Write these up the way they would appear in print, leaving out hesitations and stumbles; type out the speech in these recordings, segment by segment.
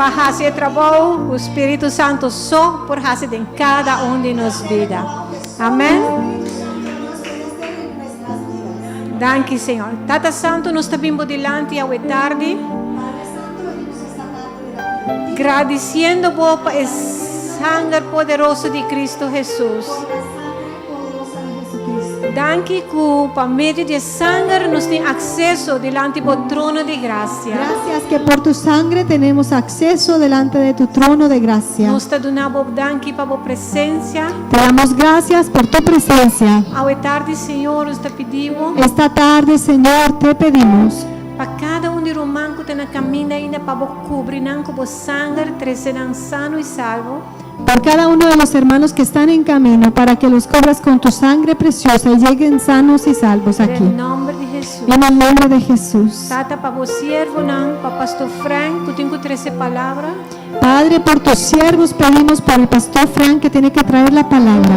Pa hasi e trabou ku Spiritu Santu so por hasi den kada un di nos bida. Amen. Danki Señor. Tata Santu, nos ta bin bo dilanti awe tardi, gradisiendo bo pa e sanger poderoso di Cristo Hesus. Danki ku pa medio di e sanger nos tin akseso dilanti bo trono di grasia. Gracias que por tu sangre tenemos acceso delante de tu trono de gracia. Nos ta duna bo danki pa bo presensia. Te damos gracias por tu presencia. Awe tardi, Señor, nos ta pidi bo. Esta tarde, Señor, te pedimos. Pa kada un di ruman ku ta na kaminda ainda pa bo kubri nan ku bo sanger, trese nan sano i salvo. Por cada uno de los hermanos que están en camino, para que los cubras con tu sangre preciosa y lleguen sanos y salvos aquí. Den nòmber di Hesus. En el nombre de Jesús. Tata, pa bo siervonan, pa Pastor Frank ku tin ku trese palabra. Padre, por tus siervos pedimos por el pastor Frank que tiene que traer la palabra.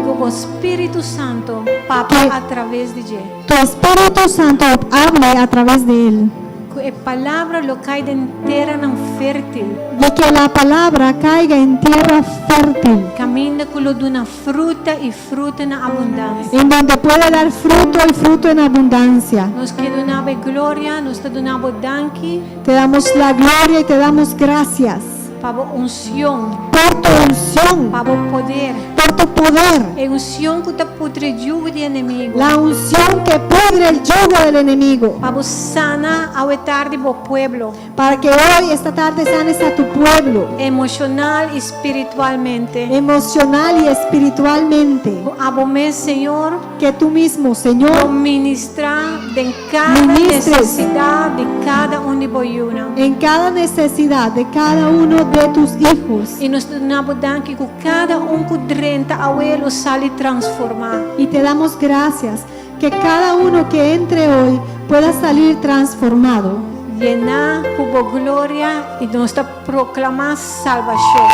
Ku bo Spiritu Santu papia a traves di dje. Tu Espíritu Santo hable a través de él. Ku e palabra lo kai den teranan fértil. Y que la palabra caiga en tierra fértil. Kaminda ku lo duna fruta i fruta na abundansia. En donde pueda dar fruto y fruto en abundancia. Nos ke duna bo e gloria, nos ta duna bo danki. Te damos la gloria y te damos gracias. Pa bo unshon. Por tu unción. Pa bo poder. Por tu poder. E unshon ku ta pudri yugo di enemigu. La unción que pudre el yugo del enemigo. Pa bo sana awe tardi bo pueblo. Para que hoy, esta tarde, sanes a tu pueblo. Emoshonal i spiritualmente. Emocional y espiritualmente. Ku abo mes, Señor. Que tú mismo, Señor. Lo ministrá den kada nesesidat di kada un di bo yunan. En kada nesesidat de kada uno de tus hijos. I nos ta duna bo danki ku kada un ku drenta awe lo sali transformá. Y te damos gracias que cada uno que entre hoy pueda salir transformado. Yená ku bo gloria i nos ta proklamá salbashon.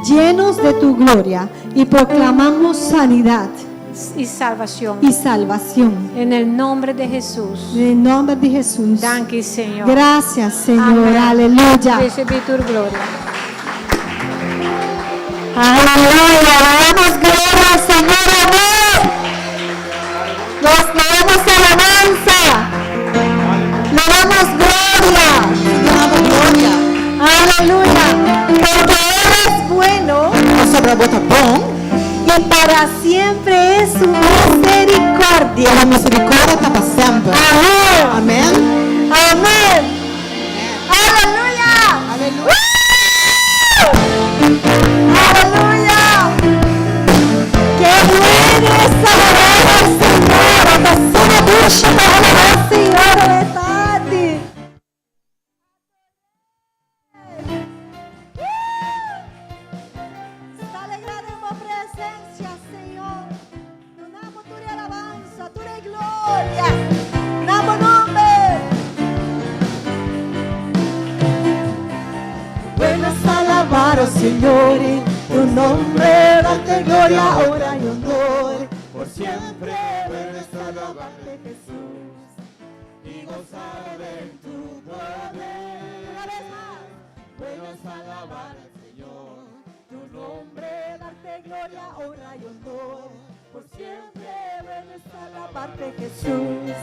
Llenos de tu gloria y proclamamos sanidad. Y salvacion. Y salvacion. En el nombre de Hesus. En el nomber di Hesus. Danki Señor. Gracias Señor. Aleluya. Recibi tur gloria. Aleluya. Le damos gloria al Señor. Amén. Nos le damos alabanza. Le damos gloria. Le damos gloria. Aleluya. Porque Él es bueno. Pasobra bo ta bon. Y para siempre es su misericordia. I bo misericordia ta pa semper. Amén. Amén. Amén. Aleluya. Aleluya. Aleluya. Qué bueno es alabar al Señor. Ta asina dushi pa alabá Señor awe tardi. Sta alegrá den bo presencia, Señor. Duna bo tur e alabansa, tur e gloria na bo nomber. Bueno es alabar, oh Señor, tu nombre, darte gloria, honra y honor. Por siempre, bueno es alabarte, Jesús. Y gozar en tu poder. Una vez mas. Bueno es alabar al Señor, tu nombre, darte gloria, honra y honor. Por siempre, bueno es alabarte, Jesús.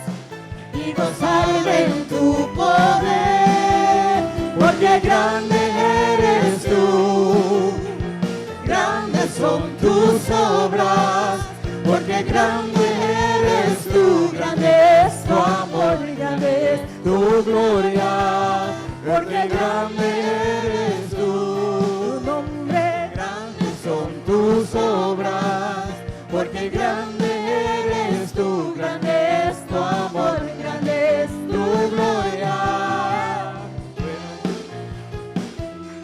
Y gozar en tu poder, porque grande eres tú. Grandes son tus obras, porque grande eres tú, grande es tu amor, grande es tu gloria, porque grande eres tú, Tu nombre. grandes son tus obras, porque grande eres tú, grande es tu amor, grande es tu gloria.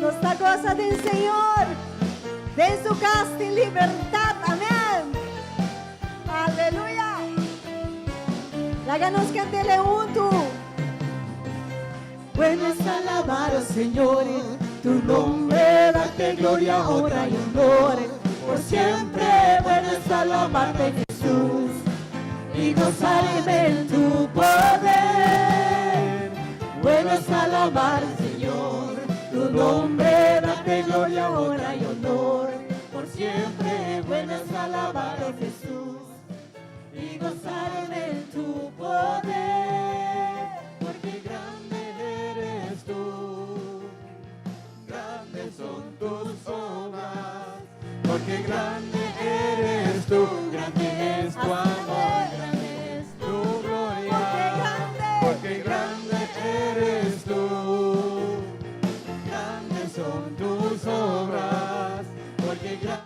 Nos ta gosa den Señor, den su cas tin libertad. Amen. Aleluya. Laga nos cantele huntu. Bueno es alabar, oh Señor, tu nombre, darte gloria, honra y honor. Por siempre, bueno es alabarte, Jesús, y gozarme en tu poder. Bueno es alabar, Señor, tu Tu nombre date gloria, honra y honor. Por siempre bueno es alabar a Jesús y gozar en tu poder, porque grande eres tú, grandes son tus obras, porque grande eres tú, grande es tu amor, Grande es tu gloria, Porque grande. porque grande eres tú, grandes son tus obras, porque grande.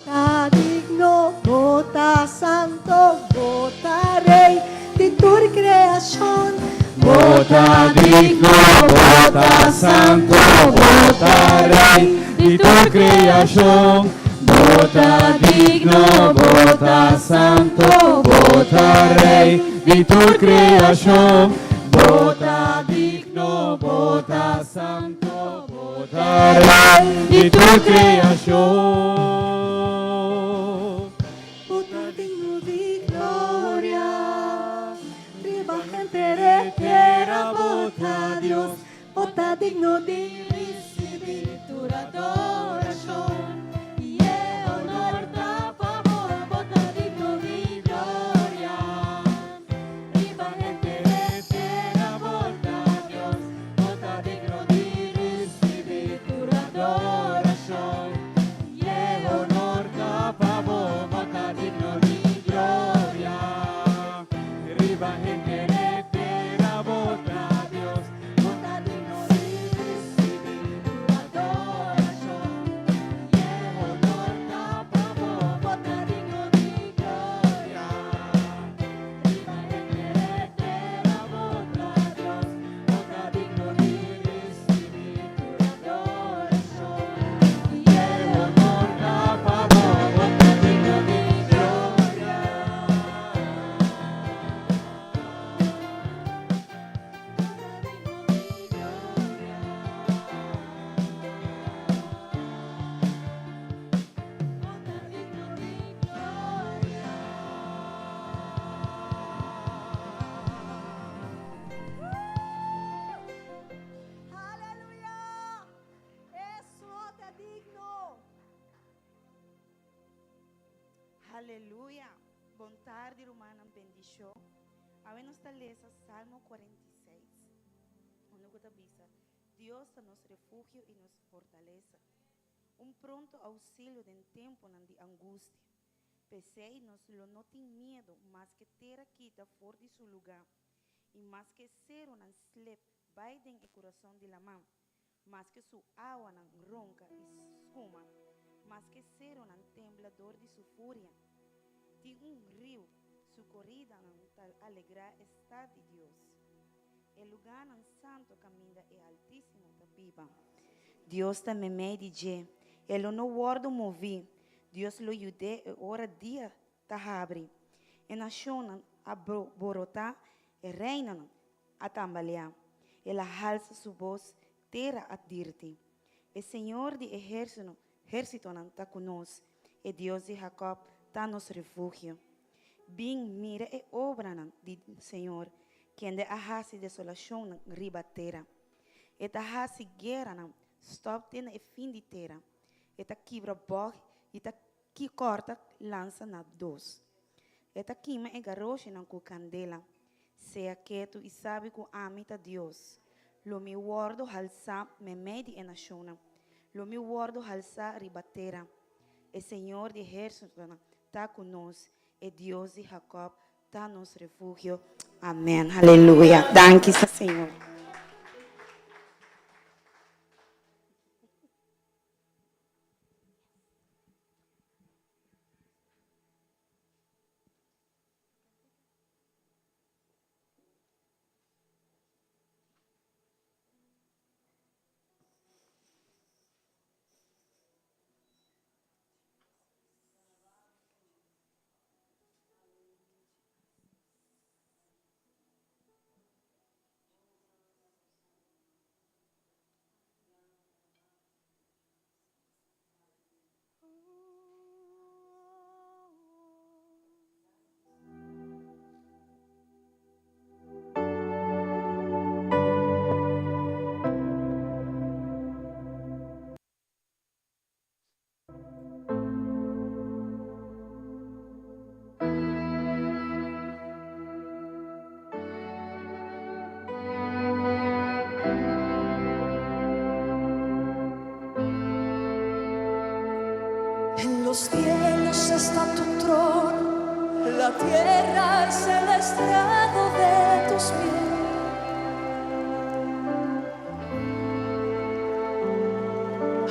Ta digno, bo ta santo, bo ta rey di tur creacion. Bo ta digno, bo ta santo, bo ta rey di tur creacion. Bo ta digno, bo ta santo, bo ta rey di tur creacion. Bo ta digno, bo ta santo, bo ta rey di tur creacion. Bo ta digno di gloria. Riba henter tera bo ta Dios, bo ta digno di ricibi tur adoracion. Y e honor ta pa bo, bo ta digno di gloria. Riba henter tera bo ta Dios, bo ta digno di ricibi tur adoracion. Y e honor ta pa bo, bo ta digno di gloria. Riba henter tera bo ta Dios, Bo ta digno di ricibi tur adoracion. Y e honor ta pa bo, bo ta digno di gloria. Riba henter tera bo ta Dios, bo ta digno di ricibi tur adoracion. Y e honor ta pa bo, bo ta digno di gloria. Aleluya! Esun ta digno. Aleluya. Bon tardi, rumannan, bendicion. Awe nos ta lesa Salmo 46. Unda cu ta bisa, Dios ta nos refugio y nos fortalesa. Un pronto auxilio den tempo di angustia. P'esey nos lo no tin miedo, maske tera kita for di su lugar. Y maske seronan slip bay den e curason di laman. Maske su awanan ronca y scuma. Maske seronan tembla door di su furia. Tin un riu, su coridanan ta alegra e stad di Dios. E lugarnan santo caminda e Altisimo ta biba. Dios ta meimei di dje. E lo no wordo movi. Dios lo yud'e e ora dia ta habri. E nacionnan a borota, e reinonan a tambalea. El a halsa su bos, tera a dirti. E Señor di ehercito, ehercitonan ta cu nos. E Dios di Jacob ta nos refugio. Bin mira e obranan di Señor, kende a hasi desolacion riba tera. E ta hasi gueranan stop te na e fin di tera. E ta kibra bog y ta ki corta lansa na dos. E ta kima e garoshinan cu candela. Sea keto y sabi cu ami ta Dios. Lo mi wordo halsa meimei di e nacionnan. Lo mi wòrdu halsá riba tera. E Señor di ehérsitonan ta ku nos, e Dios di Jakòb ta nos refugio. Amèn. Aleluya. Danki, Señor. En los cielos está tu trono, la tierra es el estrado de tus pies.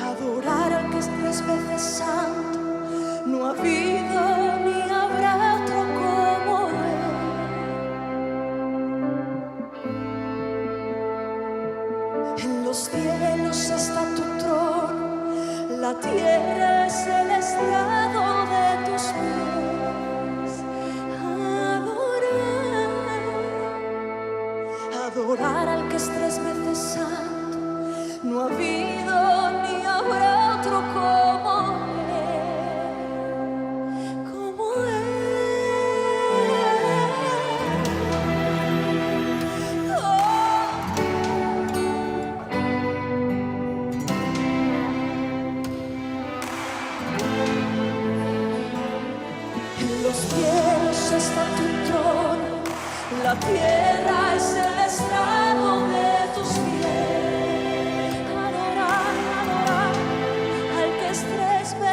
Adorar al que es tres veces santo, no ha habido ni habrá otro como él. En los cielos está tu trono, la tierra es el estrado de tus pies. Adorar, adorar al que es tres veces santo, no ha habido ni habrá otro como él, como él. Oh. En los cielos está tu trono, la tierra es el estrado de tus pies. Adorar, adorar al que es tres veces.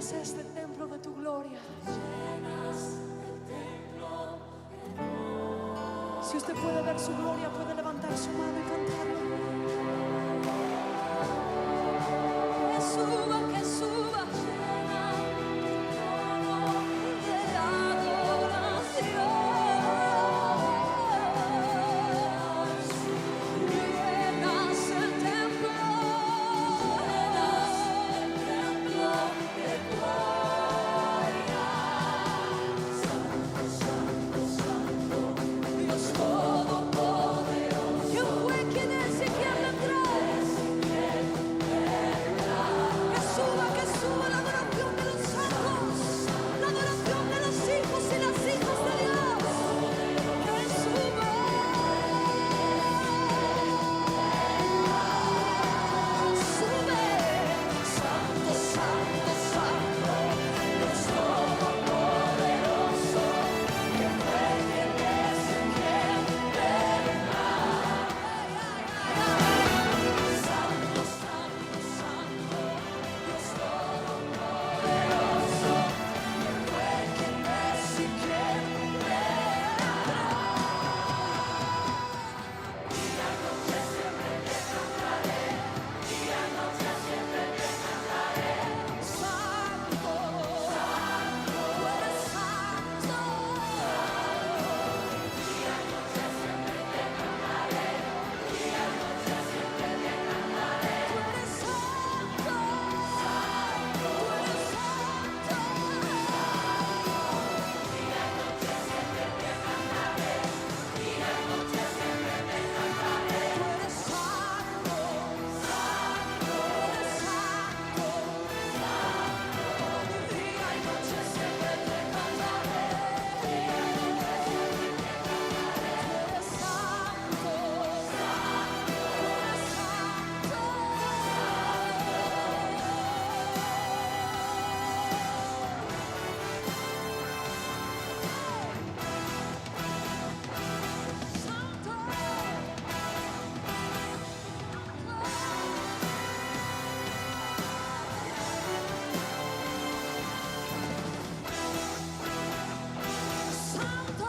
Llenas este templo de tu gloria. Si usted puede ver su gloria, puede levantar su mano y cantarlo. Que suba, que suba. De adoración. Llenas el templo, llenas el templo de gloria. Santo, santo, santo, Dios todopoderoso. ¿Quién fue, quién es y quién vendrá? Que suba la adoración de los santos, la adoración de los hijos y las hijas de Dios. Que suba. Sube, Santo, Santo, Santo, Dios Todopoderoso, que fue, quien es y quien vendrá. Santo, Santo, Santo, Dios Todopoderoso, que fue, quien es y quien vendrá. Día y noche siempre te cantaré, día y noche siempre te cantaré. Santo, Santo, tú eres santo. Día y noche siempre te cantaré, día y noche siempre te cantaré. Tú eres santo, santo, tú eres santo. Día y noche siempre te cantaré, día y noche siempre te cantaré. Tú eres santo, santo, tú eres santo, santo. Día y noche siempre te cantaré, día y noche siempre te cantaré. Tú eres santo, santo, tú eres santo. Santo. Santo, Santo.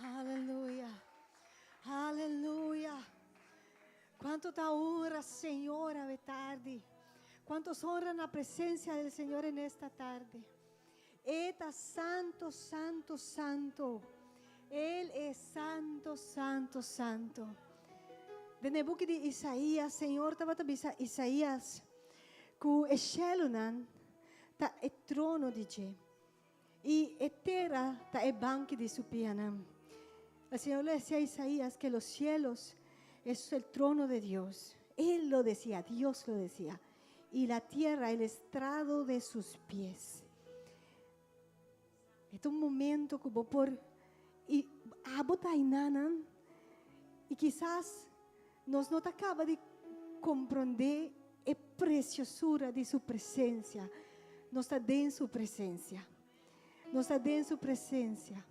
Aleluya. Aleluya. Kuantu ta honra, Señor, e tardi. Kuantu honra na presensia di Señor en esta tarde. E ta santu, santu, santu. El es santu, santu, santu. Den e buki di Isaías, Señor tabata bisa Isaías, ku e shelunan ta e trono di dje. I e tera ta e banki di su pianan. El Señor le decía a Isaías que los cielos es el trono de Dios. Él lo decía, Dios lo decía. Y la tierra el estrado de sus pies. E ta un momento ku por i abo ta einan i kisas nos no kaba di komprondé e presiosura di su presensia. Nos ta den su presensia. Nos ta den su presensia.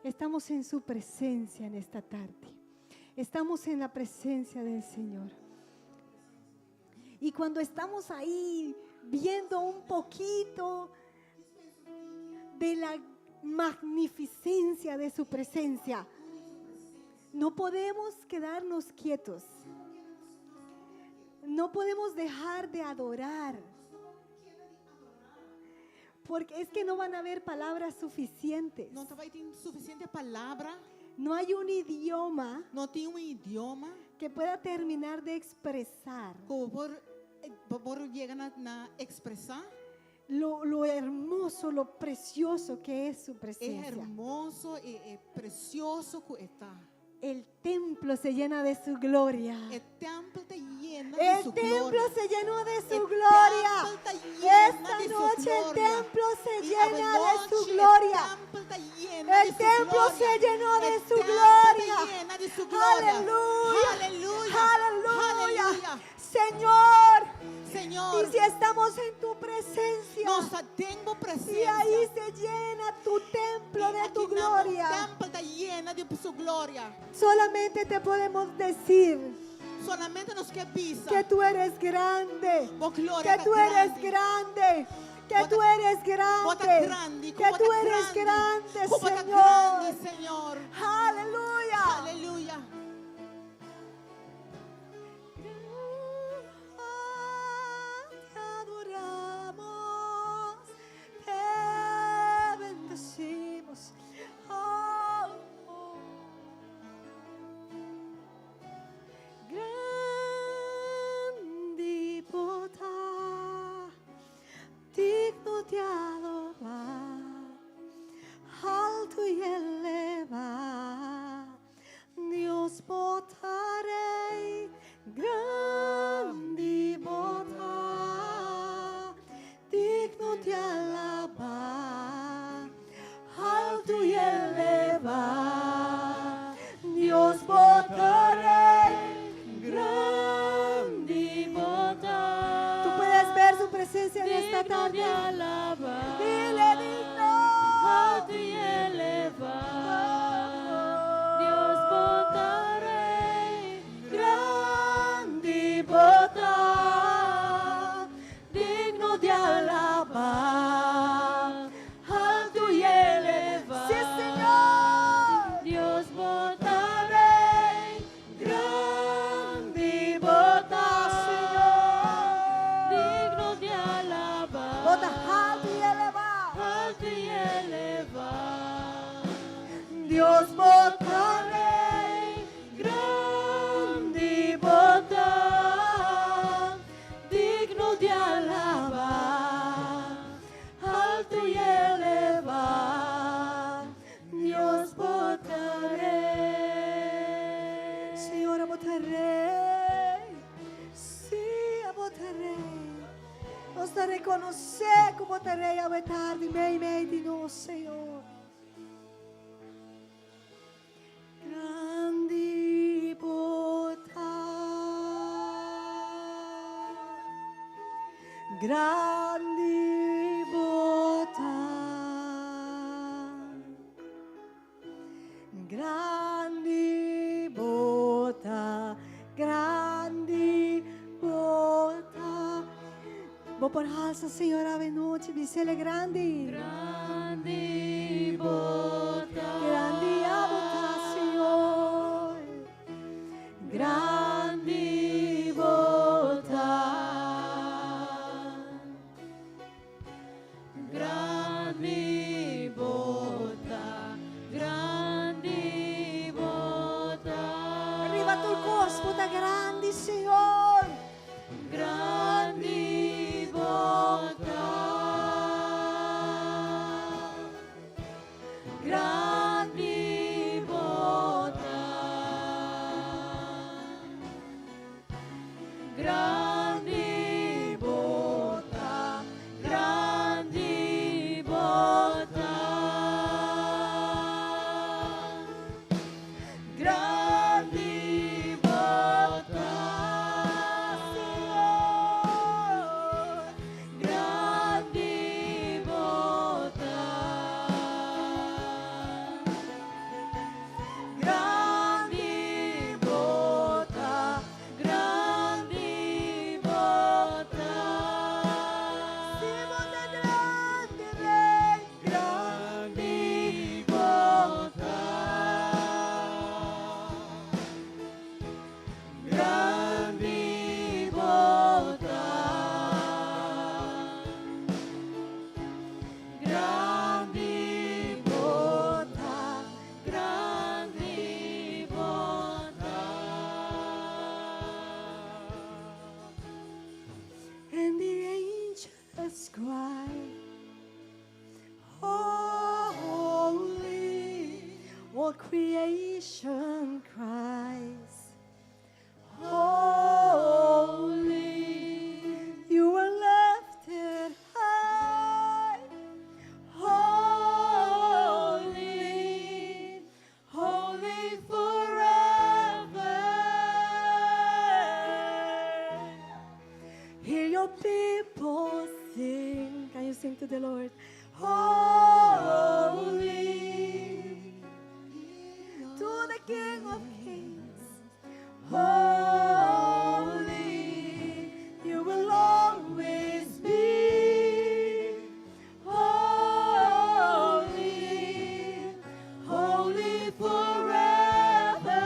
Estamos en su presencia en esta tarde. Estamos en la presencia del Señor. Y cuando estamos ahí viendo un poquito de la magnificencia de su presencia, no podemos quedarnos quietos. No podemos dejar de adorar. Porque es que no van a haber palabras suficientes. No bai tin sufisiente palabra, No hay un idioma no tin un idioma que pueda terminar de expresar ku por por yega na ekspresá lo hermoso, lo precioso que es su e presencia. hermoso i presioso ku e ta. El templo se llena de su gloria. E tèmpel ta yena di El su templo gloria. se llenó de su El gloria. templo ta yena Esta di su noche el gloria. templo se I llena de su anochi gloria. E tèmpel ta yena El di su templo gloria. se llenó de El su templo gloria. ta yena di su gloria. Aleluya. Aleluya. Aleluya. Aleluya. Señor, Señor, y si estamos en tu presencia, presencia. Nos ta den bo Y presensia. ahí se llena tu templo de I tu akinan bo gloria. Tèmpel ta yena di su gloria. Solamente te podemos decir Solamente nos ke bisa. que tú eres grande. Bo gloria Que ta tú eres grandi. grande. Que Bo ta- tú eres Bo ta grande. grandi. Que tú eres grande, Bo ta Señor. grandi, Señor. Aleluya. Aleluya. Te adoramos, te bendecimos. Oh, oh. Grandi bo ta, digno di alabá, altu i elevá. Dios bo ta Rei, grandi bo ta, digno di alabá, altu i elevá. Dios bo ta Rei, grandi bo ta. Tú puedes ver su presencia en esta Digno tarde. de alabar. Dile digno. Altu i elevá. Dios bo ta Rei. Grandi bo ta, digno di alabá, altu i elevá. Sí, Señor. Dios bo ta Rei. Grandi bo ta, Señor. Digno di alabá. Bo ta altu i elevá. Altu i elevá. Dios bo ta Rei, grandi bo ta, digno di alabá, altu i elevá. Dios bo ta Rei. Señor, bo ta Rei. Sí, bo ta Rei. Nos ta rekonosé ku bo ta Rei awe tardi, meimei di nos, Señor. Grandi bo ta. Grandi bo ta. Grandi bo ta. Grandi bo ta. Bo por alsa, Señor, awe nochi, bis'é grandi. Grandi bo ta. Grandi bo ta, Señor. Grandi bo ta. Grandi bo ta. Grandi bo ta. Riba tur kos, bo ta grandi, Señor. Grandi bo ta. Grandi bo ta. Grandi bo ta. Grandi bo ta. Grandi bo ta. Señor. Grandi bo ta. Grandi bo ta. Grandi bo ta. Sí, bo ta grandi, Rei. Grandi bo ta. Grandi bo ta. Grandi bo ta. Grandi bo ta. And the angels cry, Holy, all creation cries, Holy, you are lifted high, Holy, Holy forever. Hear your people Sing, can you sing to the Lord? Holy to the King of Kings. Holy, you will always be. Holy, holy forever.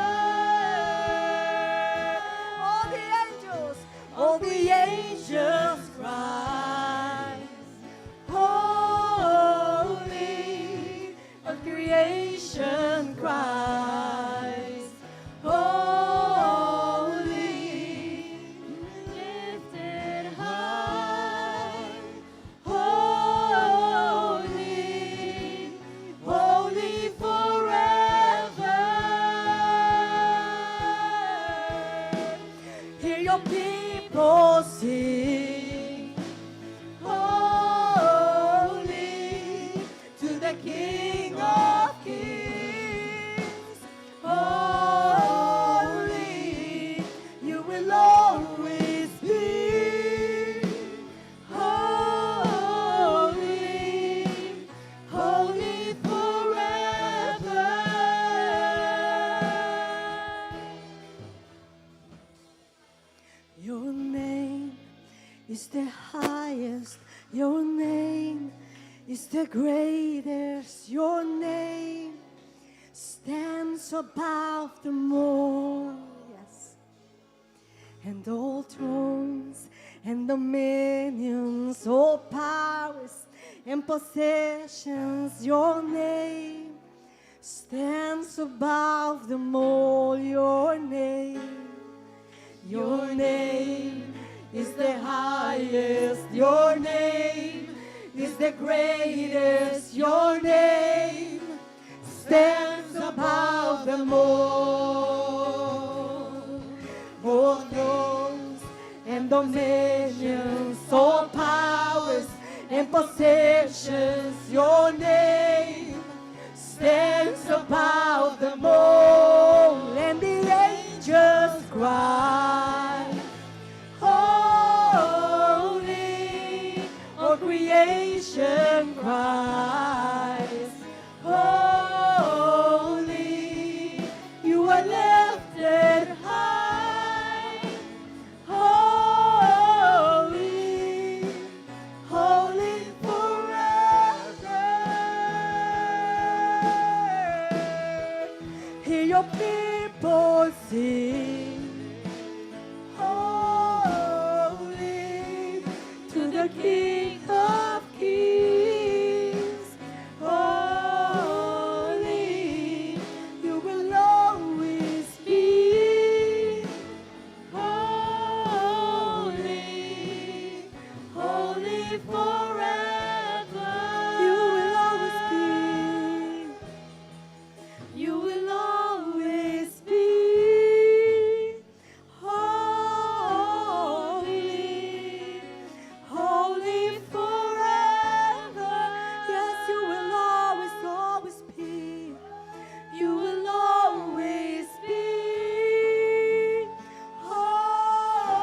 All the angels, all the angels cry. Holy, all creation cries. Holy, lifted high. Holy, holy forever. Hear your people sing. Holy to the King of Kings. Holy, you will always be. Holy, holy forever. Your name is the highest. Your name is the greatest. Your name stands above them all. Yes. And all thrones and dominions, all powers and possessions, your name stands above them all. Your name is the highest. Your name is the greatest. Your name stands above them all. All thrones and dominions, all powers and possessions, your name stands above them all. And the angels cry, Holy, all creation cries, Holy, you are lifted high. Holy, holy forever. Hear your people sing. Holy to the King of Kings. Holy, you will always be. Holy, holy forever. You will always be. You will always be holy, holy forever. Yes, you will always, always be. You will always be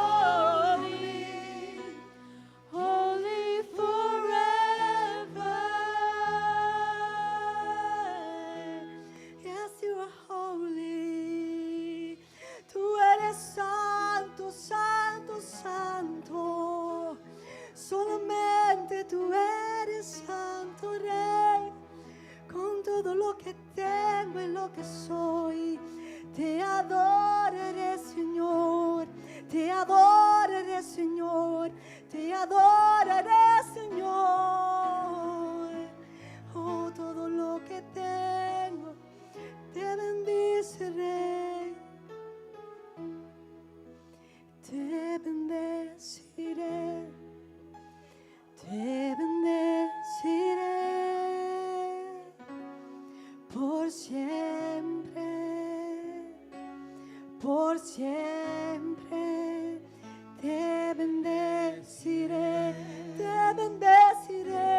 holy, holy forever. Yes, you are holy. Tú eres santo, santo, santo. Solamente tú eres santo, Rey. Con todo lo que tengo y lo que soy, te adoraré, Señor. Te adoraré, Señor. Te adoraré, Señor. Oh, todo lo que tengo, te bendeciré. Te bendeciré. Te bendeciré por siempre, por siempre. Te bendeciré, te bendeciré,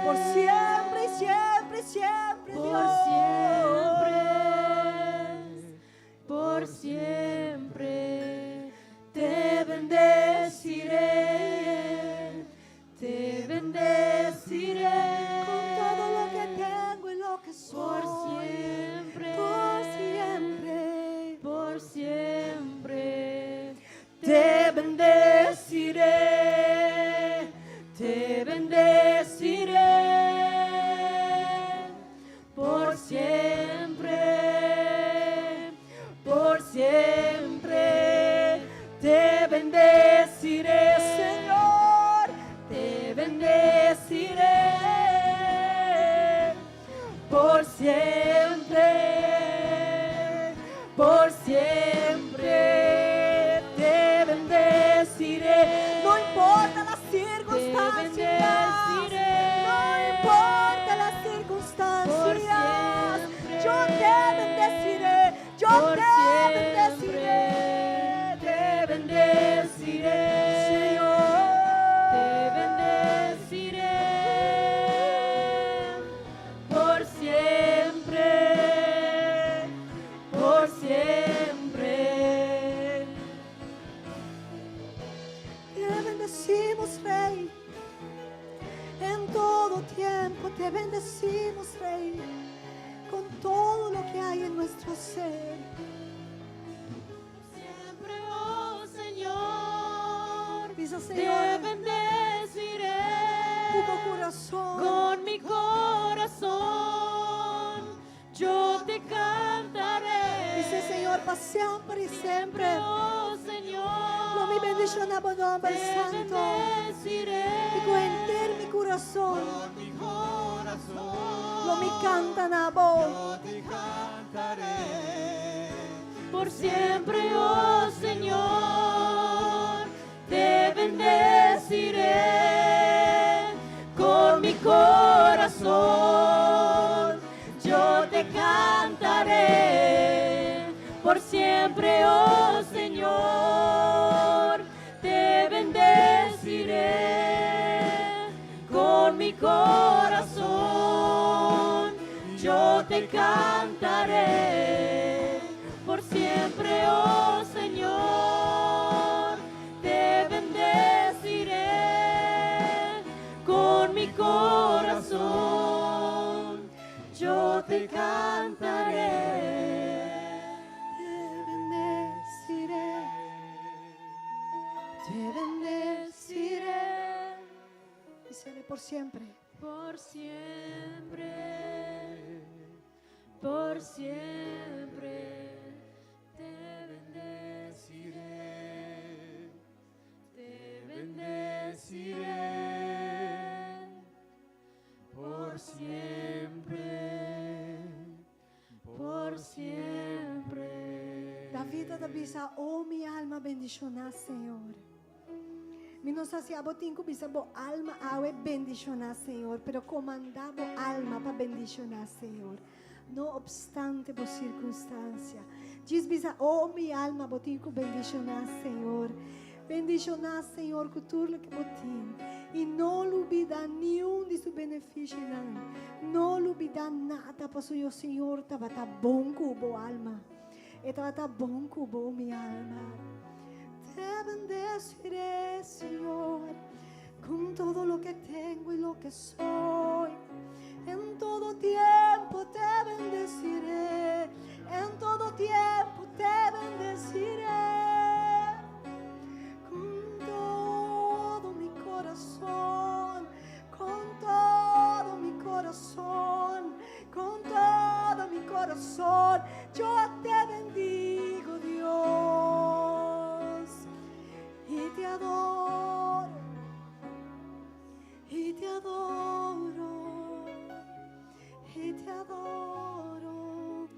por siempre y siempre y siempre, Por Dios. siempre, por siempre te bendeciré. bendeciré, te bendeciré por siempre, por siempre. Te bendeciré, Señor, te bendeciré por siempre, por siempre. Te bendeciré. No importa las circunstancias. Te bendeciré. No importa las circunstancias. Por siempre. Yo te bendeciré. Yo Por te siempre. bendeciré. Te bendeciré, Señor. Te bendeciré por siempre, por siempre. Te bendecimos, Rey. En todo tiempo te bendecimos, Rey. Con todo lo que hay en nuestro ser. Siempre, oh Señor, Dice te Señor, bendeciré tu corazón. con mi corazón. Yo te cantaré. Dice Señor, pa semper i semper. Oh Señor, Lo mi bendishoná bo nòmber te santu. bendeciré I ku henter mi kurason. Con mi corazón Lo mi kanta na bo. yo te cantaré. por siempre, oh Señor, te bendeciré con mi corazón. Yo te cantaré por siempre, oh Señor, te bendeciré con mi corazón. Yo te cantaré por siempre, oh Señor, te bendeciré con mi corazón. Yo te cantaré. Te bendeciré. Te bendeciré. Dísele por siempre. Por siempre, por siempre, te bendeciré, te bendeciré, por siempre, por siempre. David ta bisa, oh mi alma, bendishoná Señor. Mi no sa si abo tin ku bisa bo alma awe bendishoná Señor, pero komandá bo alma pa bendishoná Señor. No opstante bo sirkunstansia. Diz bisa, oh mi alma, bo tin ku bendishoná Señor. Bendishoná Señor ku tur loke bo tin. I no lubidá ningun di su benefisionan. No lubidá nada pasobra Señor tabata bon ku bo alma. E tabata bon ku bo mi alma. Te bendeciré, Señor, con todo lo que tengo y lo que soy. En todo tiempo te bendeciré, en todo tiempo te bendeciré. Con todo mi corazón, con todo mi corazón, con todo mi corazón, yo te bendigo, Dios, y te adoro, y te adoro, y te adoro,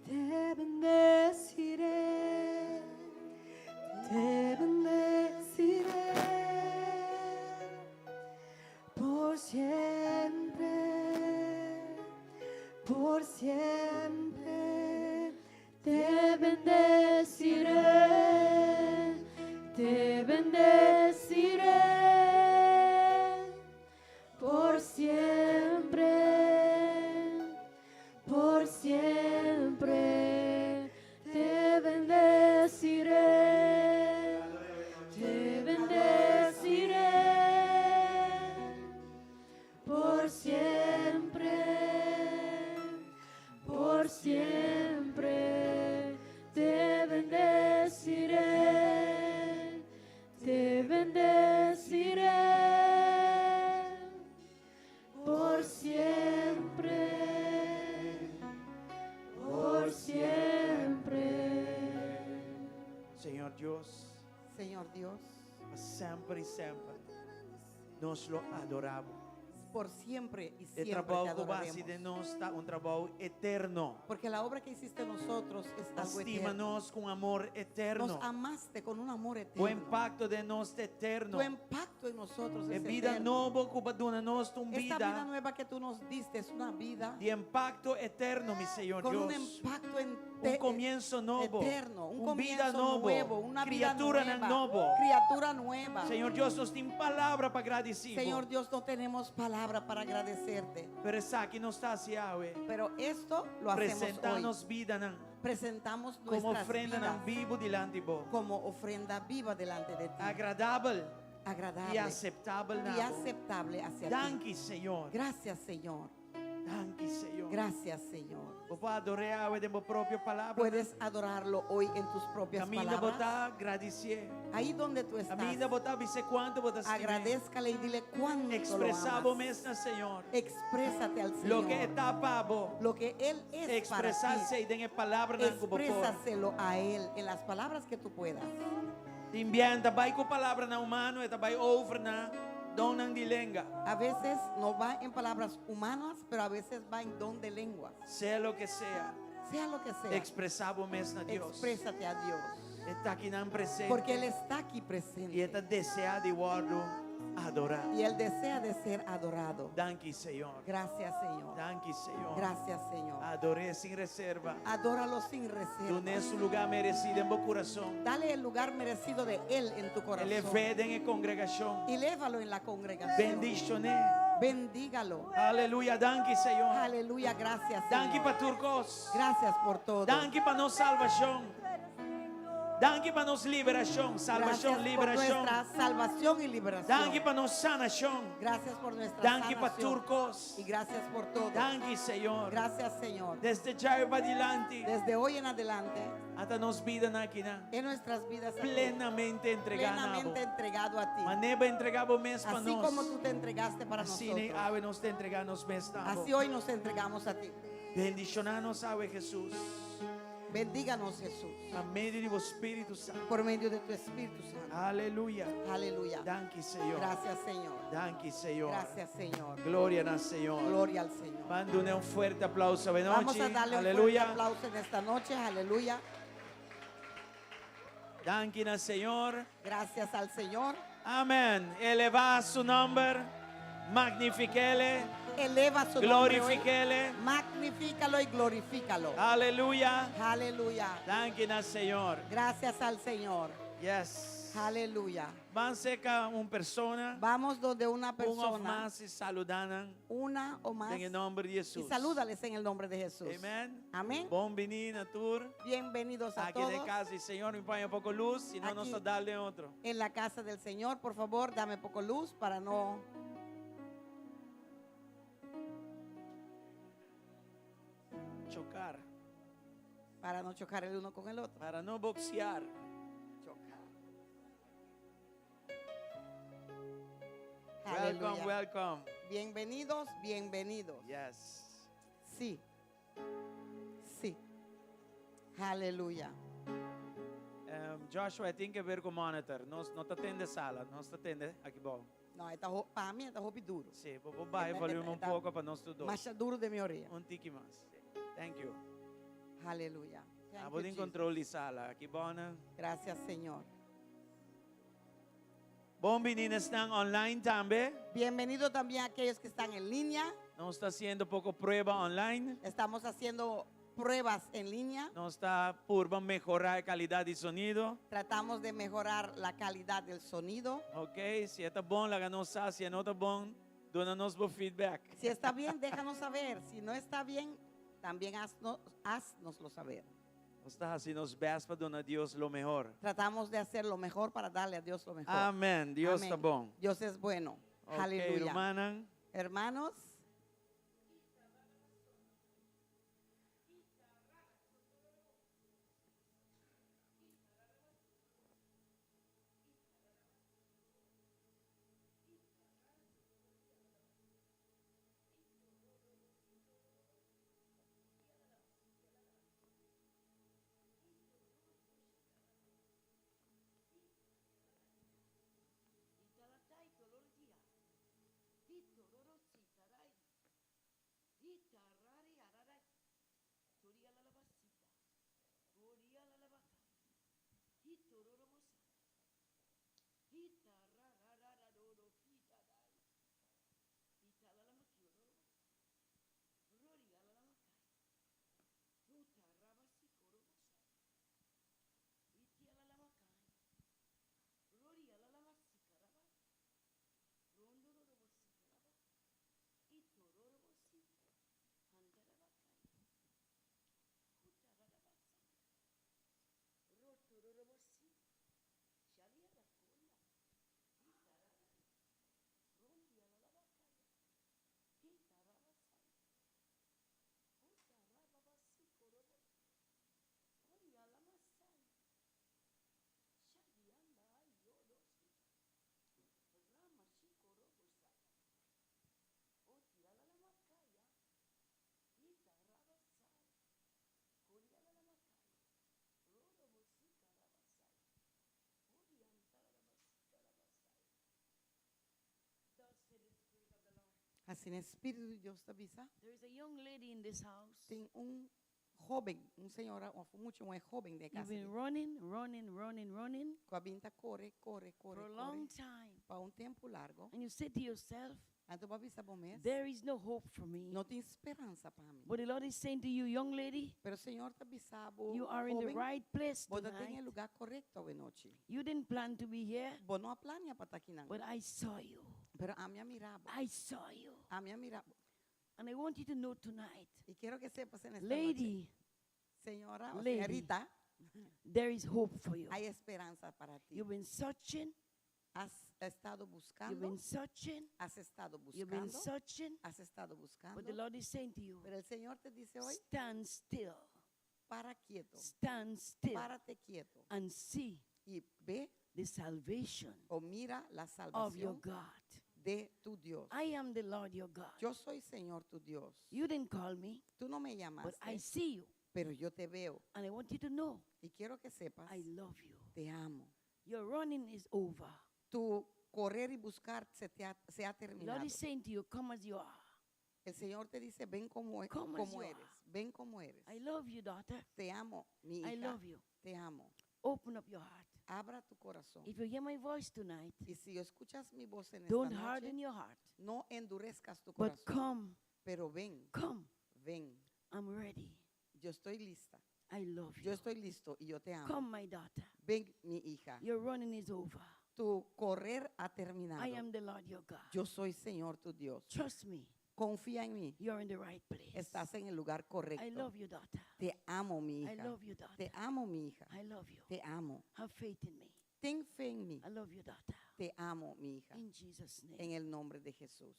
te bendeciré. bendeciré por siempre, por siempre. Señor Dios, Señor Dios, semper i semper nos lo adorá Bo. Por siempre y E siempre te trabou ku bo a hasi adoraremos. den nos ta un trabou eterno. Porque la obra que hiciste en nosotros es algo Stima eterno. nos ku amor eterno. Nos amaste con un amor Bo eterno. impakto den nos ta eterno. Tu impacto en nosotros E es bida eterno. nobo ku bo a duna nos ta un Esta vida bida nueva que tú nos diste es una vida di impakto eterno, mi Señor con un Dios. impacto Un komienso nobo. eterno, un Un bida comienzo nobo. nuevo, una vida Kriatura nueva, nobo. criatura nueva. Señor Dios, nos no tin palabra pa gradisí. Señor Dios, no tenemos palabra para agradecerte. Pero esaki nos ta hasi awe. Pero esto lo hacemos Presentá hoy. nos bidanan Presentamos komo nuestras ofrenda vidas bibu dilanti bo. como ofrenda viva delante de ti. Agradabel Agradable i aseptabel y na bo. aceptable hacia ti. Danki, Señor. Gracias, Señor. Danki, Señor. Gracias, Señor. Bo por ador'é awe den bo propio palabra. Puedes adorarlo hoy en tus propias Kaminda palabras. bo ta gradisié. Ahí donde tú estás. Kaminda bo ta bis'é kuantu bo ta stim'é. Agradézcale y dile cuánto lo Ekspresá bo amas. mes na Señor. Exprésate al Señor. Loke e ta pa bo. Lo que Él es para ti. Ekspresá esei den e palabranan ku bo por. Exprésaselo a Él en las palabras que tú puedas. Tin biaha n' ta bai ku palabranan humano, e ta bai over na donnan di lenga. A veces no va en palabras humanas, pero a veces va en don de lenguas. Sea loke sea. Sea lo que sea. Ekspresá bo mes na Dios. Exprésate a Dios. E ta akinan presente. Porque Él está aquí I e presente. ta deseá di wòrdu adorá. Y Él desea de ser adorado. Danki, Señor. Gracias, Señor. Danki, Señor. Gracias, Señor. Ador'é sin reserva. Adóralo sin reserva. Dun'é su lugá meresí den bo kurason. Dale el lugar merecido de Él en tu corazón. Elev'é den e kongregashon. Elévalo en la congregación. Bendishon'é. Bendígalo. Aleluya. Danki, Señor. Aleluya. Gracias, Danki Señor. pa tur kos. Gracias por todo. Danki pa nos salbashon. Danki pa nos liberashon. Salbashon, Gracias por liberashon. nuestra salvación y liberación. Danki pa nos sanashon. Gracias por nuestra Danki pa sanación. tur kos. Y gracias por todo. Danki, Señor. Gracias, Señor. Desde djawe padilanti. Desde hoy en adelante. Ata nos bidanan akinan. En nuestras vidas aquí. Plenamente entregá na bo. Plenamente entregado a ti. Manera bo a entregá bo mes pa Así nos. como tú te entregaste para Asina nosotros. awe nos ta entregá nos mes na bo. Así hoy nos entregamos a ti. Bendishoná nos awe Hesus. Bendíganos, Jesús. Pa medio di bo Spiritu Santu. Por medio de tu Espíritu Santo. Aleluya. Aleluya. Danki, Señor. Gracias, Señor. Danki, Señor. Gracias, Señor. Gloria na Señor. Gloria al Señor. Ban dun'é un fuerte aplouso. Buenas Vamos a noche. darle un fuerte Aleluya. aplauso en esta noche. Aleluya. Danki na Señor. Gracias al Señor. Amèn. Elevá su nòmber. Magnifik'é. Eleva su nombre hoy. Glorifik'é. Magnifícalo y glorifícalo. Aleluya. Aleluya. Danki na Señor. Gracias al Señor. Yes. Aleluya. Ban serka un persona. Vamos donde una Un òf persona. mas i saludá nan. Una o más. Den nòmber di Y Hesus. salúdales en el nombre de Jesús. Amèn. Amén. Bon biní na tur. Bienvenidos a Aki den todos. kas di Señor, mi pone poko lus, si no, nos Aki. dal den otro. En la casa del Señor, por favor, dame poco luz para no. Chocar. Para no chocar el uno con el otro. Para no boxear. Chocar. Welcome, Aleluya. welcome. Bienvenidos, bienvenidos. Yes. Sí. Sí. Aleluya. Joshua, tin di ber ku monitor. Nos no ta tende sala, nos ta tende aki bon. No, ta pa mi ta hopi duru. Si, bo baha volume un poko pa nos tur. Mas duru den mi orea. Un tiki mas. Thank you. Aleluya. Thank Ah, you, bo tin Jesus. control di sala. Aki bon. Gracias, Señor. Bon biní esnan online tambe. Bienvenido también a aquellos que están en línea. Nos ta hasiendo poko prueba online. Estamos haciendo pruebas en línea. Nos ta purba mehorá e kalidat di sonido. Tratamos de mejorar la calidad del sonido. Ok, si ta bon, laga nos sa. Si no ta bon, duna nos bo feedback. Si está bien, déjanos saber. Si no está bien, también haznos, haznoslo saber. Nos ta hasiendo nos best pa duna Dios lo mehor. Tratamos de hacer lo mejor para darle a Dios lo mejor. Amèn. Dios Amén. ta bon. Dios es bueno. Ok, Aleluya. rumannan. Hermanos. Asina e Spiritu di Dios ta bisa. There is a young lady in this house. Tin un hoben, un señora of un mucha muhé hoben den e You've kas been aki. running, running, running, running Ku a bin ta kore, kore, for kore, a kore long time. pa un tempu largo. And you say to yourself, Anto bo a bisa bo mes, There is no hope for me. No tin speransa pa mi. But the Lord is saying to you, young lady, Pero Señor ta bisa bo, you are in the hoben, right place bo ta den e tonight. lugá korekto awenochi. You didn't plan to be here, Bo no a plania pa ta akinan. but I saw you. Pero ami a mira bo. I saw you. Ami a mira bo. And I want you to know tonight, Y quiero que sepas en esta noche, lady, señora o lady, señorita, there is hope for you. hay esperanza para ti. You've been searching. Has estado You've buscando. been searching. Has estado You've been buscando. searching. Has estado But the buscando. Lord is saying to you, Pero el Señor te dice hoy, stand still. para quieto. Stand still Párate quieto. and see Y ve the salvation o mira la of your salvación God. de tu Dios. I am the Lord your God. Yo soy Señor tu Dios. You didn't call me, Tú no me but llamaste, I see you. pero yo te veo. And I want you to know Y quiero que sepas, I love you. te amo. Your running is over. Tu correr y buscar se, te ha, se ha The Lord terminado. is saying to you, come as you are. El Señor te dice, ven como, e, Come as como you eres. are. Ven como eres. I love you, daughter. Te amo, mi I hija. love you. Te amo. Open up your heart. Abra tu corazón. If you hear my voice tonight, Y si escuchas mi voz en esta don't noche, harden your heart, no endurezcas tu but corazón. come, Pero ven, come. ven. I'm ready. Yo estoy lista. I love Yo you. estoy listo y yo te amo. Come, my daughter. Ven, mi hija. Your running is over. Tu correr ha terminado. I am the Lord your God. Yo soy Señor tu Dios. Trust me, Confía en mí. you're in the right place. Estás en el lugar I correcto. love you, daughter. Te amo, mi I hija. love you, daughter. Te amo, mi hija. I love you. Te amo. Have faith in me. Ten fe en mí. I love you, daughter. Te amo, mi hija. In Jesus' name. En el nombre de Jesús.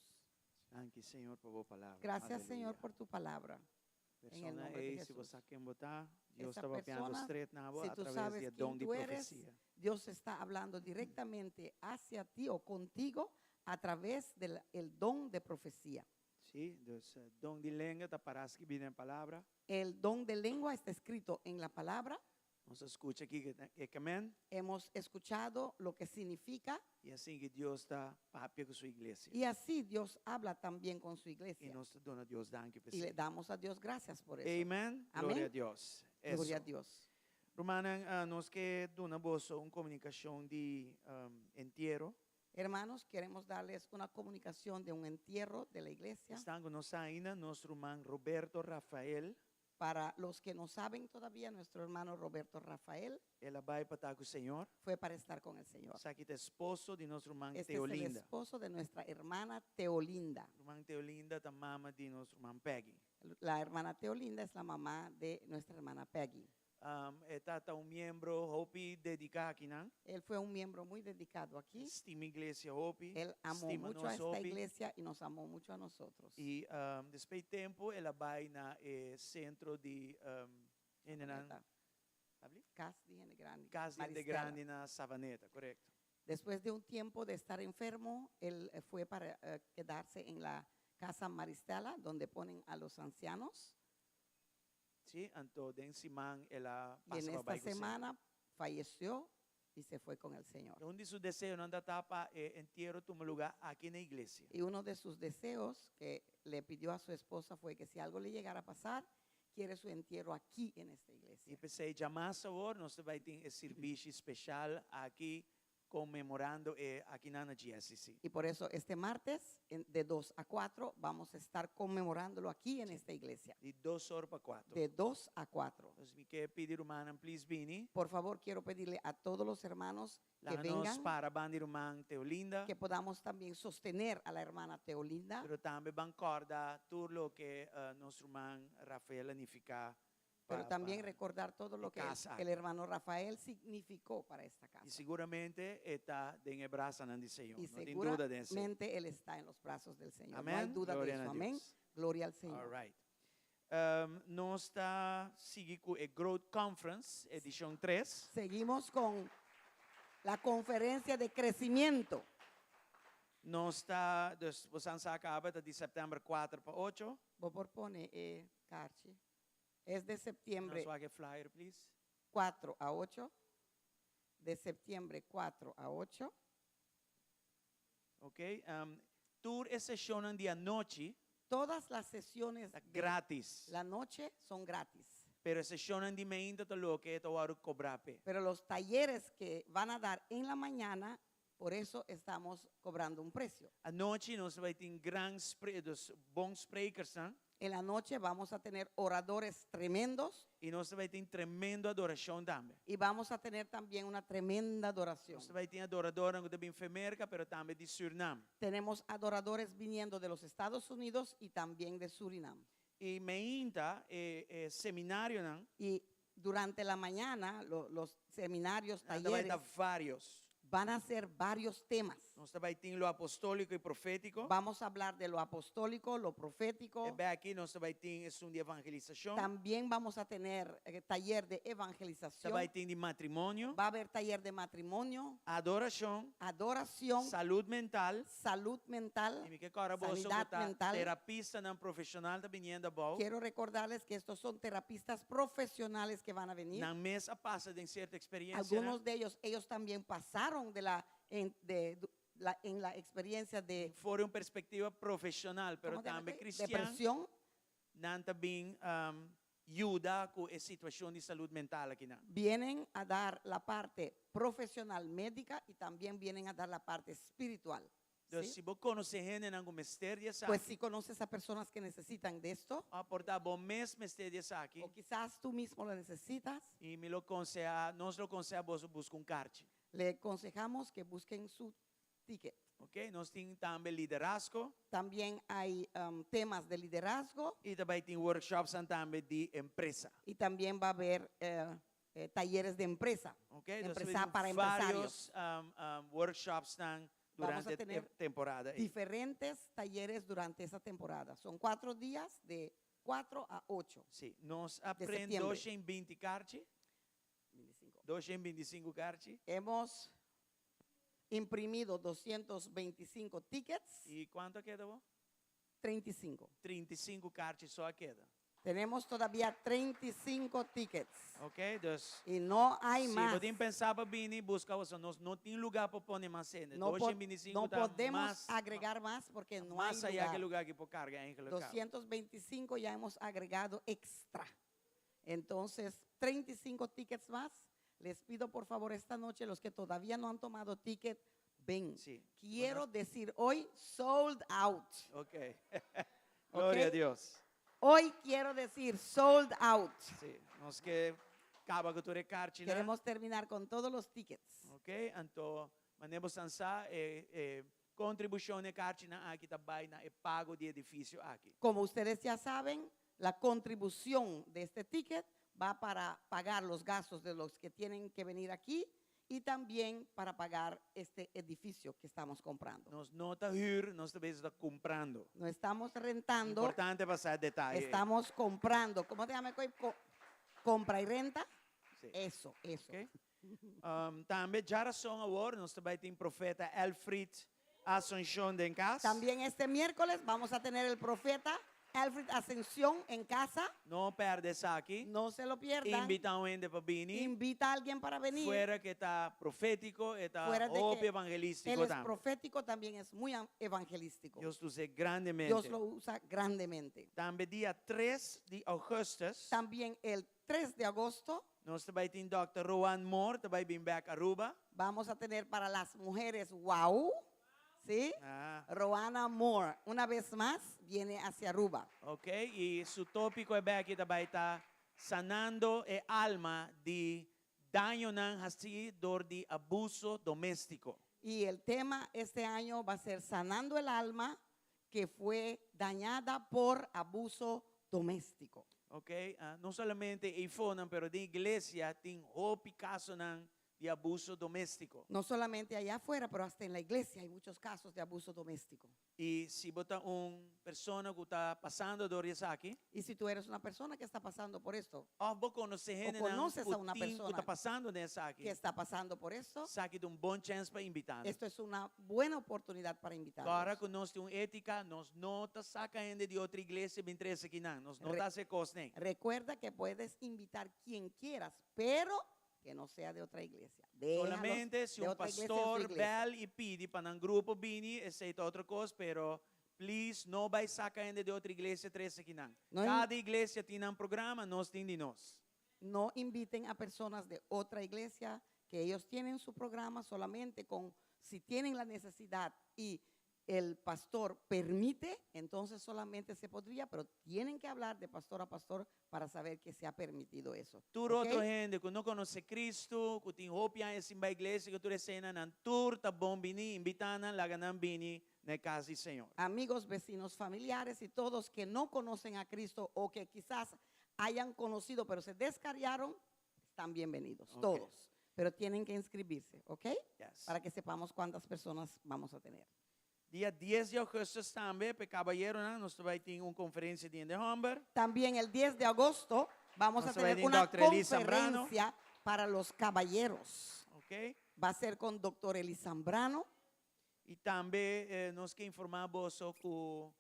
Danki, Señor, pa bo palabra. Gracias, Señor, Aleluya. por tu palabra. En el Persona nombre de ei, si bo Jesús. sa ken bo ta, Dios Esa ta papiando persona, straight na bo si a tú través sabes di quién don di tú eres, profesia. Dios está hablando directamente hacia ti o contigo a través del el don de profecía. Sí, dus eh, don di lenga ta pará skibí den palabra. El don de lengua está escrito en la palabra. Nos a skucha kiko e ke men. Hemos escuchado lo que significa. I asina ku Dios ta papia ku su iglesia. Y así Dios habla también con su I iglesia. nos ta duna Dios danki Y le damos a Dios gracias por eso. Amen. Amén. Gloria na Dios. Gloria a Eso. Dios. Rumannan, ah, nos ke duna boso un komunikashon di um, entiero. Hermanos, queremos darles una comunicación de un entierro de la iglesia. Esnan ku no sa ainda, nos ruman Roberto Rafael. Para los que no saben todavía, nuestro hermano Roberto Rafael El a bai pa ta ku Señor. fue para estar con el Señor. Esaki ta esposo di nos ruman Este es el Teolinda. esposo de nuestra hermana Teolinda. Ruman Teolinda ta mama di nos ruman Peggy. La hermana Teolinda es la mamá de nuestra hermana Peggy. Um, e tabata un miembro hopi dediká akinan. Él fue un miembro muy dedicado aquí. Stima iglesia hopi. Él amó Stima mucho a nos esta hopi. iglesia y nos amó mucho a nosotros. I um, despues di tempu el a bai na eh, sentro di um, hendenan Savaneta. Habli? Cas di Hende Grandi. Cas di Hende Maristela. Grandi na Savaneta, korekto. Después de un tiempo de estar enfermo, él eh, fue para eh, quedarse en la casa Maristela, donde ponen a los ancianos. Sí, anto den siman el a Y en pasa esta pa bai ku Señor. semana falleció. Y se fue con el Señor. Un di su deseonan tabata pa e entiero tuma lugá aki na iglesia. Y uno de sus deseos que le pidió a su esposa fue que si algo le llegara a pasar, quiere su entierro aquí en esta iglesia. I p'esei djamars awor nos ta bai tin e sirbishi speshal aki konmemorando e akinan na GSCC. Y por eso este martes de 2 a 4 vamos a estar conmemorándolo aquí en esta iglesia. Di dos or pa kuater. De 2 a 4. Pues mi ke pidi rumannan please bini. Por favor, quiero pedirle a todos los hermanos que Laga nos vengan, para banda di ruman Teolinda. que podamos también sostener a la hermana Teolinda. Pero tambe ban kòrda tur loke nos ruman Rafael a nifiká pa Pero también pa recordar todo e lo que el, kas el aki. hermano Rafael significó para esta I casa. siguramente e ta den e brasanan di Señor. Y No tin duda den esei. seguramente él está en los brazos del Señor. No hay Amén. duda de Gloria eso. na Amén. Dios. Gloria al All Señor. right. Nos ta sigui ku e Growth Conference edishon tres. Seguimos con la conferencia de crecimiento. Nos ta, dus bosan sa kaba ta di sèptèmber kuater pa ocho. Bo por pone e karchi. Es de septiembre Nos wak e flyer please. 4 a 8. De septiembre 4 a 8. Ok, tur e seshonnan di anochi. Todas las sesiones Ta de gratis. la noche son gratis. Pero e seshonnan di meinta ta loke ta wòrdu kobrá p'e. Pero los talleres que van a dar en la mañana, por eso estamos cobrando un precio. Anochi nos ta bai tin gran spre, dus bon sprekersnan. En la noche vamos a tener oradores tremendos. I nos ta bai tin tremendo adorashon tambe. Y vamos a tener también una tremenda adoración. Nos ta bai tin adoradornan ku ta bin fe Merka, pero tambe di Sürnam. Tenemos adoradores viniendo de los Estados Unidos y también de Surinam. I meinta e e seminarionan. Y durante la mañana los seminarios, Nan ta bai ta talleres. vários. Van a ser varios temas. Nos ta bai tin lo apostóliko i profétiko. Vamos a hablar de lo apostólico, lo profético. E bèki nos ta bai tin esun di evangelisashon. También vamos a tener taller de evangelización. Ta bai tin di matrimonio. Va a haber taller de matrimonio. Adorashon. Adoración. Salud mental. Salud mental. I mi ke kòrda boso ku Sanidad ta mental. terapistanan profeshonal ta biniendo abou. Quiero recordarles que estos son terapistas profesionales que van a venir. Nan mes a pasa den sierto eksperiencianan. Algunos de ellos, ellos también pasaron de la, en, de, la, en la experiencia de For di un perspektiva profeshonal, pero ¿Cómo te tambe llama? kristian. Depresión. Nan ta bin yuda ku e situashon di salud mental akinan. Vienen a dar la parte profesional médica y también vienen a dar la parte espiritual. Dus ¿sí? si bo konosé hendenan ku mester di esaki. Pues si conoces a personas que necesitan de esto. Òf por ta bo mes mester di esaki. O quizás tú mismo lo necesitas. I mi lo konsehá, nos lo konsehá boso buska un karchi. Le aconsejamos que busquen su ticket. Ok, nos tin tambe liderazgo. También hay temas de liderazgo. I ta bai tin workshopsnan tambe di empresa. Y también va a haber talleres de empresa. Ok, nos Empresa tin para varios, empresarios. workshopsnan Vamos a durante tener e temporada ei. diferentes talleres durante esa temporada. Son 4 días de 4 a 8. Sí, nos de a prende septiembre. 220 karchi. 25. 225 karchi. Hemos imprimido 225 tickets. I kuantu a keda bo? 35. 35 karchi so a keda. Tenemos todavía 35 tickets. Ok, dus. Y no hay Si más. bo tin pensá pa bini, buska boso. Nos no tin lugá pa pone mas hende. No 225 no ta podemos mas agregar más porque no hay mas allá lugar. que lugar que por carga eigenlijk caba. 225 ya hemos agregado extra. Entonces, 35 tickets más. Les pido por favor esta noche, los que todavía no han tomado ticket, ven. Sí. Quiero Bueno. decir hoy, sold out. Ok. Gloria a Ok? Dios. Hoy quiero decir sold out. Sí. Nos ke kaba ku tur e karchinan. Queremos terminar con todos los tickets. Ok, anto manera bo sa e, e kontribushon e karchinan aki ta bai na e pago di edifisio aki. Como ustedes ya saben, la contribución de este ticket va para pagar los gastos de los que tienen que venir aquí y también para pagar este edificio que estamos comprando. Nos no ta huur, nos ta bezig ta kumprando. No estamos rentando. Importante pa sa e detaye. Estamos comprando. ¿Cómo te llamas? Compra y renta? Sí. Eso, eso. Okay. Tambe djarason awor nos ta bai tin profeta Elfried Asuncion den kas. También este miércoles vamos a tener el profeta Alfred Ascensión en casa. No pèrdè esaki. No se lo pierdan. Invitá un hende pa bini. Invita a alguien para venir. Fuera ku e ta profétiko, e ta Fuera de hopi que evangelístiko él es tambe. profético, también es muy evangelístico. Dios ta us'é grandemente. Dios lo usa grandemente. Tambe dia 3 di ougùstùs. También el 3 de agosto. Nos ta bai tin Dòkter Rowan Moore ta bai bin bèk Aruba. Vamos a tener para las mujeres wow, sí? Ah. Roana Moore, una vez más, viene hacia Aruba. Ok, i su tópiko e bèki ta bai ta Sanando e alma di dañonan hasí dor di abuso doméstiko. Y el tema este año va a ser Sanando el alma que fue dañada por abuso doméstico. Ok, no solamente eifonan pero den iglesia tin hopi casonan di abuso domestico. No solamente allá afuera, pero hasta en la iglesia hay muchos casos de abuso doméstico. Y si bo ta un persona cu ta pasando door di esaki. Y si tú eres una persona que está pasando por esto. Of bo conoce O hendenan conoces cu a una tin cu persona ta pasando den esaki. que está pasando por esto. Esaki ta un bon chance pa invita nan. Esto es una buena oportunidad para invitarlos. Ora cu nos tin un etica, nos no ta saca hende di otro iglesia bin trece akinan. Nos no ta haci e cos n'ey. Recuerda que puedes invitar quien quieras, pero que no sea de otra iglesia. Déjalos Solamente si de un otra iglesia en su pastor iglesia. bel y pidi pa nan grupo bini, esey ta otro cos, pero please no bay saca hende di otro iglesia trece akinan. No in- Cada iglesia tin nan programa, nos tin di nos. No inviten a personas de otra iglesia que ellos tienen su programa solamente con si tienen la necesidad y el pastor permite, entonces solamente se podría, pero tienen que hablar de pastor a pastor para saber que se ha permitido eso. Tur ¿Ok? otro hende ku no konosé Kristu, ku tin hopi aña sin bai iglesia, ku tur esena nan tur ta bon bini, invitá nan, laga nan bini na e kas di Señor. Amigos, vecinos, familiares y todos que no conocen a Cristo o que quizás hayan conocido pero se descarriaron, están bienvenidos, Ok. todos. Pero tienen que inscribirse, ¿ok? Yes. Para que sepamos cuántas personas vamos a tener. Dia dies di augustus tambe, pa e kabayeronan, nos ta bai tin un konferensia di hende hòmber. También el 10 de agosto vamos a Nos ta bai tener tin una Dòkter Elis Zambrano. conferencia para los caballeros. Ok. Va a ser con doctor Elis Zambrano. I tambe nos ke informá boso ku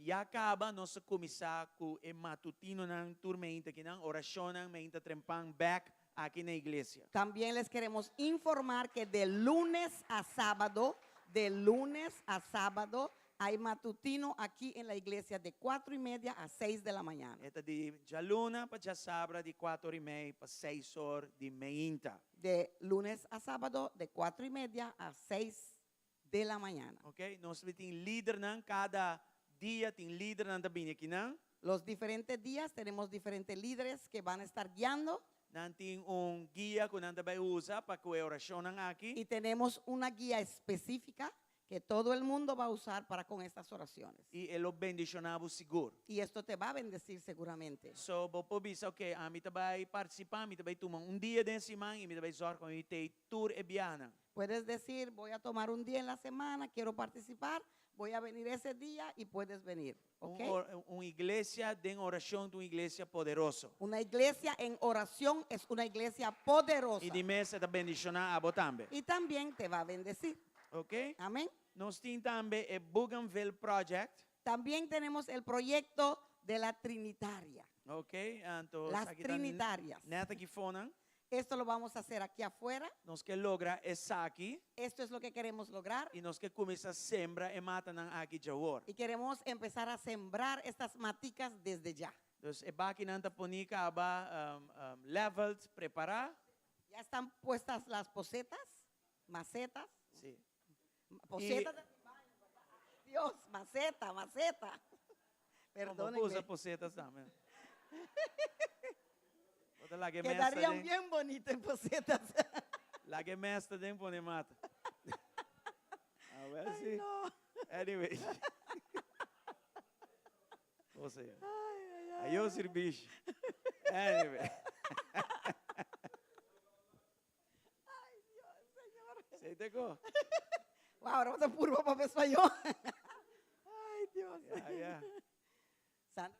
ya kaba nos a kuminsá ku e matutinonan tur meinta akinan, orashonnan meinta trempan bèk aki na iglesia. También les queremos informar que de lunes a sábado, de lunes a sábado, hay matutino aquí en la iglesia de cuatro y media a seis de la mañana. E ta di djaluna pa djasabra di kuater or i mei pa seis or di meinta. De lunes a sábado de cuatro y media a seis de la mañana. Ok, nos tin lidernan kada dia tin lidernan ta bini akinan. Los diferentes días tenemos diferentes líderes que van a estar guiando. Nan tin un guia ku nan ta bai usa pa ku e orashonnan aki. Y tenemos una guía específica que todo el mundo va a usar para con estas oraciones. I e lo bendishoná bo sigur. Y esto te va a bendecir seguramente. So bo por bisa, ok, ami ta bai partisipá, mi ta bai tuma un dia den siman i mi ta bai zòrg pa mi tei tur e biahanan. Puedes decir, voy a tomar un día en la semana, quiero participar, voy a venir ese día y puedes venir, Un ok? or- un iglesia den orashon ta un iglesia poderoso. Una iglesia en oración es una iglesia poderosa. I di mes e ta bendishoná abo tambe. Y también te va a bendecir. Ok? Amén. Nos tin tambe e Bougainville Project. También tenemos el proyecto de la Trinitaria. Ok, anto Las esaki ta Trinitarias. net aki fonan. Esto lo vamos a hacer aquí afuera. Nos ke logra esaki. Esto es lo que queremos lograr. I nos ke kuminsá sembra e matanan aki djawor. Y queremos empezar a sembrar estas maticas desde ya. Dus e bakinan ta poni kaba um, um, leveled, prepará. Ya están puestas las posetas, macetas. Sí. Posetas. Y Dios, maceta, maceta. Perdónenme. Perdónenme. usa posetas tambe. Bo ta laga e mester Quedarían den. bien bonito en posetas. Laga e mester den pone mata. A ver Ay, si. no. Anyway. O sea. Ay, ay, ay. Ayo sirbishi. Anyway. Ay, Dios, Señor. Sei te ko. Wow, ahora vamos a puro papá español. Ay, Dios. Ya, ya. Sandra.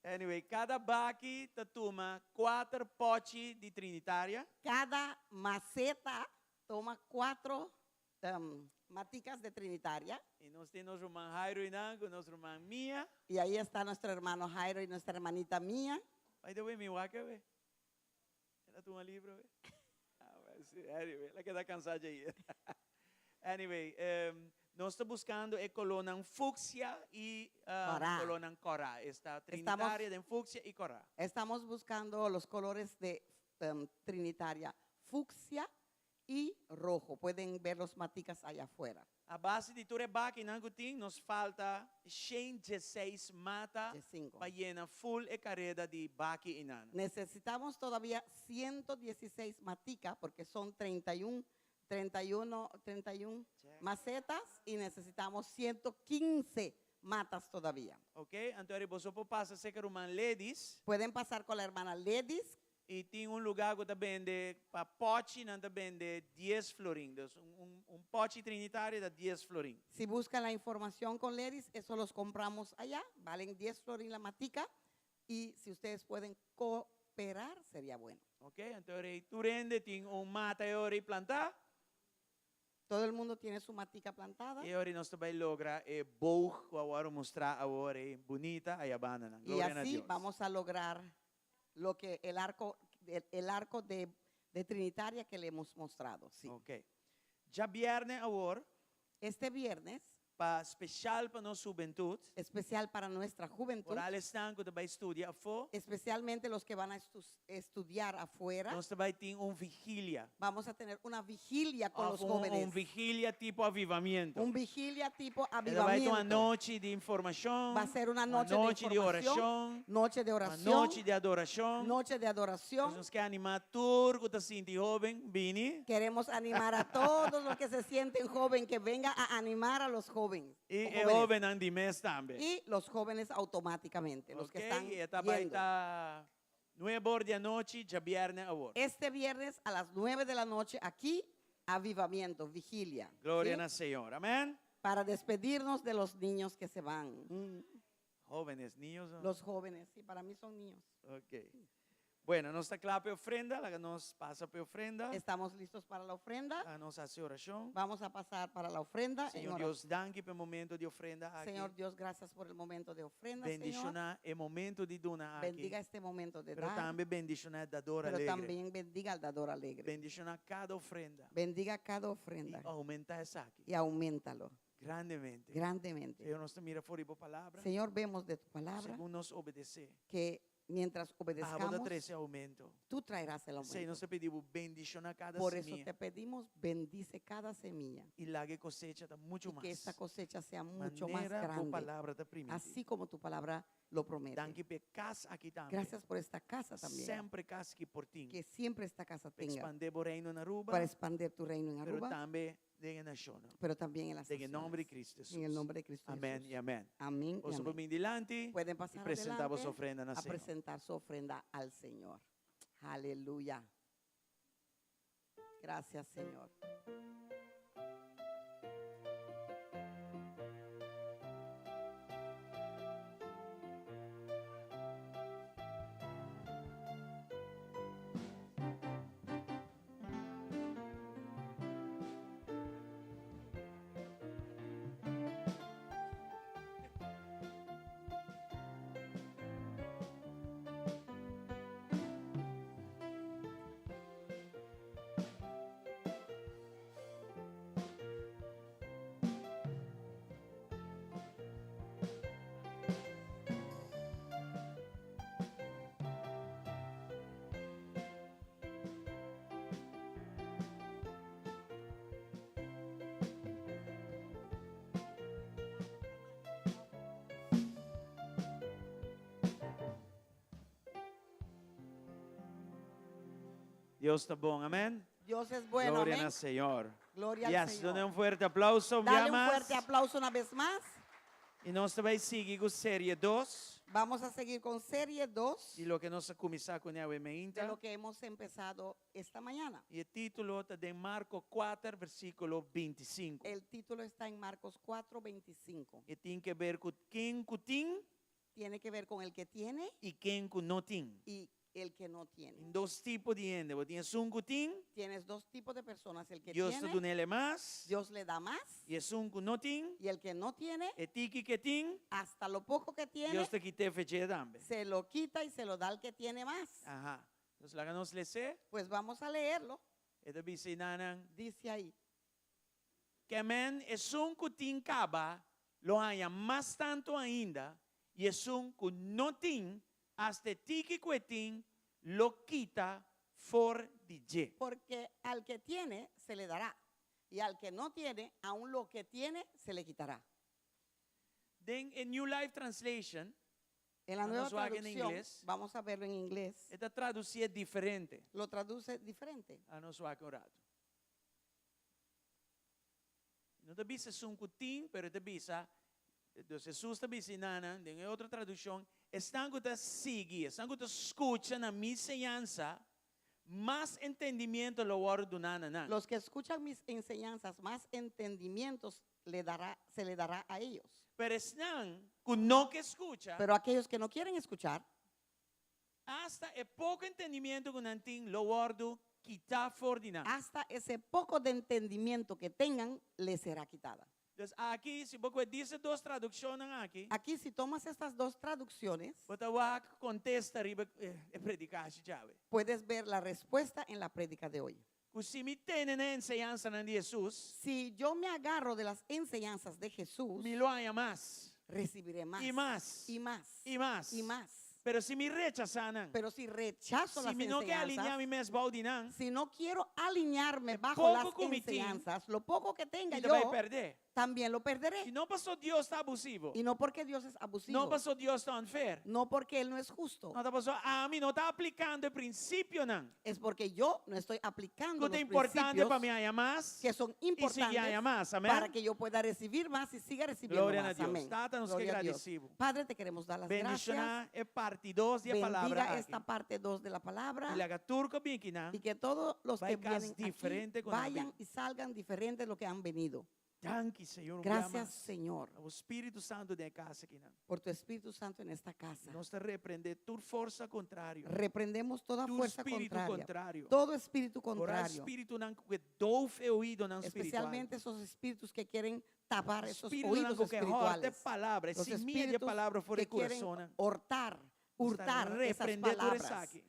Anyway, kada baki ta tuma kuater pochi di Trinitaria. Cada maceta toma 4, Maticas de Trinitaria. I nos tin nos ruman Jairo einan ku nos ruman Mia. Y ahí está nuestro hermano Jairo y nuestra hermanita Mía. By the way, mi wak awe. El a tuma libro awe? Ah, well, si. Anyway, el a keda cansá dje. Anyway, nos ta buscando e colónan fucsia y Corá. colónan corá. Esta Trinitaria den fucsia y corá. Estamos buscando los colores de Trinitaria, fucsia y rojo. Pueden ver los maticas allá afuera. A base di tur e bakinan ku tin, nos falta shen dieseis mata Diescinco. pa yena full e kareda di baki einan. Necesitamos todavía 116 matica porque son 31, 31, 31 Check. macetas y necesitamos 115 matas todavía. Ok, anto eri boso por pasa serka ruman Ledis. Pueden pasar con la hermana Ledis. I tin un lugá ku ta bende pa pòchi, nan ta bende dies florin. Dus un, un, un pòchi trinitario ta dies florin. Si buscan la información con Ledis, eso los compramos allá, valen 10 florin la matica y si ustedes pueden cooperar sería bueno. Ok, anto eri tur hende tin un mata e ora ei plantá. Todo el mundo tiene su matica plantada. E ora ei nos ta bai logra e boog ku a wòrdu mustrá awor ei bunita aya bandanan. Y Gloria na así Dios. vamos a lograr lo que el arco, el, el arco de, de Trinitaria que le hemos mostrado. Sí. Ok. Djabièrnè awor. Este viernes. Pa special pa nos hubentud. Especial para nuestra juventud. Vooral esnan ku ta bai studia afó. Especialmente los que van a estudiar afuera. Nos ta bai tin un vigilia. Vamos a tener una vigilia con Of los un, jóvenes. un vigilia tipo avivamiento. Un vigilia tipo E ta bai ta un avivamiento. anochi di informashon. Va a ser una noche de Anochi di información, orashon. Noche de oración. Anochi di adorashon. Noche de adoración. Nos ke animá tur ku ta sinti hóben, bini. Queremos animar a todos los que se sienten joven, que venga a animar a los jóvenes. I o e jóvenes. hóbennan di mes tambe. Y los jóvenes automáticamente, los que Ok, están e ta bai yendo. ta nuebe or di anochi, djabièrnè awor. Este viernes a las 9 de la noche aquí, avivamiento, vigilia. Gloria ¿sí? na Señor. Amén. Para despedirnos de los niños que se van. Jóvenes, niños. No? Los jóvenes, sí, para mí son niños. Ok. Bueno, nos ta kla pa e ofrenda, laga nos pasa pa e ofrenda. Estamos listos para la ofrenda. Laga nos hasi orashon. Vamos a pasar para la ofrenda. en Señor oración. Dios, danki pa e momento di ofrenda aki. Señor Dios, gracias por el momento de ofrenda, Señor. Bendishoná e momento di duna aki. Bendiga este momento de Pero dar. tambe bendishoná e dador Pero alegre. también bendiga al dador alegre. Bendishoná kada ofrenda. Bendiga cada ofrenda. I oumentá esaki. Y auméntalo. Grandemente. Grandemente. Señor, nos ta mira for di bo palabra. Señor, vemos de tu palabra. Segun nos obedesé. Que mientras Abo ta obedezcamos, trese oumento. tú traerás el P'esei aumento. nos ta pidi bo bendishoná kada Por eso simia. te pedimos, bendice cada semilla. I laga e kosecha ta muchu Y mas. que esta cosecha sea mucho más Manera bo grande. palabra ta primintí. Así como tu palabra lo promete. Danki p'e kas aki tambe. Gracias por esta casa también. Semper kas aki por tin. Que siempre esta casa Pa tenga. expandé bo reino na Aruba. Para expandir tu reino en Pero Aruba. tambe den e nashonnan. Pero también en las Den e nomber di naciones. Cristo En el Jesús. nombre de Cristo Amén Jesús. y amén. Amén y Boso por amén. bin dilanti Pueden y pasar presentá boso adelante ofrenda na a Señor. presentar su ofrenda al Señor. Aleluya. Gracias, Señor. Dios ta bon, amèn? Dios es bueno, Gloria amén. na Señor. Gloria al Yes, Señor. duna un fuerte aplauso, un Dale bia un mas. fuerte aplauso una vez más. I nos ta bai sigui ku serie 2. Vamos a seguir con serie 2. Di loke nos a kuminsá kuné awe mainta. De lo que hemos empezado esta mañana. I e título ta den Marko 4, versíkulo 25. El título está en Marcos 4, 25. E tin ke ber ku ken ku tin. Tiene que ver con el que tiene. I ken ku no tin. Y El que no tiene. Tin dos tipo di hende. Bo tin esun ku tin, Tienes dos tipos de personas, el que Dios ta tiene, dun'é mas, Dios le da más, i esun ku no tin, y el que no tiene, e tiki ku e tin, hasta lo poco que tiene, Dios ta kit'é for di dje tambe. se lo quita y se lo da al que tiene más. Aha. Entonces, laga nos les'é. Pues vamos a leerlo. E ta bisa einan. Dice ahí. Ke men esun ku tin kaba lo haña mas tantu ainda, i esun ku no tin, hasta e tiki ku e tin lo kita for di dje. Porque al que tiene, se le dará, y al que no tiene, aun lo que tiene, se le quitará. Den e New Life Translation, En la nueva Nos wak en traducción, ingles. vamos a verlo en inglés, e ta tradusié diferente. lo traduce diferente. Nos wak un ratu. No ta bisa esun ku tin, pero ta bisa, dus Hesus ta bisa einan, den e otro tradukshon, esnan ku ta sigui, esnan ku ta skucha na mi enseñansa, mas entendimiento lo wòrdu duná na nan. Los que escuchan mis enseñanzas, más entendimientos le dará, se le dará a ellos. Pero esnan ku no ke skucha, Pero aquellos que no quieren escuchar, hasta e poko entendimiento ku nan tin lo wòrdu kitá for di nan. Hasta ese poco de entendimiento que tengan, les será quitada. Dus aki, si bo kue e dos tradukshonnan aki, Aquí, si tomas estas dos traducciones, bo ta wak kontesta riba e predikashi djawe. Puedes ver la respuesta en la prédica de hoy. Ku si mi tene na enseñansanan di Hesus, Si yo me agarro de las enseñanzas de Jesús, mi lo haña mas. Recibiré más. I mas. Y más. I mas. Y más. Pero si mi rechasá nan, Pero si rechazo si las mi no ke alineá enseñanzas, mi mes bou di nan, si no quiero alinearme bajo poco las ku mi tin, enseñanzas, lo poco que tenga mi ta bai yo, pèrdè. También lo perderé. I no paso Dios ta abusivo. Y no porque Dios es abusivo. No paso Dios ta unfair. No porque Él no es justo. No, ta paso ami no ta aplikando e prinsipionan. Es porque yo no estoy aplicando Ku ta los importante principios pa mi haña mas que son i sigui importantes haña mas. Amèn. para que yo pueda recibir más y siga recibiendo Gloria más. na Dios. Amén. Tata, nos ke Gloria a Dios. gradisí Bo. Padre, te queremos dar las gracias. Bendishoná e parti 2 di e palabra Bendiga aki. esta parte 2 de la palabra. I laga tur ku bin akinan Y que todos los bai que kas vienen aquí diferente ku nan vayan bin. y salgan diferentes de lo que han venido. Danki, Señor, un bia Gracias, mas. Señor. Pa Spiritu Santu den e kas akinan. Por tu Espíritu Santo en esta casa. Nos ta reprendé tur forsa kontrario. Reprendemos toda Tur fuerza spiritu contraria. kontrario. Todo espíritu Foral contrario. spiritunan ku ke doof e oídonan spiritual. Especialmente esos espíritus que quieren tapar esos Spiritunan oídos ku ke hòrta espirituales. palabra, Los simia di espíritus palabra for que di quieren kurason. hortar, hurtar esas Reprendé tur palabras. esaki.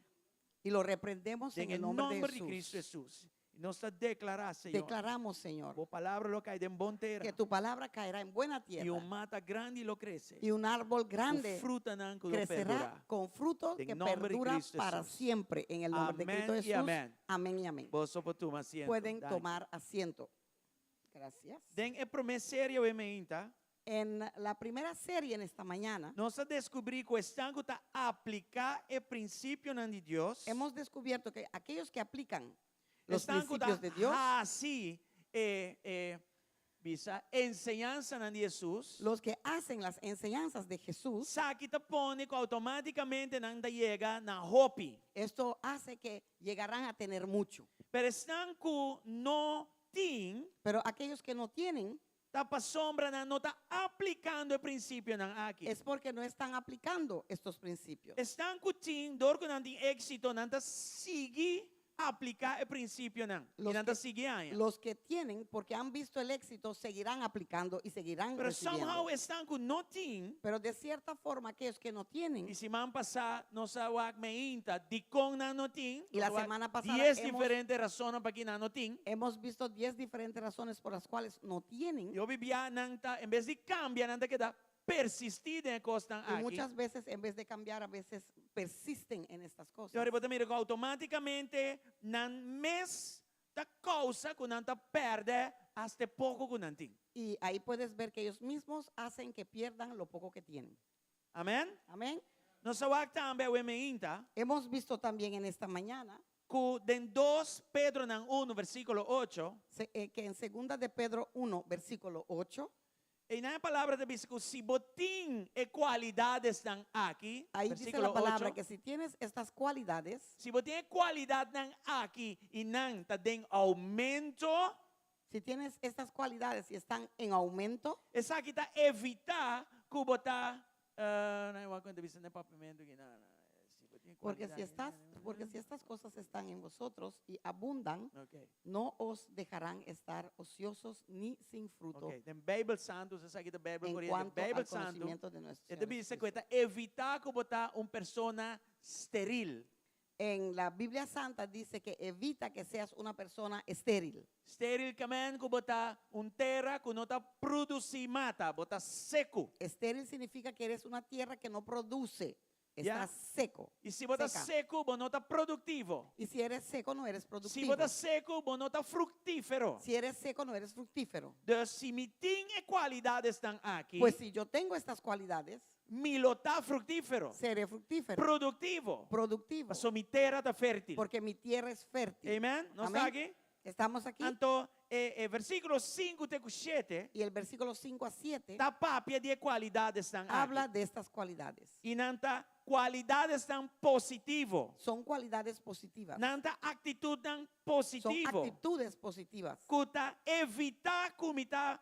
Y lo reprendemos en En el el nombre de nomber di Jesús. Kristu Hesus. I nos ta deklará, Señor. Declaramos, Señor, Bo palabra lo kai den bon tera. que tu palabra caerá en buena I tierra. un mata grandi lo krese. Y un árbol grande Ku frutanan ku lo crecerá perdurá. con fruto Den que nomber di perdura Cristo para Jesús. siempre. En el nombre de Amén Cristo y Jesús. amén. Amén y amén. Boso por tuma asiento. Pueden Danki. tomar asiento. Gracias. Den e promé serie awe mainta, En la primera serie en esta mañana, nos a deskubrí ku esnan ku ta apliká e prinsipionan di Dios, hemos descubierto que aquellos que aplican los esnan ku ta principios de Dios, hasi e e bisa enseñansanan di Hesus, los que hacen las enseñanzas de Jesús, esaki ta pone ku outomátikamente nan ta yega na hopi. Esto hace que llegarán a tener mucho. Pero esnan ku no tin, Pero aquellos que no tienen, ta pasobra nan no ta aplikando e prinsipionan aki. Es porque no están aplicando estos principios. Esnan ku tin, dor ku nan tin éksito, nan ta sigui apliká e prinsipionan. Los I nan ta que, sigui haña. los que tienen, porque han visto el éxito, seguirán aplicando y seguirán Pero recibiendo. somehow esnan ku no tin. Pero de cierta forma, aquellos que no tienen. I siman pasá nos a wak mainta, dikon nan no tin. Y la Nos a wak semana pasada 10 hemos, diferente rasonnan pakiko nan no tin. hemos visto 10 diferentes razones por las cuales no tienen. I hopi bia nan ta, en bes di kambia, nan ta keda persistí den e kosnan Y aki. muchas veces, en vez de cambiar, a veces persisten en estas cosas. I ora bo ta mira ku outomátikamente nan mes ta kousa ku nan ta pèrdè hasta e poko ku nan tin. Y ahí puedes ver que ellos mismos hacen que pierdan lo poco que tienen. Amèn? Amén. Nos a wak tambe awe mainta. Hemos visto también en esta mañana Ku den 2 Pedronan 1 versíkulo 8. Se, eh, que en segunda de Pedro 1, versículo 8. Einan e palabra ta bisa ku si bo tin e kualidadesnan aki, Ahí dice versíkulo la palabra 8. que si tienes estas cualidades, Si bo tin e kualidatnan aki i nan ta den oumento, si tienes estas cualidades y están en aumento, esaki ta evitá ku bo ta, eh, nan e wak kuenta bisa den papiamentu aki, nan, si bo Porque si, estás, porque si estas cosas están en vosotros y abundan, Ok. no os dejarán estar ociosos ni sin fruto Ok, den Bijbel Santu, esaki ta Bijbel en Koriente, cuanto Bijbel al Santu, conocimiento de nuestro e Señor bisa ku Jesucristo. ta evitá ku bo ta un persona steril. En la Biblia Santa dice que evita que seas una persona estéril. Steril ke men ku bo ta un tera ku no ta produsí mata, bo ta seku. Estéril significa que eres una tierra que no produce, Ya. estás seco. I si bo ta Seca. seku, bo no ta produktivo. Y si eres seco, no eres Si productivo. bo ta seku, bo no ta fruktífero. Si eres seco, no eres fructífero. Dus si mi tin e kualidatnan aki, Pues si yo tengo estas cualidades, mi lo ta fruktífero, seré fructífero, produktivo. productivo, Paso mi tera ta fértil. porque mi tierra es fértil. Amen? Nos ta Amén. aki? Estamos aquí. Anto, e, e versíkulo 5 te ku 7, Y el versículo 5 a 7 ta papia di e kualidatnan habla aki. de estas cualidades. I nan ta kualidatnan positivo. Son cualidades positivas. Nan ta aktitutnan Son positivo. actitudes positivas Ku ta evitá ku mi ta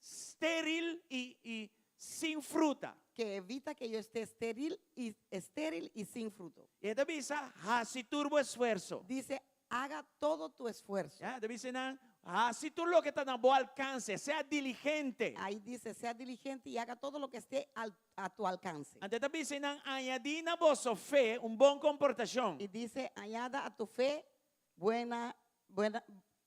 steril i, i sin fruta. que evita que yo esté estéril y, estéril y sin fruto. E ta bisa, hasi tur bo esfuerso. Dice, haga todo tu esfuerzo. Ya, e ta bisa nan, hasi tur loke ta na bo alkanse, sea diligente. Ahí dice, sea diligente y haga todo lo que esté al- a tu alcance. Anto e ta bisa nan, añadí na boso fe un bon komportashon. Y dice, añada a tu fe buena, buena,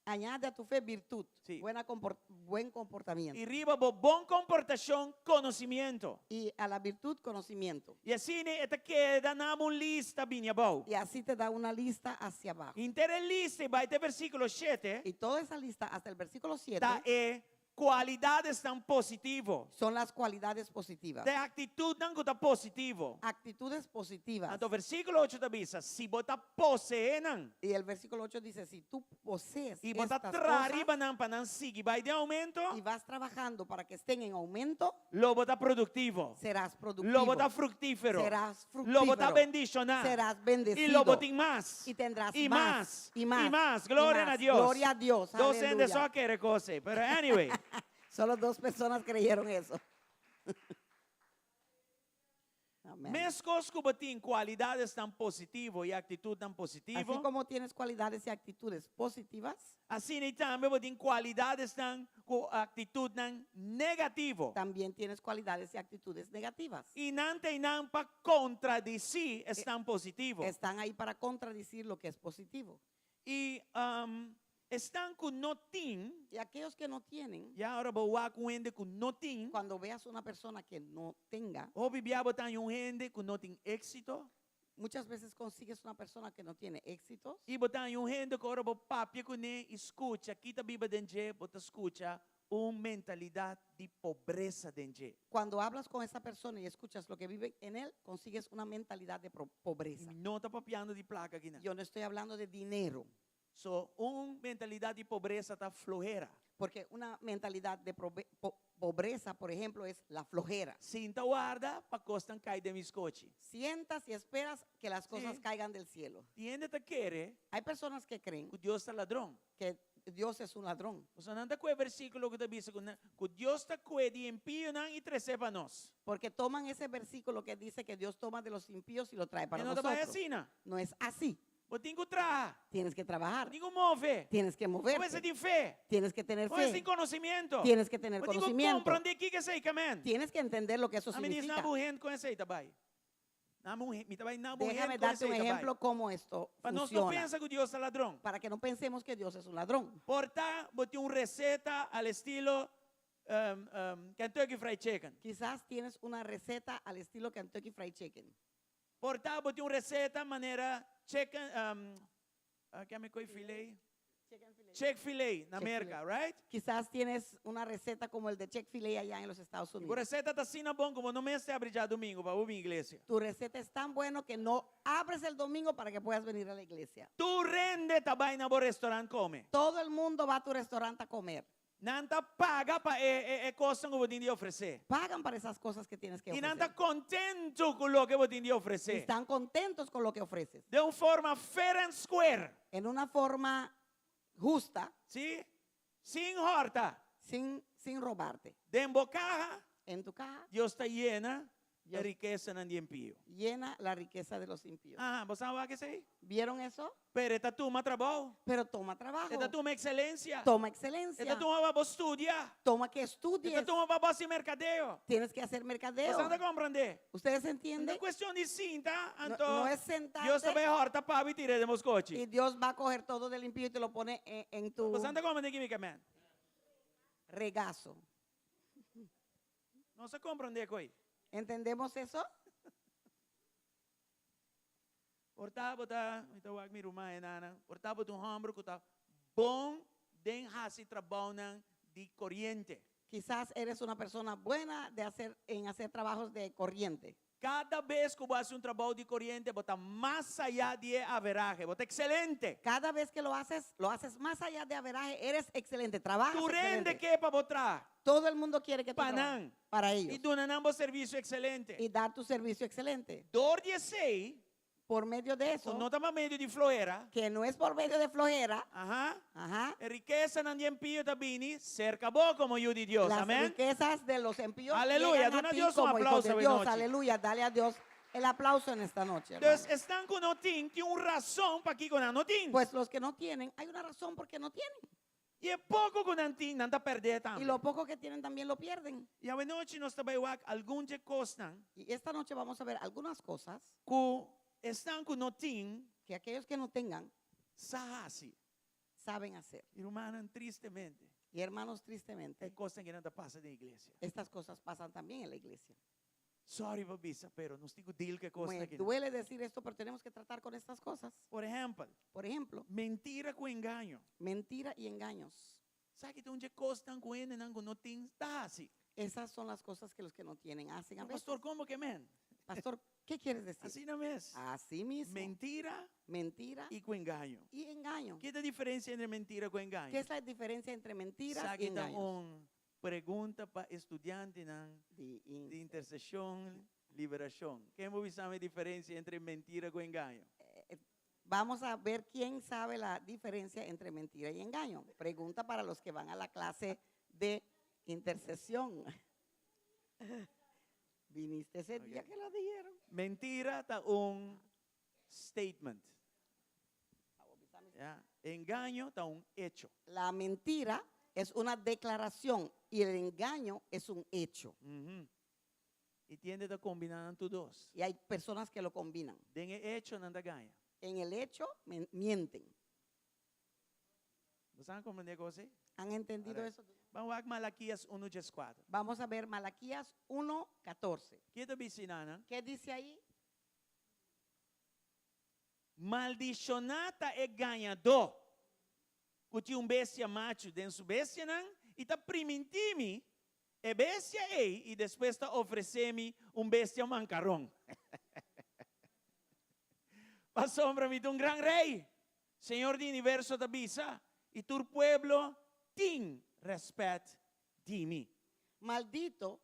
añade a tu fe virtud, Sí. buena compor- buen comportamiento. I riba bo bon komportashon, konosementu. Y a la virtud, conocimiento. I asina e ta keda duna un lista bini abou. Y así te da una lista hacia abajo. Henter e lista bai te versíkulo 7, Y toda esa lista hasta el versículo 7 ta e kualidatnan positivo. son las cualidades positivas. Ta e aktitutnan ku ta positivo. Actitudes positivas. Anto versíkulo 8 ta bisa, si bo ta poseé nan, Y el versículo 8 dice, si tú posees i bo ta estas traha cosas riba nan pa nan sigui bai den oumento, y vas trabajando para que estén en aumento, lo bo ta produktivo. serás productivo. Lo bo ta fruktífero. Serás Lo bo ta fructífero. bendishoná. Serás I lo bendecido. bo tin mas. Y tendrás I más, mas. y más, I mas. y Gloria más. na Dios. Gloria a Dios. Dos Aleluya. hende so a kere e kos ei. Pero anyway. Solo dos personas creyeron eso. Amén. Meskos ku bo tin kualidatnan positivo i aktitutnan positivo. Así como tienes cualidades y actitudes positivas, Asina tambe bo tin kualidatnan ku aktitutnan negativo. también tienes cualidades y actitudes negativas. I nan t'einan pa kontradisí esnan positivo. Están ahí para contradecir lo que es positivo. I um, esnan ku no tin, Y aquellos que no tienen, ya ora bo wak un hende ku no tin, cuando veas una persona que no tenga, hopi bia bo ta haña un hende ku no tin éksito, muchas veces consigues una persona que no tiene éxitos. i bo ta haña un hende ku ora bo papia kuné i skucha, ki ta biba den dje, bo ta skucha un mentalidat di pobresa den dje. Cuando hablas con esa persona y escuchas lo que vive en él, consigues una mentalidad de pobreza. No ta papiando di plaka akinan. Yo no estoy hablando de dinero, So, un mentalidat di pobresa ta flohera. porque una mentalidad de pobreza, por ejemplo, es la flojera. Sinta warda pa kosnan kai den biskochi. Sientas y esperas que las cosas Sí. caigan del cielo. Tin hende ta kere Hay personas que creen ku Dios ta ladron. que Dios es un ladrón. Pasobra nan ta kohe e versíkulo ku ta bisa ku Dios ta kohe di impionan i trese pa nos. Porque toman ese versículo que dice que Dios toma de los impíos y lo trae para E no ta nosotros. asina. No es así. Bo tin ku traha. Tienes que trabajar. Bo tin ku move. Tienes que Bo moverte. mester tin fe. Tienes que tener Bo mester fe. tin konosementu. Tienes que tener Bo tin ku conocimiento. komprondé kiko esei ke men. Tienes que entender lo que eso Ami diz significa. na buhen con esei tabay. Na buhen, mi tabay na buhen Déjame con darte un esei tabay. ejemplo cómo esto Pa nos no funciona. pensa ku Dios ta ladron. Para que no pensemos que Dios es un ladrón. Por ta, bo tin un reseta al estilo Kentucky Fried Chicken. Quizás tienes una receta al estilo Kentucky Fried Chicken. Por ta, bo tin un reseta manera chicken, ki mi koi filet? Chick-fil-A na Chick-fil-A. Merka, right? Quizás tienes una receta como el de Chick-fil-A allá en los Estados E Unidos. reseta ta asina bon ku bo no mester habri djadumingu pa bin iglesia. Tu receta es tan bueno que no abres el domingo para que puedas venir a la iglesia. Tur hende ta bai na bo restaurant kome. Todo el mundo va a tu restaurante a comer. Nan ta paga pa e, e, e kosnan ku bo tin di ofresé. Pagan para esas cosas que tienes que I nan ta ofrecer. kontentu ku loke bo tin di ofresé. Están contentos con lo que ofreces. Di un forma fair and square. En una forma justa, Si? Sin hòrta. sin, sin robarte. Den bo kaha, En tu caja, Dios ta yena. e Dios rikesanan di impio. llena la riqueza de los impíos. Ah, boso a wak esei? ¿Vieron eso? Pero e ta tuma trabou. Pero toma trabajo. E ta tuma ekselensia. Toma E ta excelencia. tuma pa bo studia. Toma que E ta estudies. tuma pa bo hasi merkadeo. Tienes que hacer mercadeo. Boso ta komprondé? ¿Ustedes No entienden? ta kuestion di sinta, No, anto no es Dios ta sentarte bai hòrta pa bo i tir'é den bo skochi. y Dios va a coger todo del impío y te lo pone en, en tu Boso ta komprondé ki mi ke men? regazo. Nos a komprondé koi. ¿Entendemos eso? Por ta bo ta, mi ta wak mi ruman enanan, por ta bo ta un hòmber ku ta bon den hasi trabounan di koriente. Quizás eres una persona buena de hacer, en hacer trabajos de corriente. Kada bes ku bo hasi un trabou di koriente, bo ta mas ayá di e averahe, bo ta ekselente. Cada vez que lo haces, lo haces más allá de averaje, eres excelente, trabajas Tur hende excelente. ke pa bo traha. Todo el mundo quiere que tú Pa trabajes nan. para I ellos duna nan bo servisio ekselente. y dar tu servicio excelente. Dor di esei, Por medio de ku eso, no ta pa medio di flohera, que no es por medio de flojera, aha, ajá, e rikesanan di impio ta bini serka bo komo yu di Dios. las Amèn. riquezas de los impíos Aleluya. llegan a Duna ti Dios un como hijo aplauso de hoy Dios. noche. Aleluya. Dale a Dios el aplauso en esta noche. hermano. Dus esnan ku no tin, tin un rason pakiko nan no tin. Pues los que no tienen, hay una razón por qué no tienen. I e poko ku nan tin, nan ta pèrdè Y tambe. lo poco que tienen también lo pierden. I awe nochi nos ta bai wak algun dje kosnan Y esta noche vamos a ver algunas cosas ku esnan ku no tin que aquellos que no tengan sa hasi. saben hacer. I rumannan, tristemente, Y hermanos, e tristemente, kosnan akinan ta pasa den iglesia. estas cosas pasan también en la iglesia. Sorry pa bisa, pero nos tin ku deal ku e kosnan Me akinan. duele decir esto, pero tenemos que tratar con estas cosas. Por ehèmpel, Por ejemplo, mentira ku engaño. mentira y engaños. Esaki ta un dje kosnan ku hendenan ku no tin ta hasi. Esas son las cosas que los que no tienen hacen a No, veces. pastor, kon bo ke men? Pastor, ¿qué quieres decir? Asina mes. Así mismo. Mentira Mentira i ku engaño. y engaño. Kiko ta e diferensia entre mentira ku engaño? ¿Qué es la diferencia entre mentiras y Esaki ta engaños? un pregunta pa estudiantenan Di in- di interseshon, liberashon. Ken por bisa mi e diferensia entre mentira ku engaño? Vamos a ver quién sabe la diferencia entre mentira y engaño. Pregunta para los que van a la clase de intercesión. Viniste ese día Ok. que lo dijeron. Mentira ta un statement. Ya? Engaño ta un hecho. La mentira es una declaración y el engaño es un hecho. Uhum. I tin hende ta kombiná nan tur dos. Y hay personas que lo combinan. Den e hecho nan ta gaña. En el hecho mienten. Boso a komprondé kos ei? ¿Han entendido Alright. eso? Ban wak Malakias 1.14. Vamos a ver Malaquías 1:14. Kiko ta bisa einan? ¿Qué dice ahí? Maldishoná ta e gañadó. Ku tin un bestia machu den su bestianan i ta primintí mi e bestia ei i despues ta ofresé mi un bestia mankaron. Pasobra mi ta un gran rei, Señor di universo ta bisa, i tur pueblo tin rèspèt di mi. Maldito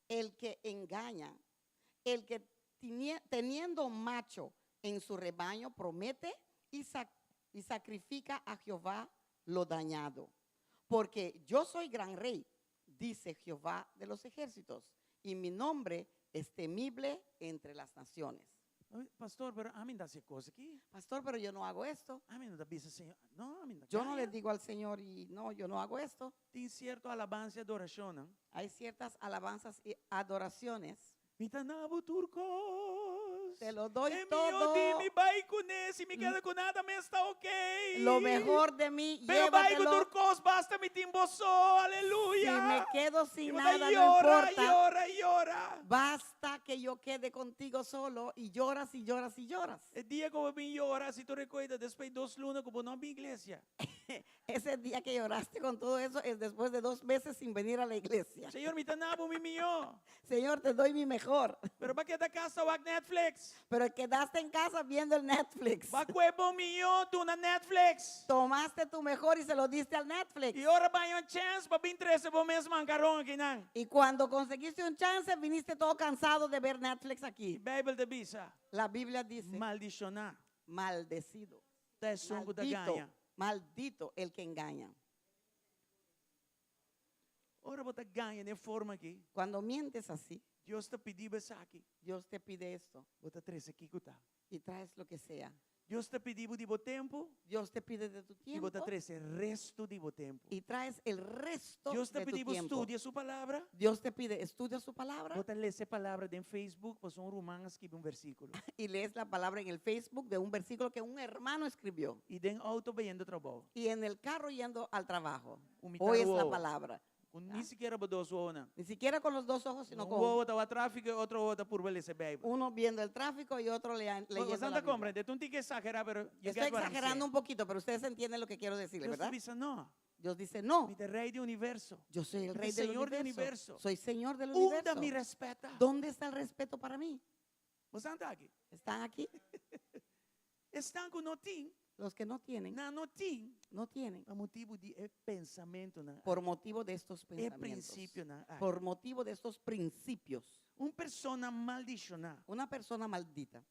el que engaña, el que teniendo macho en su rebaño promete y sacrifica a Jehová lo dañado. Porque yo soy gran rey, dice Jehová de los ejércitos, y mi nombre es temible entre las naciones. Ay, Pastor, pero ami no ta hasi e kos aki. Pastor, pero yo no hago esto. Ami no ta bisa Señor. No, ami no Yo no le gaña. digo al Señor y no, yo no hago esto. Tin sierto alabansa i adorashon, no? Hay ciertas alabanzas y adoraciones. Mi ta duna bo tur kos. Te lo doy E mihó todo. di mi bai kuné, si mi keda ku nada, mi ta ok. Lo mejor de mí, Pero bai ku llévatelo. tur kos, basta mi tin bo so, aleluya. Si me quedo sin I bo ta nada, no yora, importa. yora, yora. Basta que yo quede contigo solo y lloras y lloras y lloras. E dia ku bo a bin yora, si tur e kos, despues dos luna ku bo no a bin iglesia. Ese día que lloraste con todo eso es después de dos meses sin venir a la iglesia. Señor, mi ta duna bo mi mihó. Señor, te doy mi mejor. Pero b'a keda kas wak Netflix. Pero quedaste en casa viendo el Netflix. B'a kue bo mihó duna Netflix. Tomaste tu mejor y se lo diste al Netflix. I ora b'a haña un chèns pa bin trese bo mes mankaron akinan. Y cuando conseguiste un chance, viniste todo cansado de ver Netflix aquí. Beibel ta bisa. La Biblia dice, Maldishoná. maldecido. Ta esun ku ta Maldito, gaña. maldito el que engaña. Ora bo ta gaña den e forma aki. Cuando mientes así, Dios ta pidi bo esaki. Dios te pide esto. Bo ta trese kiko ta. Y traes lo que sea. Dios ta pidi bo di bo tempu. Dios te pide de tu I bo ta tiempo. trese restu di bo tempu. Y traes el resto Dios ta de tu pidi bo tiempo. studia su palabra. Dios te pide, estudia su palabra. Bo ta lesa e palabra den Facebook pasobra un ruman a skibi un versíkulo. Y lees la palabra en el Facebook de un versículo que un hermano escribió. I den outo bayendo trabou. Y en el carro yendo al trabajo. Ku mitar Hoy es la wowo. palabra. Ku ni sikiera bo dos wowonan. Ni siquiera con los dos ojos, sino Un con wowo ta wak tráfiko i otro wowo ta purba lesa Beibel. uno viendo el tráfico y otro leyendo Bo la ta Biblia. komprendé? Ta un tiki eksagerá, pero you Estoy get what I'm exagerando saying. un poquito, pero ustedes entienden lo que quiero decirle, Dios ta ¿verdad? bisa no. Dios dice, no, Mi ta rei di universo. yo soy el Mi ta rey del Señor di universo. universo. Soy señor del Unda mi universo. rèspèt ta? ¿Dónde está el respeto para mí? Bo ta aki? ¿Están aquí? Esnan ku no tin. Los que no tienen, Nan no tin. no tienen. Pa motibu di e pensamentunan Por aki. motivo de estos E pensamientos. prinsipionan aki. Por motivo de estos principios. Un persona maldishoná. Una persona maldita.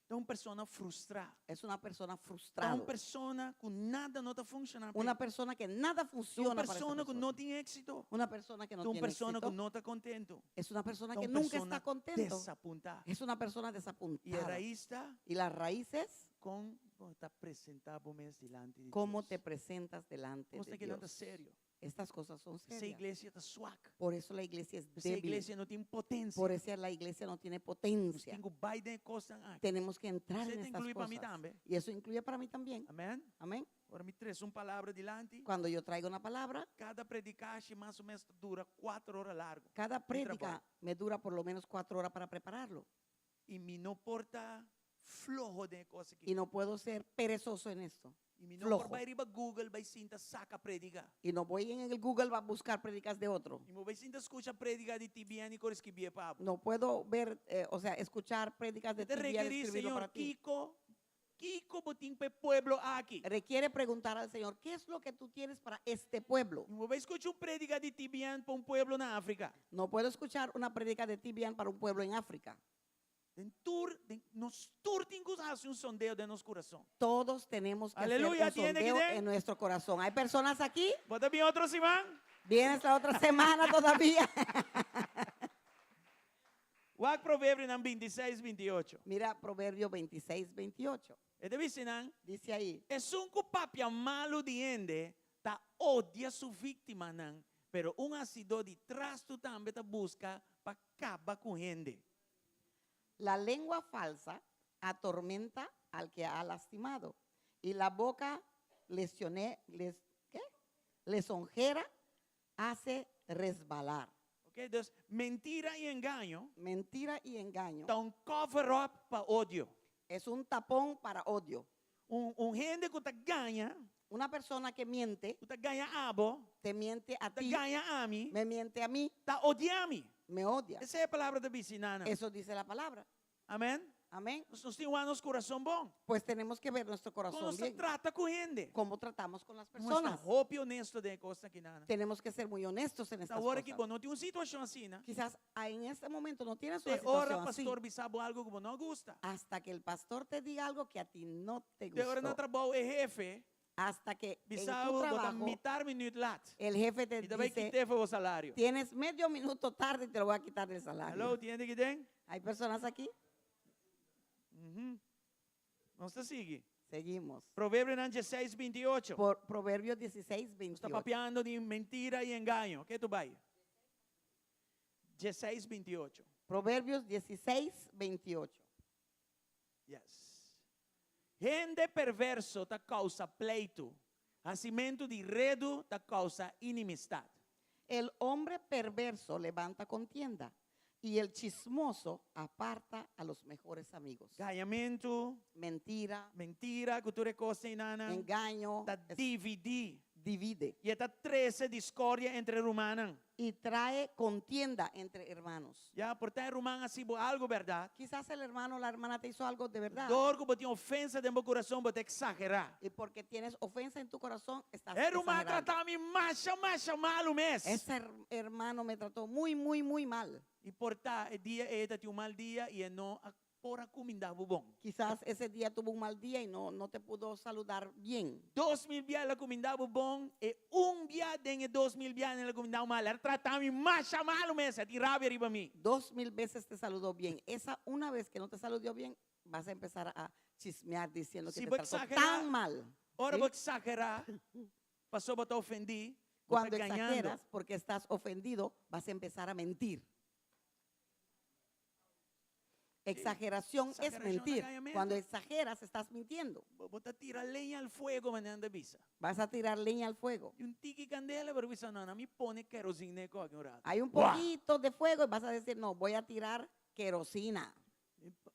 Ta un persona frustrá. Es una persona Ta un frustrada. persona ku nada no ta funshoná p'e. Una persona que nada Ta un funciona para esa persona ku persona. no tin éksito. Una persona que no Ta un tiene persona ku éxito. no ta kontentu. Es una persona Ta que un nunca persona está contento. desapuntá. Es una persona I e desapuntada. rais ta Y las raíces, kon bo ta presentá bo mes dilanti di cómo Dios. te presentas delante Kos de aki nan ta Dios. serio. Estas cosas son P'esei serias. iglesia ta swak. Por eso la iglesia es P'esei débil. iglesia no tin potensia. Por eso la iglesia no tiene Nos potencia. tin ku bai den e kosnan aki. Tenemos que entrar Esei en ta estas inkluí pa mi cosas. tambe. Y eso incluye para mí también. Amèn? Amén. Ora mi trese un palabra dilanti. Cuando yo traigo una palabra, Kada predikashi mas o ménos ta dura kuater ora largu. cada Mi prédica trabou. me dura por lo menos cuatro horas para prepararlo. I mi no por ta floho den e kos aki. Y no puedo ser perezoso en esto. I mi no por Floho. bai riba Google bai sinta saka prediká. Y no voy en el Google a buscar prédicas de otro. I mi bai sinta skucha prediká di TBN i kore skibié pa bo. No puedo ver, eh, o sea, escuchar prédicas de Te TBN rekerí, escribirlo Señor, para ti. kiko, kiko bo tin p'e pueblo aki. Requiere preguntar al Señor, ¿qué es lo que tú tienes para este pueblo? Mi no bai skucha un prediká di TBN pa un pueblo na Afrika. No puedo escuchar una prédica de TBN para un pueblo en África. Den tur, den, nos tur tin ku hasi un sondeo den nos kurason. Todos tenemos que hacer Aleluya, un tiene que sondeo den. en nuestro corazón. ¿Hay personas aquí? Bo ta bin otro siman? Vienes la otra semana todavía. Wak Proverbionan 26, 28. Mira Proverbio 26, 28. E ta bisa einan, Dice ahí. Esun ku papia malu di hende ta odia su víktimanan, pero un hasidó di trastu tambe ta buska pa kaba ku hende. La lengua falsa atormenta al que ha lastimado y la boca lesione, les, ¿qué? lisonjera hace resbalar. Ok, dus mentira i engaño Mentira y engaño ta un cover up pa odio. es un tapón para odio. Un, un hende ku ta gaña, Una persona que miente, ku ta gaña abo, te miente a ta ti, gaña ami, me miente a mí, ta odia mi. me odia. Esei e palabra ta bisa einan. Eso dice la palabra. Amèn? Amén. Nos nos tin ku wak nos kurason bon. Pues tenemos que ver nuestro Kon corazón nos ta bien. trata ku hende. Cómo tratamos con las Nos ta personas. hopi honesto den e kosnan akinan. Tenemos que ser muy honestos en estas Awor aki cosas. bo no tin un situashon asina. Quizás en este momento no tienes una Te ora situación así. pastor bisa bo algu ku bo no gusta. Hasta que el pastor te diga algo que a ti no te Te ora na gustó. trabou e hefe Hasta que en tu bisa bo bo ta trabajo mitar minüt lat. el jefe te I ta bai dice, kit'é for bo salario. tienes medio minuto tarde y te lo voy a quitar del salario. Hello, tin hende akiden? ¿Hay personas aquí? Uhum. Nos ta sigui. Seguimos. Proverbionan 16, 28. Por Proverbios 16, Nos ta 28. papiando di mentira i engaño. Ke tur bai? 16, 28. Proverbios 16, 28. Yes. Hende perverso ta kousa pleitu. Hasimentu di redu ta kousa enemistat. El hombre perverso levanta contienda y el chismoso aparta a los mejores amigos. Gañamentu, Mentira, mentira, ku tur e kosnan einan. engaño, Ta es- dividí. divide I e ta trese diskordia entre rumannan. y trae contienda entre hermanos. Ya, por ta e ruman a hasi bo algu bèrdat. Quizás el hermano o la hermana te hizo algo de verdad. Dor ku bo tin ofensa den bo kurason, bo ta eksagerá. Y porque tienes ofensa en tu corazón, estás E ruman exagerando. trata mi masha, masha malu mes. Ese hermano me trató muy, muy, muy mal. I por ta e dia ei e ta tin un mal dia i e no a. por a kumindá bo bon. Quizás ese día tuvo un mal día y no, no te pudo saludar bien. 2000 bia el a kumindá bo bon, e un bia den e 2000 bia el a kumindá bo mal. El a trata mi masha malu mes, e tin rabia riba mi. 2000 veces te saludó bien. Esa una vez que no te saludó bien, vas a empezar a chismear diciendo que Si te bo trató exagerá, tan mal. Ora ¿Sí? bo eksagerá, pasobra bo ta ofendí, bo ta Cuando gañando. exageras porque estás ofendido, vas a empezar a mentir. Exageración es Exageración mentir. engañamiento. Cuando exageras, estás mintiendo. Bo bo ta tira leña al fuego, manera nan ta bisa. Vas a tirar leña al fuego. I un tiki kandela, pero bisa, no, no, mi pone kerosene den e kos aki un ratu. Hay un Buah! poquito de fuego y vas a decir, no, voy a tirar querosina.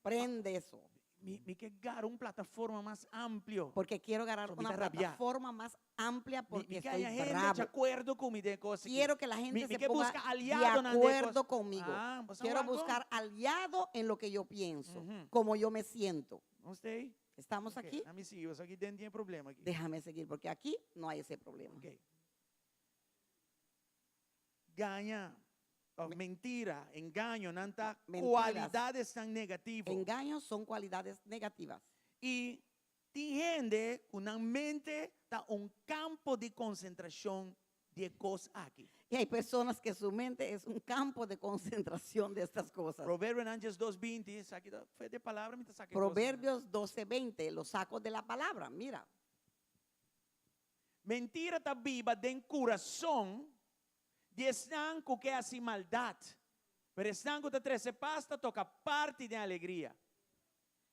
Prende eso. Mi, mi ke gara un plataforma mas amplio. Porque quiero ganar So, mi una ta rabiá. plataforma más amplia Mi, porque mi ke estoy haya hende bravo. di akuerdo ku mi den e kos aki. Quiero que la gente Mi, mi se ke ponga buska de aliadonan den e kos. acuerdo conmigo. Ah, bo sa Quiero wak bon. buscar aliado en lo que yo pienso, Ujú. como yo me siento. Nos ta ei? ¿Estamos Ok, aquí? Ami sigui, pasobra aki den tin problema aki. Déjame seguir porque aquí no hay ese problema. Ok. Gaña, òf mentira, engaño, nan ta Mentiras. kualidadesnan negativo. Engaños son cualidades negativas. I tin hende ku nan mente ta un kampo di konsentrashon di e kos aki. Y hay personas que su mente es un campo de concentración de estas cosas. Proverbionan 12:20, esaki ta for di palabra mi ta saka e kosnan. Proverbios 12:20, lo saco de la palabra, mira. Mentira ta biba den kurason di esnan ku ke hasi maldat, pero esnan ku ta trese pas ta toka parti den alegria.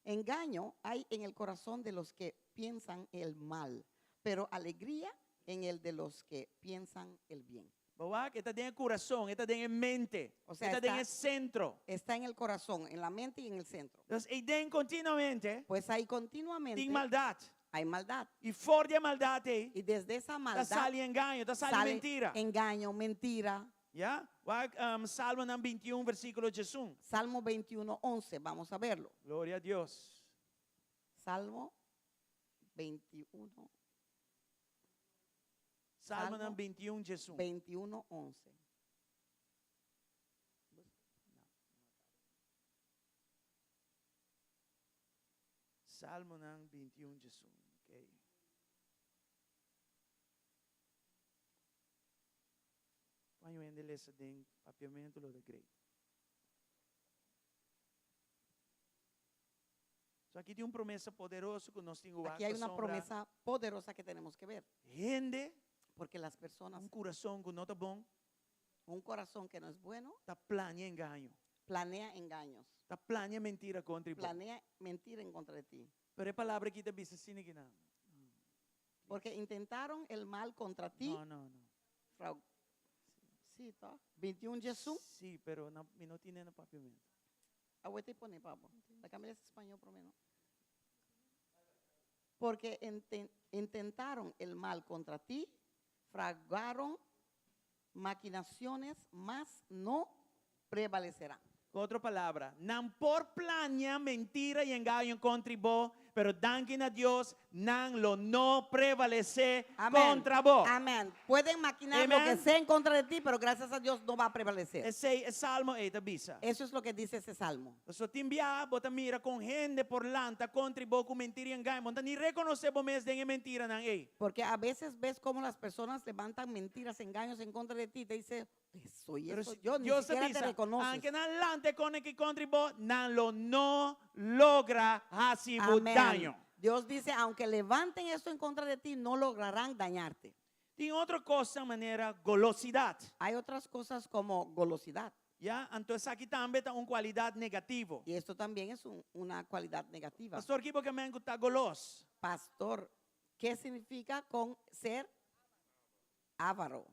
Engaño hay en el corazón de los que piensan el mal, pero alegría en el de los que piensan el bien. Bo wak, e ta den e kurason, e ta den e mente, O sea, e ta den está- e sentro. Está en el corazón, en la mente y en el centro. Entonces, ei den continuamente Pues ahí continuamente tin maldat. hay maldad. I for di e maldat ei, Y desde esa ta maldad sali engaño, ta sali sale mentira. engaño, mentira. Ya? Wak, Salmonan 21, versíkulo 11. Salmo 21, 11, vamos a verlo. Gloria a Dios. Salmo 21, Salmonan Salmo 21, 11. 21, 11. Salmonan 21, 11. Ok. Paño hende lesa den papiamento lo ta great. So aki tin un promesa poderoso ku nos tin ku wak Aquí hay una pasobra promesa poderosa que tenemos que ver. Hende, Porque las personas, un kurason ku no ta bon, un corazón que no es bueno, ta plania engaño. planea engaños, Ta plania mentira kontra bo. planea mentira en contra de ti. Pero e palabra aki ta bisa asina akinan. Porque intentaron el mal contra ti. No, no, no. Frau, sí, ta. 21 Jesús. Sí, pero no, mi no tin na papiamento. Agüita y pone, papo. La camila es español, por lo menos. Porque intentaron el mal contra ti, fragaron maquinaciones, mas no prevalecerán. Ku otro palabra, nan por plania mentira i engaño kontra bo, pero danki na Dios, nan lo no prevalesé Amén. kontra bo. Amén. Pueden maquinar lo Amén. que sea en contra de ti, pero gracias a Dios no va a prevalecer. Esei e salmo ei ta bisa. Eso es lo que dice ese salmo. So tin bia bo ta mira kon hende por lanta kontra bo ku mentira i engaño. Bo no ta ni rekonosé bo mes den e mentiranan ei. Porque a veces ves cómo las personas levantan mentiras, engaños en contra de ti y te dice, soy Pero eso, si yo ni Dios ta siquiera te bisa, reconoces. aunke nan lanta e kos aki kontra bo, nan lo no logra hasi bo Amén. daño. Dios dice, aunque levanten esto en contra de ti, no lograrán dañarte. Tin otro kos manera golosidat. Hay otras cosas como golosidad. Ya, anto esaki tambe ta un kualidat negativo. Y esto también es una cualidad negativa. Pastor, kiko ke men ku ta golos? Pastor, ¿qué significa con ser avaro?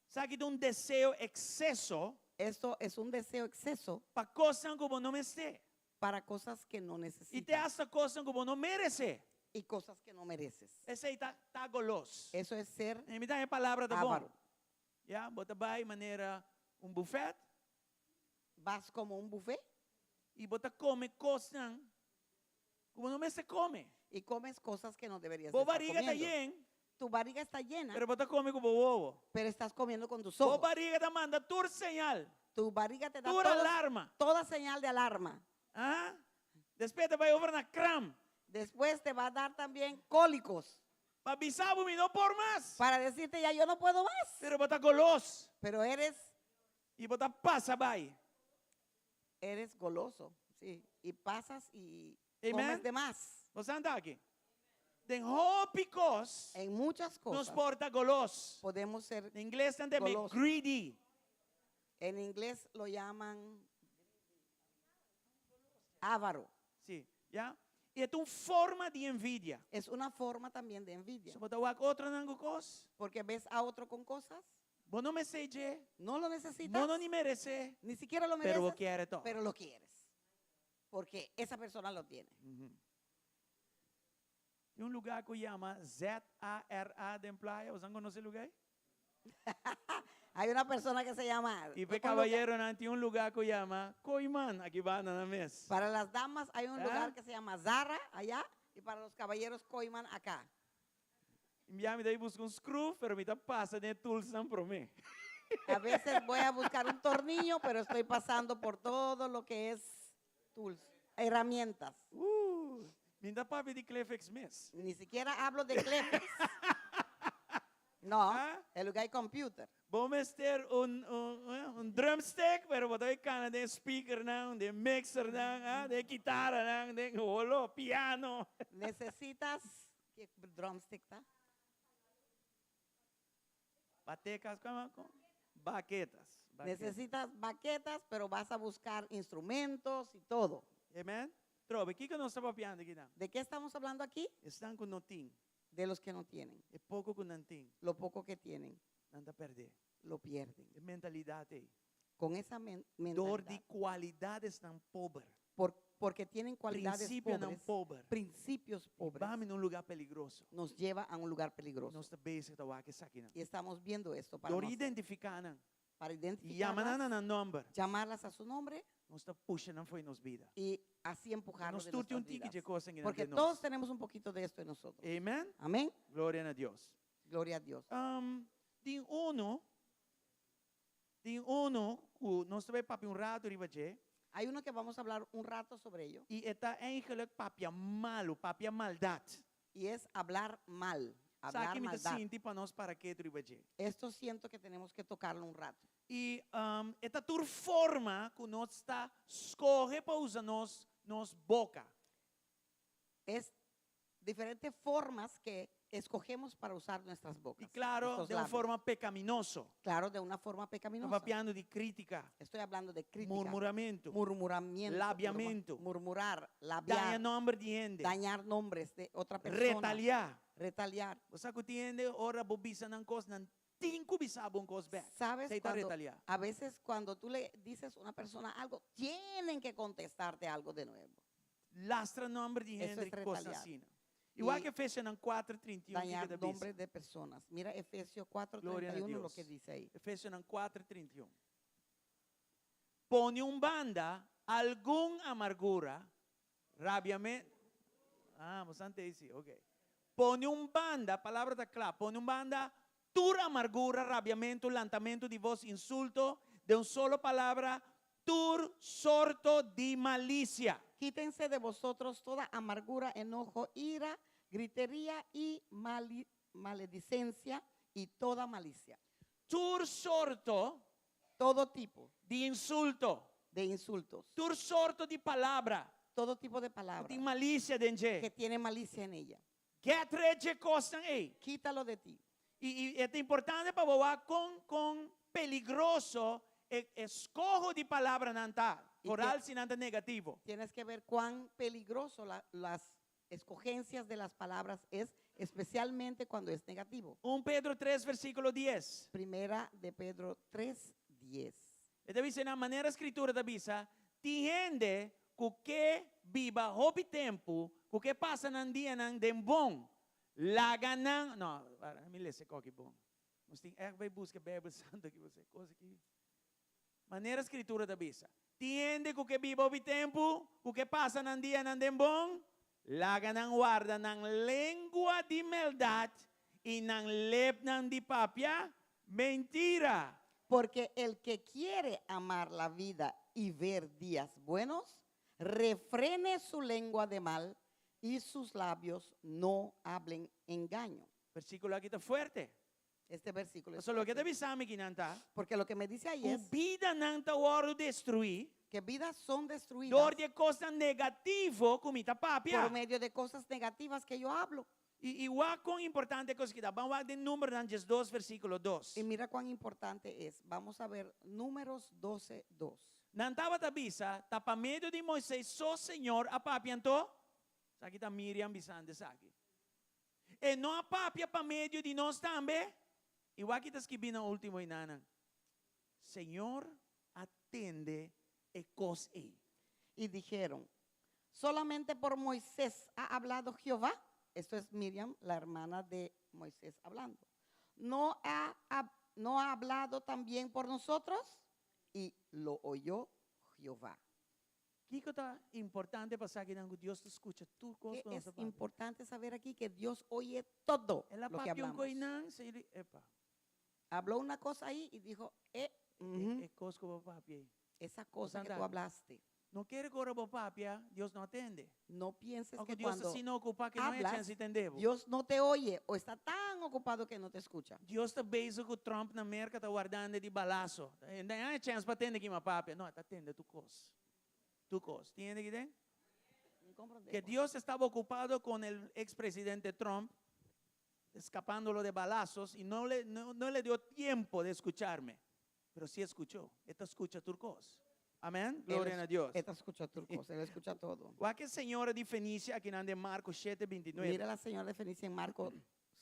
Esaki ta un deseo ekseso Esto es un deseo exceso pa kosnan ku bo no mester. para cosas que no I te necesitas hasta kosnan ku bo no meresé. y cosas que no mereces. Esei ta ta golos. Eso es ser E mi ta e palabra ta bon. avaro. Ya, bo ta bai manera un buffet. Vas como un buffet. I bo ta kome kosnan ku bo no mester kome. Y comes cosas que no deberías Bo de estar barriga ta comiendo. yen. Tu barriga está llena, Pero bo ta kome ku bo wowo. pero estás comiendo con tus Bo ojos. barriga ta manda tur señal. Tu barriga te da Tur alarma. toda señal de alarma. Ah? Despues ta bai over na kram. Después te va a dar también cólicos. Pa bisa bo mi no por mas. Para decirte ya yo no puedo más. Pero bo ta golos. Pero eres I bo ta pasa bai. Eres goloso, sí. Y pasas y Amen. comes de más. Bo sa ta aki? Den hopi kos En muchas nos cosas por ta golos. podemos ser Na ingles nan ta yam'é goloso. greedy. En inglés lo llaman avaro. Sí, ya. I e ta un forma di envidia. Es una forma también de envidia. So bo ta wak otronan ku kos. Porque ves a otro con cosas. Bo no mester dje. No lo necesitas. Bo no ni meresé. Ni siquiera lo Pero bo mereces. kier tòg. Pero lo quieres. Porque esa persona lo tiene. Tin un lugá ku yama ZARA den Playa. Boso konosé e lugá ei? Hay una persona que se llama. I pa e kabayeronan tin un lugá ku yama Kooyman, aki banda nan mes. Para las damas hay un ¿Ah? lugar que se llama Zara allá y para los caballeros Kooyman acá. Bia mi ta bai buska un skruf, pero mi ta pasa den e toolsnan promé. A veces voy a buscar un tornillo, pero estoy pasando por todo lo que es tools, herramientas. Mi no ta papia di Clefex mes. Ni siquiera hablo de Clefex. No, Ah? el lugar hay computer. Bo mester un, un, eh, un drumstick, pero bo ta bai kana den speakernan, den mixernan, ah, den kitaranan, den holo, piano. Necesitas, ¿qué drumstick ta? Batecas, ¿cómo? ¿Cómo? Baquetas. Baquetas. Necesitas baquetas, pero vas a buscar instrumentos y todo. Amen? Trobe, kiko nos ta papiando akinan? ¿De qué estamos hablando aquí? Esnan ku no tin. De los que no tienen. E poko ku nan tin. Lo poco que tienen. Nan ta pèrdè. Lo pierden. E mentalidat ei. Con esa men Dor mentalidad. di kualidatnan pober. Por, porque tienen cualidades Prinsipionan pobres. pober. Principios pobres. Hiba mi na un lugá peligroso. Nos lleva a un lugar peligroso. Nos ta bezig ta wak esakinan. Y estamos viendo esto para Dor nos, identifiká nan. para I yama nan identificarlas, na nan nòmber. llamarlas a su nombre Nos ta pusha nan fo'i nos bida. y así empujarlos Nos de tur tin un nuestras tiki vidas. di e kosnan akinan Porque den nos. todos tenemos un poquito de esto en nosotros. Amen. Amén. Gloria na Dios. Gloria a Dios. Um, tin uno, tin uno ku nos ta bai papia un ratu riba dje. Hay uno que vamos a hablar un rato sobre ello. I e ta eigenlijk papia malu, papia maldat. Y es hablar mal, hablar Esaki mi ta maldad. sinti pa nos para ketu riba dje. Esto siento que tenemos que tocarlo un rato. I um, e ta tur forma ku nos ta skohe pa usa nos nos boka. Es diferentes formas que escogemos para usar nuestras bocas. I klaro, nuestros di un labios. forma pekaminoso. Claro, de una forma pecaminosa. Papiando di krítika. Estoy hablando de crítica. Murmuramentu. Murmuramiento. Labiamentu. Murmurar, labiar. Daña nòmber di hende. Dañar nombres de otra persona. Retaliá. Retaliar. Bo sa ku tin hende ora bo bisa nan kos, nan tin ku bisa bo un kos bèk. Sabes Esei ta cuando, retaliá. a veces cuando tú le dices a una persona algo, tienen que contestarte algo de nuevo. Lastra nòmber di Eso hende es kos retaliar. asina. Igual Y ku Efesionan 4:31 dañar kiko ta bisa. nombres de personas. Mira Efesios Gloria a 4:31 lo Dios. que dice ahí. Efesionan 4:31. Pone un banda algun amargura, rabiamente. Ah, bastante sí, ok. Pone un banda, palabra ta kla, pone un banda tur amargura, rabiamentu, lantamentu di bos, insulto, di un solo palabra, tur sorto di malisia. Quítense de vosotros toda amargura, enojo, ira, gritería y maledicencia y toda malicia. Tur sorto Todo tipo di insulto. de insultos. Tur sorto di palabra. Todo tipo de palabra. Tin malisia den dje. Que tiene malicia en ella. Get rid di e kosnan ei. Quítalo de ti. I, i ta importante pa bo wak kon kon peligroso e eskoho di palabranan ta. I Vooral ke- si nan ta negativo. Tienes que ver cuán peligroso la, las escogencias de las palabras es, especialmente cuando es negativo. 1 Pedro 3, versíkulo 10. Primera de Pedro 3, 10. E ta bisa na manera Skritura ta bisa, tin hende ku ke biba hopi tempu, ku ke pasa nan dianan den bon. Laga nan, no, para, mi lesa e kos aki bon. Nos tin ègt bai buska Beibel Santu aki, boso, kos aki. Manera Skritura ta bisa. Tin hende ku ke biba hopi tempu, ku ke pasa nan dianan den bon, laga nan warda nan lengua di maldat i nan lepnan di papia mentira. Porque el que quiere amar la vida y ver días buenos, Refrene su lengua de mal y sus labios no hablen engaño. Versíkulo aki ta fuerte. Este versículo es Pasobra loke fuerte. ta bisa mi kinan ta, Porque lo que me dice ahí ku es bidanan ta wòrdu destruí que vidas son destruidas dor di e kosnan negativo ku mi ta papia. por medio de cosas negativas que yo hablo. I i wak kon importante e kos aki ta. Ban wak den Numbernan diesdos versíkulo dos. Y mira cuán importante es. Vamos a ver Números 12, 2. Nan tabata bisa, Ta pa medio di Moisés so Señor a papia anto? Esaki ta Miriam bisando esaki. E no a papia pa medio di nos tambe? I wak ki ta skibí na último enanan, Señor a tende e kos ei. Y dijeron, Solamente por Moisés ha hablado Jehová? Esto es Miriam, la hermana de Moisés, hablando. ¿No ha, no ha hablado también por nosotros? Y lo oyó Jehová. Kiko ta importante pa sa kinan ku Dios ta skucha tur kos ¿Qué ku nos es ta papia? importante saber aquí? Que Dios oye todo El a lo que papia un hablamos. koinan, Señor di, epa, Habló una cosa ahí y dijo, eh, e, ujú, e kos ku bo papia ei. esa cosa que anda. tú hablaste. No kere ku ora bo papia, Dios no a tende. No pienses Aunke que Dios ta cuando asina okupá ku no hay hablas, chèns di tende bo. Dios no te oye o está tan ocupado que no te escucha. Dios ta bezig ku Trump na Merka ta wardando di balaso. No hay chèns pa tende kima papia. No, e ta tende tur kos. Tur kos. Tin hende aki den? Que Dios estaba ocupado con el expresidente Trump, escapándolo de balazos, y no le, no, no le dio tiempo de escucharme. Pero sí escuchó. E ta skucha tur kos. Amén. Gloria a Dios. E ta skucha tur kos, el escucha todo. Wak e señora di Fenicia akinan den Marko shete bintinuebe. Mira la señora de Fenicia en Marko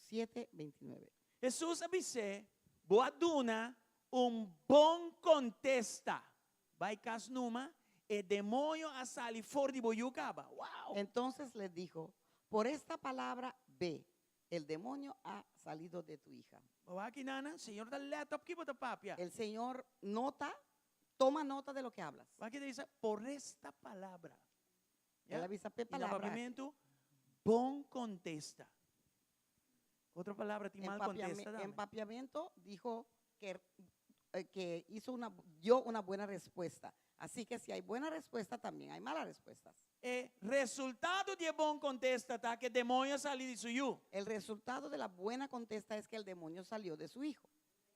shete bintinuebe. Hesus a bis'é, Bo a duna un bon kontesta. Bai kas numa, e demoño a sali for di bo yu kaba. Wow! Entonces le dijo, Por esta palabra ve, el demonio ha salido de tu hija. Bo wak kinan, Señor ta let op ki bo ta papia. El Señor nota, toma nota de lo que hablas. Wak ki ta bisa, Por esta palabra. El a bisa p'e I na palabra aki. papiamentu, bon kontesta. Otro palabra tin mal kontesta En tambe. papiamento dijo que, que hizo una, dio una buena respuesta. Así que si hay buena respuesta, también hay malas respuestas. E resultado di e bon kontesta ta ku e demoño a sali di su yu. El resultado de la buena contesta es que el demonio salió de su hijo.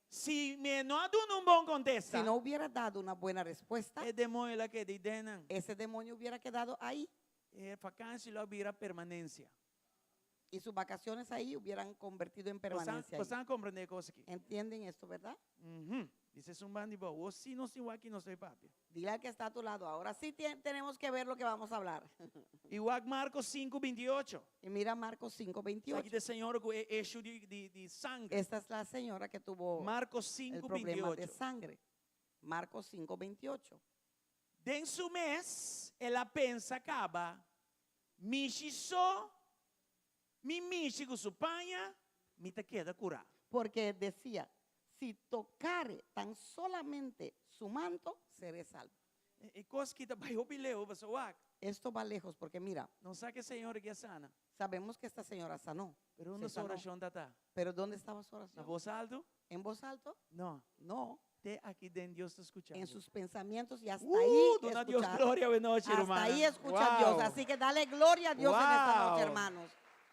Si mi no a duna un bon kontesta, Si no hubiera dado una buena respuesta, e demoño lo a keda ei den nan. ese demonio hubiera quedado ahí. E vakansi lo a bira permanensia. Y sus vacaciones ahí hubieran convertido en permanencia. Bosan a komprendé e kos aki? Entienden esto, verdad? Ujú. Dice esun banda di bo, Awor sí nos tin wak nos ta papia. Dile al que está a tu lado, ahora sí tenemos que ver lo que vamos a hablar. I wak Marcos sinku binti ocho. Y mira Marcos 5, 28. Esaki ta e señora ku e issue di, di, di sanger. Esta es la señora que tuvo Marcos el sinku problema de binti ocho. sangre. Marcos 5, 28. Den su mes el a pensa kaba, Mishi so, mi mishi ku su paña, mi ta keda kurá. Porque decía, Si tocare tan solamente su manto, seré salvo. E kos ki ta bai hopi leu, pasobra wak. Esto va lejos porque mira. Nos sa ku e señora ki a sana. Sabemos que esta señora sanó. Pero unda Se su sanó. orashon ta ta? Pero ¿dónde estaba su oración? Na bos altu? ¿En voz alto? No. No. Te aki den Dios ta skucha En bo. sus pensamientos y hasta Uh, ahí duna Dios escucha. gloria awe nochi, Hasta rumannan. ahí escucha Dios. Wow. Así que dale gloria a Dios en esta noche, Wow. hermanos.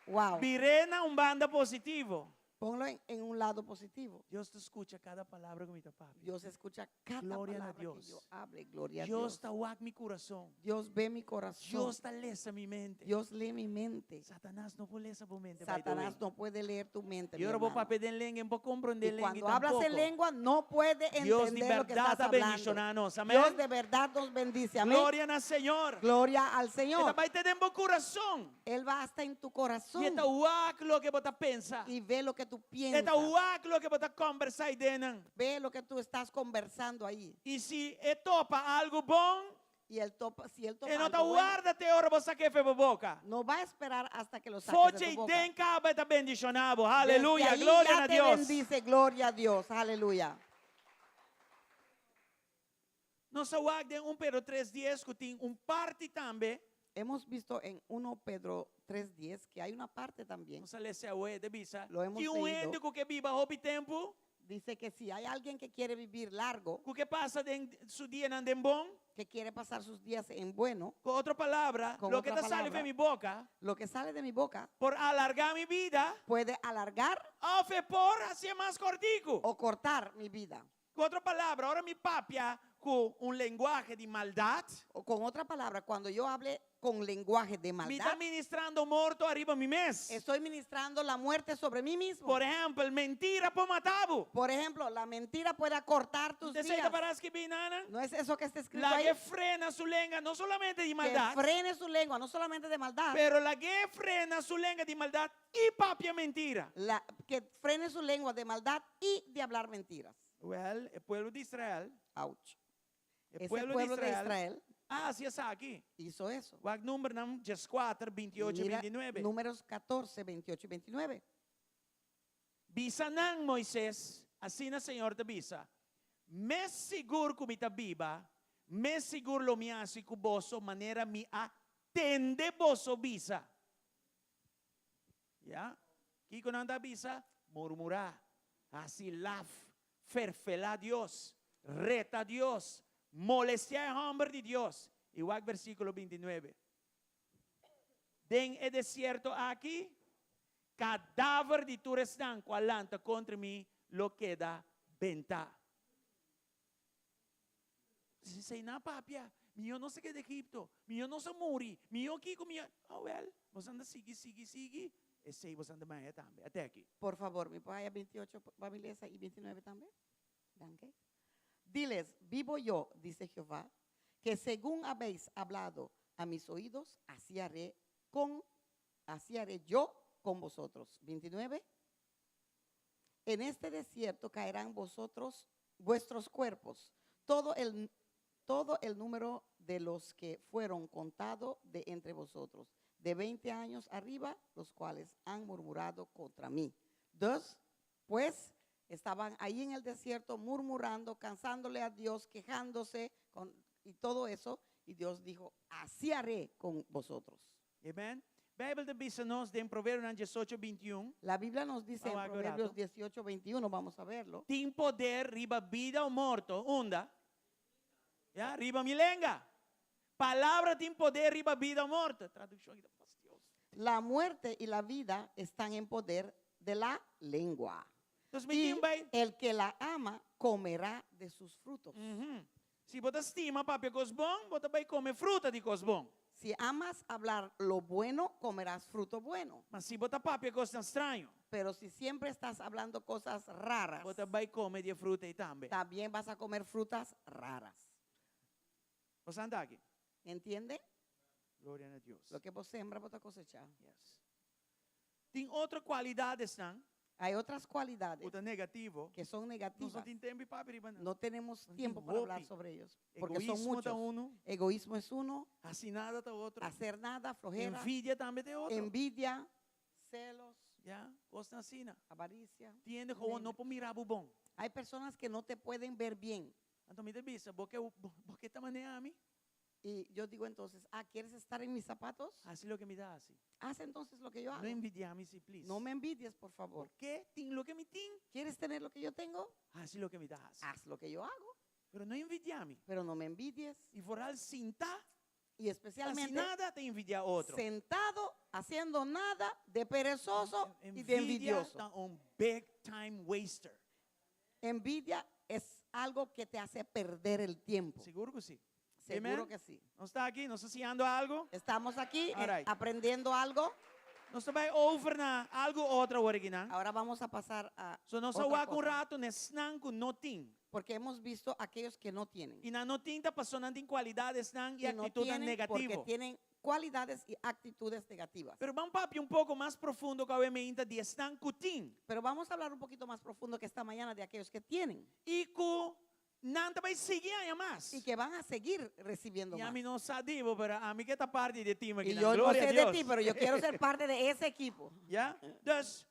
Wow. Bir'é na un banda positivo. Ponlo en, en un lado positivo. Dios ta skucha kada palabra ku mi ta papia. Dios escucha cada Gloria na palabra que Dios. yo hable. Gloria a Dios Dios. ta wak mi kurason. Dios ve mi corazón. Dios ta lesa mi mente. Dios lee mi mente. Satanas no por lesa bo mente, by the way. Satanás no puede leer tu mente, Y mi ora bo hermano. papia den lenga, e no por komprondé Y lenga cuando hablas en tampoco. lengua no puede Dios di entender lo que berdad estás ta hablando. bendishoná nos. Amén. Dios de verdad nos bendice. Amén. Gloria na Señor. Gloria al Señor. E ta bai te den bo kurason. Él va hasta en tu corazón. I e ta wak loke bo ta pensa. Y ve lo que tú piensas. E ta wak loke bo ta kombersá ei den. Ve lo que tú estás conversando ahí. I si e topa algu bon, Y él topa, si él topa e no ta algo bueno, warda te ora bo sak'é for di bo boka. no va a esperar hasta que lo saques de Foche tu i boca. den kaba e ta bendishoná bo. Desde Aleluya. ahí Gloria ya na te Dios. bendice, gloria a Dios. Aleluya. Nos a wak den un Pedro tres dies ku tin un parti tambe. Hemos visto en 1 Pedro 3:10 que hay una parte también. Nos a lesa awe, ta bisa, Lo hemos Tin un leído. hende ku ke biba hopi tempu? Dice que si hay alguien que quiere vivir largo, Ku ke pasa den su dianan den bon, que quiere pasar sus días en bueno, ku otro palabra, Con loke otra ta sali palabra. for mi boka, lo que sale de mi boca por alargá mi bida, puede alargar òf e por hasié mas kòrtiku. o cortar mi vida. Ku otro palabra, ora mi papia ku un lenguahe di maldat, O con otra palabra, cuando yo hable con lenguaje de mi ta maldad, ministrando morto ariba mi mes. estoy ministrando la muerte sobre mí mismo. Por ehèmpel, mentira por mata bo. Por ejemplo, la mentira puede acortar tus Esei ta días. pará skibí einan? ¿No es eso que está escrito Lag'é ahí? frena su lenga, no solamente di Que maldat, frene su lengua, no solamente de maldad, pero lag'é frena su lenga di maldat i papia mentira. la, que frene su lengua de maldad y de hablar mentiras. Well, e pueblo di Israel, Ouch. e Ese pueblo di pueblo de Israel, Israel a hasi esaki. hizo eso. Wak Numbernan 14, 28 Mira, 29. Números 14, 28 y 29. Bisa nan Moises, asina Señor ta bisa. Mes sigur ku mi ta biba, mes sigur lo mi hasi ku boso manera mi a tende boso bisa. Ya? Kiko nan ta bisa? Murmurá, hasi laf, ferfelá Dios, reta Dios, molestiá e hòmber di Dios. I wak versíkulo 29. Den e desierto aki, kadaver di tur esnan ku a lanta kontra mi lo keda bentá. Esei nan a papia, Mihó nos a keda Egipto, mihó nos a muri, mihó kiko, mihó. Awèl, boso anda sigui, sigui, sigui, esei boso anda maya tambe. Ate aki. Por favor, mi por haya 28 pa mi lesa y 29 tambe? Danke. Diles, vivo yo, dice Jehová, que según habéis hablado a mis oídos, así haré con, así haré yo con vosotros. 29. En este desierto caerán vosotros, vuestros cuerpos, todo el, todo el número de los que fueron contados de entre vosotros, de 20 años arriba, los cuales han murmurado contra mí. Dos, pues estaban ahí en el desierto murmurando, cansándole a Dios, quejándose con, y todo eso. Y Dios dijo, así haré con vosotros. Amen. Bijbel ta bisa nos den Proverbionan 18, 21. La Biblia nos dice en Vamos a ver Proverbios rato. 18, 21, vamos a verlo. Tin poder riba bida o morto. Unda? Ya, riba mi lenga. Palabra tin poder riba bida o morto. Tradukshon aki ta fastioso. La muerte y la vida están en poder de la lengua. Entonces, mi Y tin bai. el que la ama comerá de sus frutos. Si bo ta stima papia kos bon, bo ta bai kome fruta di kos bon. Si amas hablar lo bueno, comerás fruto bueno. Ma si bo ta papia kosnan straño, Pero si siempre estás hablando cosas raras, bo ta bai kome di e fruta ei tambe. también vas a comer frutas raras. Bo sa anda aki? ¿Entiende? Gloria na Dios. Lo que vos sembra, vos cosechar. Yes. Tin otro kualidadesnan Hay otras cualidades ku ta negativo. que son Nos no negativas. tin tempu pa papia riba nan. No tenemos No tiempo tin para hablar hopi. sobre ellos, porque son Egoismo ta muchos. uno. Egoísmo es uno, Hasi nada ta otro. hacer nada, flojera, Envidia tambe ta otro. envidia, celos, Ya, kosnan asina. avaricia. Tin hende gewoon no por mira bo bon. Hay personas que no te pueden ver bien. Anto mi ta bisa, bo ke bo ke ta manera ami? Y yo digo entonces, ah, ¿quieres estar en mis zapatos? Hasi loke mi ta hasi. Haz entonces lo que yo No hago. envidiá mi si, please. No me envidies, por favor. Bo ke tin loke mi tin? ¿Quieres tener lo que yo tengo? Hasi loke mi ta hasi. Haz lo que yo hago. Pero no envidiá mi. Pero no me envidies. I vooral sintá, Y hasi especialmente nada ta envidiá otro. sentado, haciendo nada, de perezoso y de Envidia envidioso. ta un big time waster. Envidia es algo que te hace perder el tiempo. Sigur ku si. Seguro Amen? que sí. Nos ta aki, nos ta siñando algu. Estamos aquí All eh, right. aprendiendo algo. Nos ta bai over na algu otro awor aki, no? Ahora vamos a pasar a So nos otra a wak un cosa. ratu na esnan ku no tin. Porque hemos visto aquellos que no tienen. I nan no tin ta paso nan tin kualidadesnan i Y no aktitutnan tienen porque negativo. tienen cualidades y actitudes negativas. Pero ban papia un poko mas profundo ku awe mainta di esnan ku tin. Pero vamos a hablar un poquito más profundo que esta mañana de aquellos que tienen I ku nan ta bai sigui haña mas. y que van a seguir recibiendo I más. ami no sa di bo, pero ami ke ta parti di e team aki. Y yo no Gloria a sé de Dios. ti, pero yo quiero ser parte de ese equipo. Ya? Dus,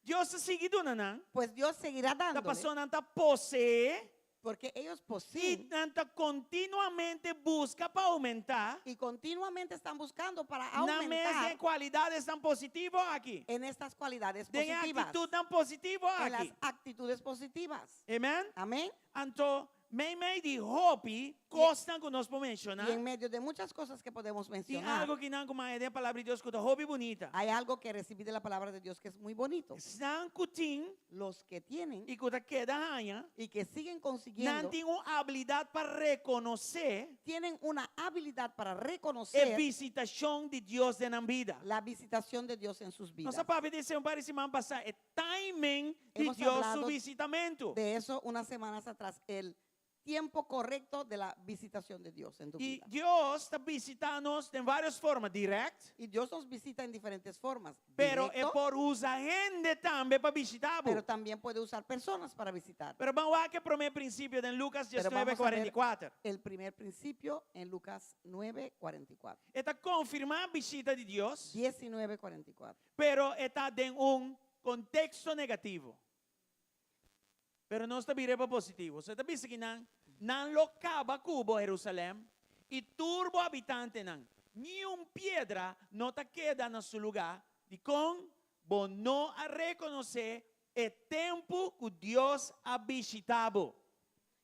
Dios ta sigui duna nan. Pues Dios seguirá Ta dándole. paso nan ta poseé. Porque ellos I poseen nan ta kontinuamente buska pa oumentá y continuamente están buscando para nan mes aumentar den kualidadesnan positivo aki. en estas cualidades Den e positivas, aktitutnan positivo en las aki. actitudes positivas. Amen? Amén. Anto, meimei di hopi kosnan ku nos por menshoná, Y en medio de muchas cosas que podemos tin mencionar, algu ku nan ku maya den Palabra di Dios ku ta hopi bunita. hay algo que recibí de la palabra de Dios que es muy bonito. Esnan ku tin Los que tienen i ku ta keda haña, y que siguen nan consiguiendo, tin un abilidat pa rekonosé tienen una habilidad para e reconocer visitashon di Dios den nan bida. la visitación de Dios en sus Nos vidas. a papia di esei un par di siman pasá, e timing di Hemos Dios su hablado visitamentu. de eso unas semanas atrás, el tiempo correcto de la visitación de Dios en tu I vida. Dios ta visitá nos den vários forma, dirèkt, Y Dios nos visita en diferentes formas. pero e Directo, por usa hende tambe pa visitá bo. pero también puede usar personas para visitar. Pero ban wak e promé prinsipio den Lucas Pero diesnuebe, vamos a ver 44. el primer principio en Lucas 9, 44. E ta konfirmá bishita di Dios, 19, 44. pero e ta den un konteksto negativo. Pero nos ta bira pa positivo. So e ta bisa ki nan, Nan lo kaba ku bo, Herusalèm, i tur bo habitantenan. Ni un piedra no ta keda na su lugá, dikon bo no a rekonosé e tempu ku Dios a bishitá bo.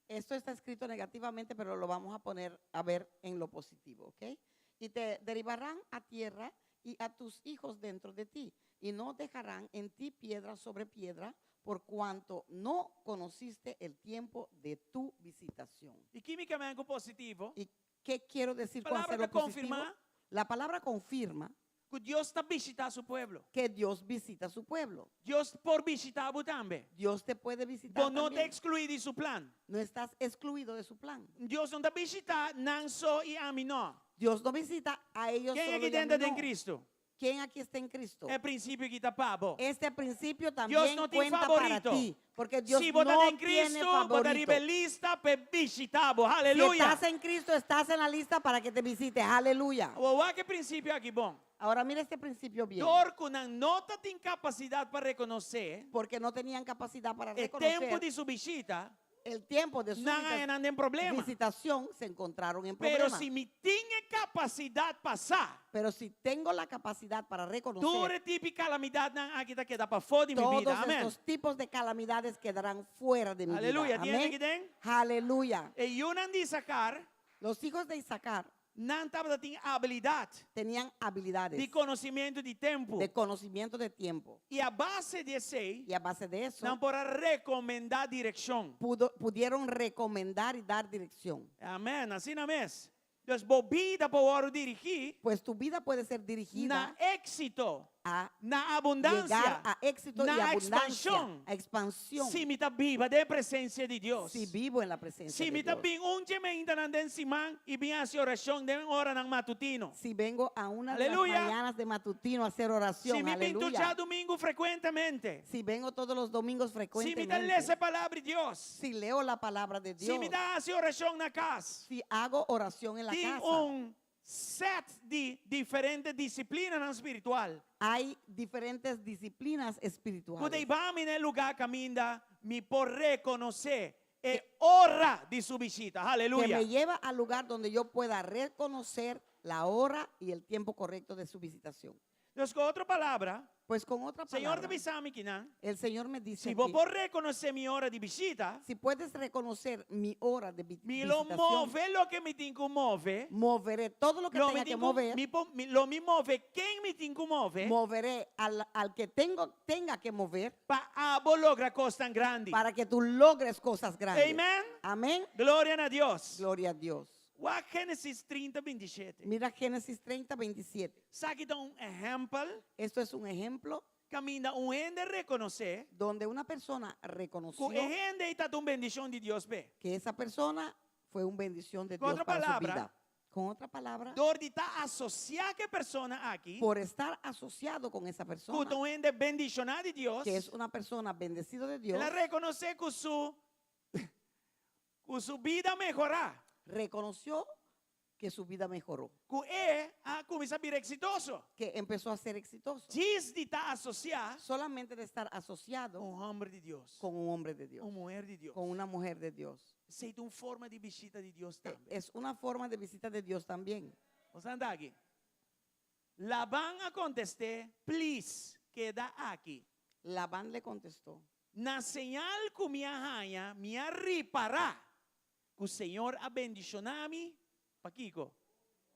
Esto está escrito negativamente, pero lo vamos a poner a ver en lo positivo, ¿ok? Y te derribarán a tierra y a tus hijos dentro de ti, y no dejarán en ti piedra sobre piedra, por cuanto no conociste el tiempo de tu visitación. I kímikamente ku positivo? ¿Y qué quiero decir con Palabra hacerlo ta positivo? konfirmá La palabra confirma ku Dios ta bishitá su pueblo. que Dios visita su pueblo. Dios por bishitá bo tambe. Dios te puede visitar Bo no ta también. ekskluí di su plan. No estás excluido de su plan. Dios no ta bishitá nan so i ami no. Dios no visita a ellos Ken solo aki y a den ta mí den no. Cristo? ¿Quién aquí está en Cristo? E prinsipio aki ta pa bo. Este principio también no tin cuenta para favorito. ti, porque Dios Si bo ta no den tiene Cristo, bo ta favorito. riba e lista p'e bishitá bo. Si Aleluya. estás en Cristo, estás en la lista para que te visite. Aleluya. Awor wak e prinsipio aki bon. Ahora mira este principio bien. Dor ku nan no ta tin kapasidat pa rekonosé Porque no tenían capacidad para e tempu reconocer di su bishita, el tiempo de su nan a visita- haña nan den problema. visitación, se encontraron en Pero problemas. si mi tin e kapasidat pa sa, Pero si tengo la capacidad para reconocer, tur e tipo di kalamidatnan aki ta keda pafó di mi todos bida. Amén. estos tipos de calamidades quedarán fuera de mi Aleluya. vida. Tin hende Amén. aki den? Aleluya. E yunan di Isakar, Los hijos de Isacar nan tabata tin abilidat tenían habilidades di konosementu di tempu. de conocimiento de tiempo. I a base di esei, Y a base de eso, nan por a rekomendá direkshon. pudo, pudieron recomendar y dar dirección. Amèn. Asina mes. Dus bo bida por wòrdu dirigí Pues tu vida puede ser dirigida na éksito, a na abundansia, llegar a éxito y na abundancia, ekspanshon. a expansión. Si mi ta biba den presensia di Dios. Si vivo en la presencia Si de mi ta Dios. bin un dje maintanan den siman i bin hasi orashon den oranan matutino. Si vengo a una de las Aleluya. mañanas de matutino a hacer oración, Si mi bin tur aleluya. djadumingu frekuentemente. Si vengo todos los domingos Si mi ta frecuentemente. lesa e palabra di Dios. Si leo la palabra de Si Dios. mi ta hasi orashon na kas. Si hago oración en la Tin casa. un set di diferente disiplinanan spiritual. Hay diferentes disciplinas Ku ta espirituales. hiba mi na e lugá kaminda mi por rekonosé e ora di su bishita. Que Aleluya. me lleva al lugar donde yo pueda reconocer la hora y el tiempo correcto de su visitación. Dus ku otro palabra, Pues con otra Señor ta palabra, bisa mi kinan, el Señor me dice si bo aquí, por rekonosé mi ora di bishita, si puedes reconocer mi hora de vi- mi lo visitación, move loke mi tin ku move, moveré todo lo que lo mi tenga que tin ku, mover, mi po, mi, lo mi move ken mi tin ku move, moveré al, al que tengo, tenga que mover pa abo logra kosnan grandi. para que tú logres cosas grandes. Amen. Amén. Gloria na Dios. Gloria a Dios. Wak Génesis 30, 27. Mira Génesis 30, 27. Esaki ta un ehèmpel. Esto es un ejemplo Kaminda un hende rekonosé donde una persona reconoció ku e hende ei ta un bendishon di Dios p'e. que esa persona fue una bendición de Con Dios otra para su palabra, vida. Con otra palabra, Dor di ta asosiá ku e persona aki, por estar asociado con esa ku persona, ta un hende bendishoná di Dios, que es una persona bendecida de Dios, el a rekonosé ku su ku su bida a mehorá. reconoció Que su vida mejoró, Ku e a kuminsá bira eksitoso. Que empezó a ser exitoso. Djis di ta asosiá Solamente de estar asociado ku un hòmber di Dios, con un hombre de Dios, un muher di Dios. Con una mujer de Dios. Esei ta un forma di bishita di Dios tambe. Es una forma de visita de Dios también. Nos anda aki. Laban a kontest'é, Plis, keda aki. Labán le contestó. Na señal ku mi a haña, mi a ripará ku Señor a bendishoná mi. Pakiko?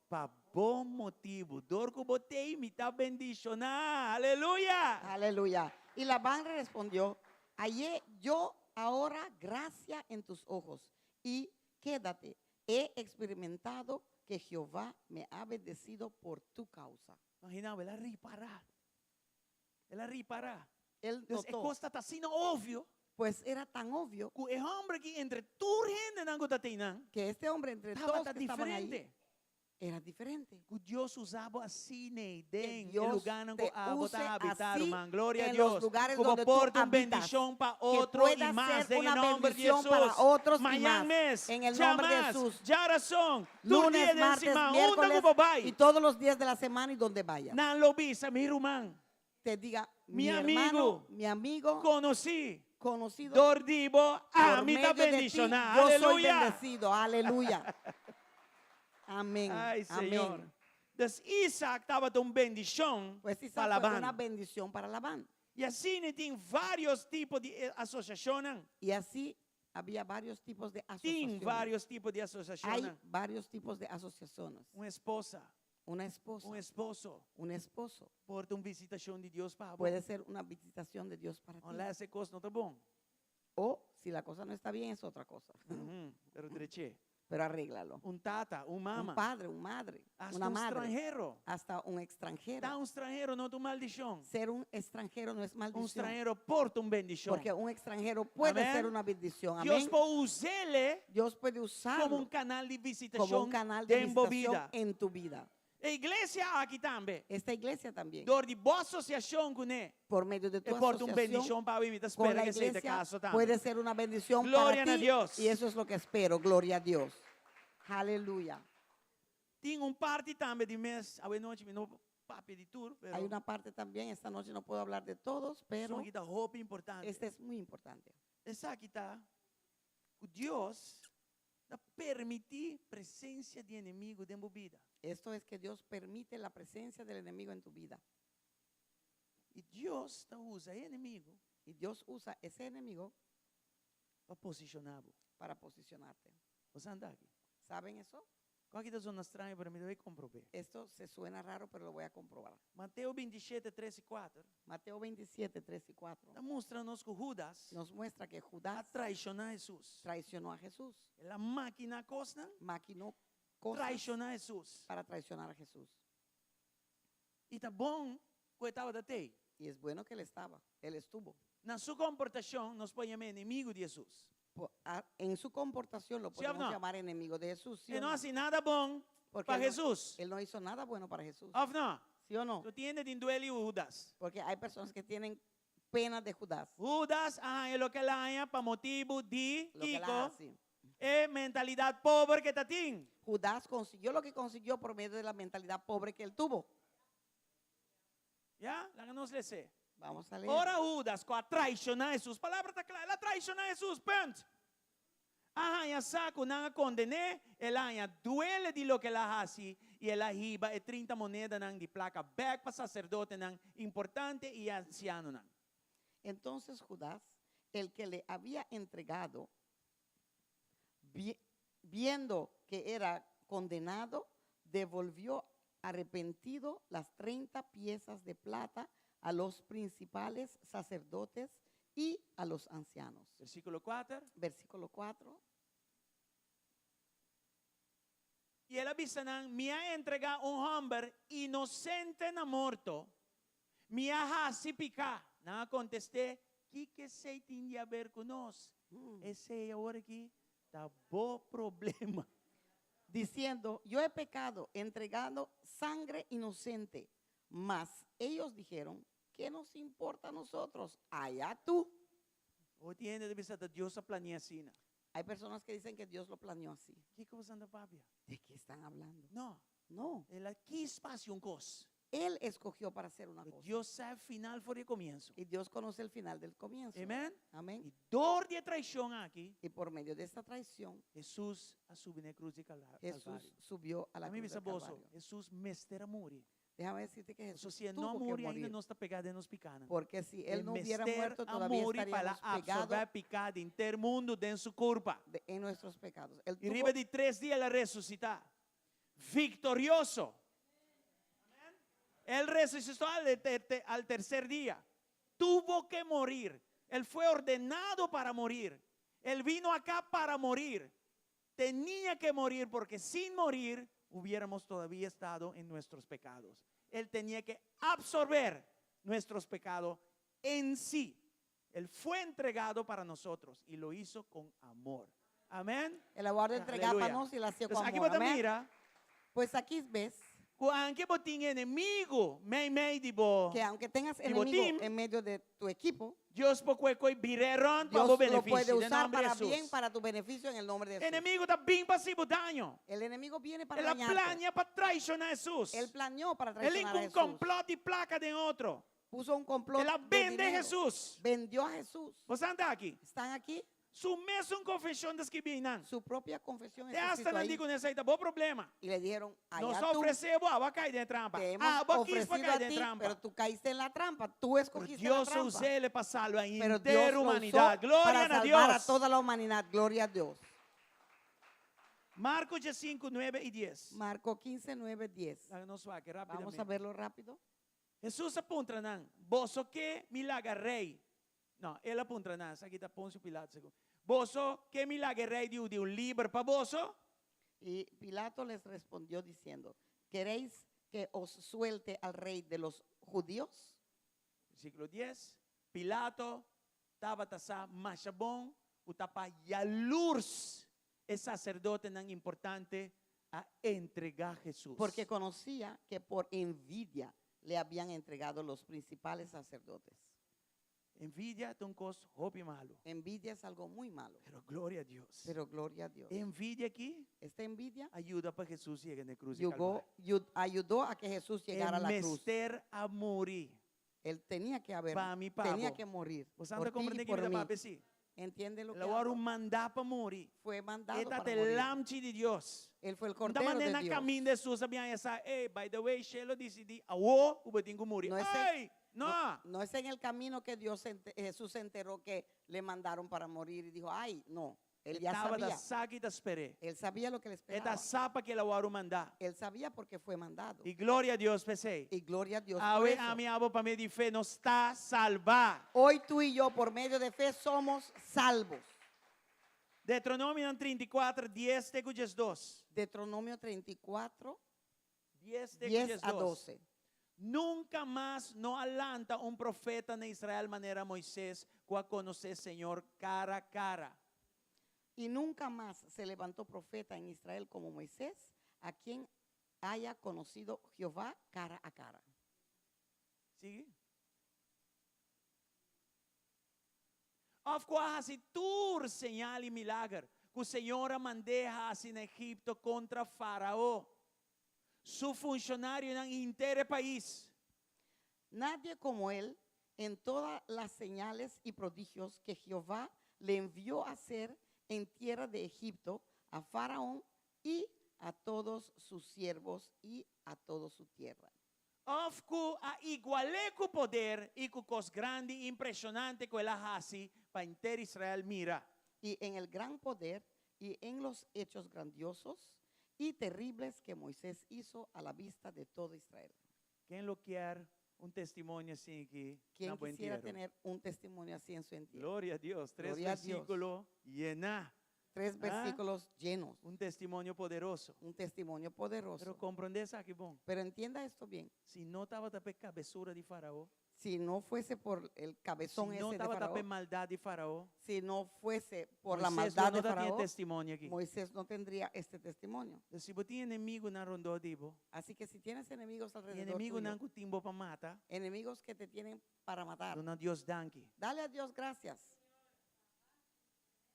Pa bon motibu. Dor ku bo t'ei, mi ta bendishoná. Aleluya! Aleluya. Y Labán le respondió, Hallé yo ahora gracia en tus ojos, y quédate. He experimentado que Jehová me ha bendecido por tu causa. Imaginá bo, el a ripará. El a ripará. Él Dus e notó. kos ta asina obvio. Pues era tan obvio Ku e hòmber aki entre tur hendenan ku ta teinan que este hombre entre todos tabata que estaban ahí diferente. era diferente. Ku Dios usa bo asina Que den e Dios lugánan ku te abo ta use habitá, así ruman. Gloria a en los Dios. lugares Ku bo donde tú por ta un habitas. bendishon pa Que otro i pueda mas ser den e una nòmber di bendición para Hesus. otros y Mañan más. mes, En el nombre de djamas, Jesús. djarason, tur dia Lunes, den martes, siman, unda ku miércoles bo bai. y todos los días de la semana y donde vayas. Nan lo bisa, mi ruman. Te diga, Mi mi amigo, hermano, mi amigo, konosí, conocido, dor di bo, por ami ta medio de ti, bendishoná. yo soy Aleluya. bendecido. Aleluya. Amén. Ay, Señor. Amén. Dus Isaac tabata un bendishon Pues pa Isaac fue Labán. una bendición para Labán. I asina tin vários tipo di asosiashonnan. Y así había varios tipos de Tin asociaciones. vários tipo di Hay asosiashonnan. varios tipos de asociaciones. Un esposa, Una esposa, un esposo, un esposo. por ta un visitashon di Dios pa bo. Puede ser una visitación de Dios para ti. Unless e kos no ta bon. O si la cosa no está bien, es otra cosa. Pero drech'é. Pero arréglalo. Un tata, un mama. Un padre, un madre, Hasta una un madre. stranhero. Hasta un extranjero. Ta un stranhero no ta un maldishon. Ser un extranjero no es Un maldición. stranhero por ta un bendishon. Porque un extranjero puede Amén. ser una bendición. Dios Amén. por us'é Dios puede komo usarlo un kanal di visitashon como un canal de den bo visitación bida. en tu vida. E iglesia aki tambe. Esta iglesia también. Dor di bo asosiashon kuné. Por medio de tu E por ta un asociación bendishon pa bo, mi ta con spera la ku esei ta iglesia kaso tambe. puede ser una bendición Gloria para a ti. Dios. Y eso es lo que espero. Gloria a Dios. Aleluya. Tin un parti tambe di mes, awe nochi mi no papia di tur, pero Hay una parte también, esta noche no puedo hablar de todos, pero esaki ta hopi importante. este es muy importante. Esaki ta ku Dios ta permití presensia di enemigu den bo bida. Esto es que Dios permite la presencia del enemigo en tu vida. I Dios ta usa e enemigu Y Dios usa ese enemigo pa posishoná bo. para posicionarte. Bo sa aki? ¿Saben eso? Kos aki ta zona straño, pero mi ta bai komprob'é. Esto se suena raro, pero lo voy a comprobar. Mateo 27, 3 i 4. Mateo 27, 3 y 4. Ta mustra nos ku Judas Nos muestra que a Judas traishoná Hesus. traicionó a Jesús. El a makiná kosnan, Maquinó cosas traishoná Hesus. para traicionar a Jesús. I ta bon ku e tabata tei. Y es bueno que él estaba, él estuvo. Na su komportashon, nos por yam'é enemigu di Hesus. En su comportación lo ¿Sí o podemos no? llamar enemigo de Jesús. ¿Sí E o no no? hasi nada bon Porque pa él no, Hesus. él no hizo nada bueno para Jesús. Òf no? ¿Sí o no? Tin hende tin duele di Judas. Porque hay personas que tienen pena de Judas. Judas a haña loke el a haña pa motibu di Lo que la Kiko hace. e mentalidat pober ku e tatin. Judas consiguió lo que consiguió por medio de la mentalidad pobre que él tuvo. Ya? Laga nos lesa. Vamos a leer. Ora Judas ku a traishoná Hesus. Palabra ta kla. El a traishoná Hesus. Punt. A haña sa ku nan a konden'é, el a haña duele di loke el a hasi i el a hiba e 30 monedanan di plaka bèk pa saserdotenan importante i e ansianonan. Entonces Judas, el que le había entregado, viendo que era condenado, devolvió arrepentido las 30 piezas de plata a los principales sacerdotes y a los ancianos. Versíkulo 4. Versículo 4. I el a bisa nan, Mi a entregá un hòmber inosente na morto. Mi a hasi piká. Nan a kontest'é, Kiko esei tin di aber ku nos? Esei awor aki ta bo problema. Diciendo, yo he pecado entregando sangre inocente. Mas ellos dijeron, ¿qué nos importa a nosotros? Allá tú. Hopi hende ta bisa ta Dios a plania asina. Hay personas que dicen que Dios lo planeó así. Kiko boso ta papia? ¿De qué están hablando? No, No, el a kis pa hasi un kos. Él escogió para hacer una Pero cosa. Dios sa final for di komienso. Y Dios conoce el final del comienzo. Amèn? Amén. I dor di e traishon aki, Y por medio de esta traición, Hesus a subi na krus di Kalvario. Jesús subió a la A mí cruz me del boso, Calvario. Hesus mester a muri. Déjame decirte que So, Jesús si tuvo no que muri, ainda morir. nos ta pegá den nos pikánan. Porque si él no hubiera Mester muerto, a todavía muri para estaríamos pegados absorbé piká di henter mundu den su kurpa. en nuestros pecados. Él I riba tuvo di tres dia el a resusitá. Viktorioso. Él resucitó al tercer día. Tuvo que morir. Él fue ordenado para morir. Él vino acá para morir. Tenía que morir porque sin morir hubiéramos todavía estado en nuestros pecados. Él tenía que absorber nuestros pecados en sí. Él fue entregado para nosotros y lo hizo con amor. Amén. El amor de entregar Aleluya. para nos y la hacía con Entonces, aki amor. bo ta Amén. mira, Pues aquí ves ku aunke bo tin enemigu meimei di bo, que aunque tengas Di bo enemigo team, en medio de tu equipo, Dios por kue koi bir'é rònt pa Dios bo lo benefisio. puede Den usar nòmber para Jesús. bien, para tu beneficio en el nombre de Jesús. Enemigu ta bin pa hasi bo daño. El enemigo viene para El a dañarte. plania pa traishoná Hesus. Él planeó para El traicionar a un Jesús. complot di plaka den otro. Puso un complot El a de bende dinero. Hesus. Vendió a Jesús. Boso ta aki? ¿Están aquí? Su mesun konfeshon ta skibí einan. Su propia confesión Te está hasta escrito nan ahí. di ku esei ta bo problema. Y le dijeron, Nos allá tú ofresé bo, abo a kai den trampa. te hemos Ah, bo a kis pa ofrecido kai a den ti, trampa. pero tú caíste en la trampa. Tú Pero escogiste la Dios trampa. us'é pa salba Pero Dios entero lo usó humanidat. Gloria para a salvar a Dios. toda la humanidad. Gloria a Dios. Marko 5, 9 i 10. Marco 15, 9, 10. Laga nos wak Vamos rápidamente. a verlo rápido. Hesus a puntra nan, boso ke mi laga rei. No, el a puntra nan, esaki ta Poncio Pilato segun. Boso ke mi laga e rei di hudiu liber pa boso? Y Pilato les respondió diciendo, ¿queréis que os suelte al rey de los judíos? Versíkulo 10, Pilato tabata sa masha bon ku ta pa yalurs e saserdotenan importante a entregá Hesus. Porque conocía que por envidia le habían entregado los principales sacerdotes. Envidia ta un kos hopi malu. Envidia es algo muy malo. Pero gloria a Dios. Pero gloria a Dios. Envidia aki Esta envidia a yuda pa Hesus yega na krus di llegó, Kalvario. ayudó a que Jesús llegara a la cruz. E mester a muri. Él tenía que haber, Pa mi, pa tenía bo. que morir. Bo Por ta ti komprondé y ku por mi mí. ta papia sí. ¿Entiende lo El que a wòrdu hablo? mandá pa muri. Fue mandado E ta para te morir. lamchi di Dios. Él fue el No cordero ta de na Dios. kaminda Hesus a bin haña sa, hey, by the way, shelu a disidí, awor ku bo tin ku muri. No es el- Ay, no. No, no es en el camino que Dios se ente-, Jesús se enteró que le mandaron para morir y dijo, ay, no. Él ya E tabata sabía. sa ki ta esper'é. Él sabía lo que le E ta esperaba. sa pa kiko el a wòrdu mandá. Él sabía porque fue mandado. I gloria na Dios p'esei. Y gloria a Dios por Awe eso. ami i abo pa medio di fe nos ta salbá. Hoy tú y yo por medio de fe somos salvos. Deuteronomio 34, 10 te 12. Deuteronomio 34, 10 te 10 a 12. 12. Nunka mas no a lanta un profeta na Israel manera Moises, ku a konosé Señor kara kara. Y nunca más se levantó profeta en Israel como Moisés, a quien haya conocido Jehová cara a cara. Sigui. Òf ku a hasi tur señal i milager ku Señor a mand'é hasi na Egipto kontra Farao, su funshonarionan i henter e pais. Nadie como él en todas las señales y prodigios que Jehová le envió a hacer en tierra de Egipto a Faraón y a todos sus siervos y a toda su tierra. Òf ku a igual'é ku poder i ku kos grandi i impreshonante ku el a hasi pa henter Israel mira. Y en el gran poder y en los hechos grandiosos y terribles que Moisés hizo a la vista de todo Israel. Ken lo kier un testimonio asina aki ¿Quién na bo quisiera entiero? tener un testimonio así en su entierro? Gloria na Dios. Tres Gloria a Dios. versíkulo yená. Tres Ah. versículos llenos. Un testimonio poderoso. Un testimonio poderoso. Pero komprondé esaki bon. Pero entienda esto bien. Si no tabata pa e kabesura di Farao, Si no fuese por el cabezón si no ese de tabata pa Faraón, maldat di Farao, si no fuese por la Moisés maldad no de tabatin Faraón, testimonio aki. Moisés no tendría este testimonio. Si bo tin enemigunan rondó di bo, Así que si tienes enemigos i alrededor enemigo tuyo, nan ku tin bo pa mata, enemigos que te tienen para matar, duna Dios danki. dale a Dios gracias.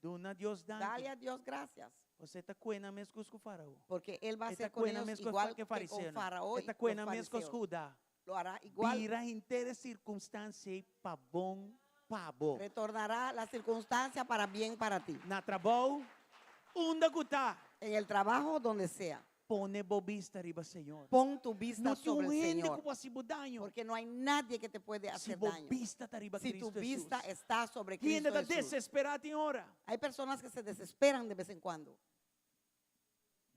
Duna Dios danki. Dale a Dios gracias. Pasobra e ta kue nan meskos ku Farao. Porque Él va a E ta hacer con kue nan ellos meskos igual ku que con fariseonan. Faraó E y ta kue los nan meskos fariseos. ku Hudá. Lo hará igual. Bira henter e sirkunstansia ei pa bon pa bo. Retornará la circunstancia para bien para ti. Na trabou, unda ku ta. En el trabajo, donde sea. Pone bo bista riba Señor. Pon tu bista No tin sobre un el hende Señor. ku por hasi bo daño. Porque no hay nadie que te puede Si hacer bo daño. bista ta riba Si tu Cristo vista Hesus. está sobre Hende Cristo ta Jesús. desesperá tin ora. Hay personas que se desesperan de vez en cuando.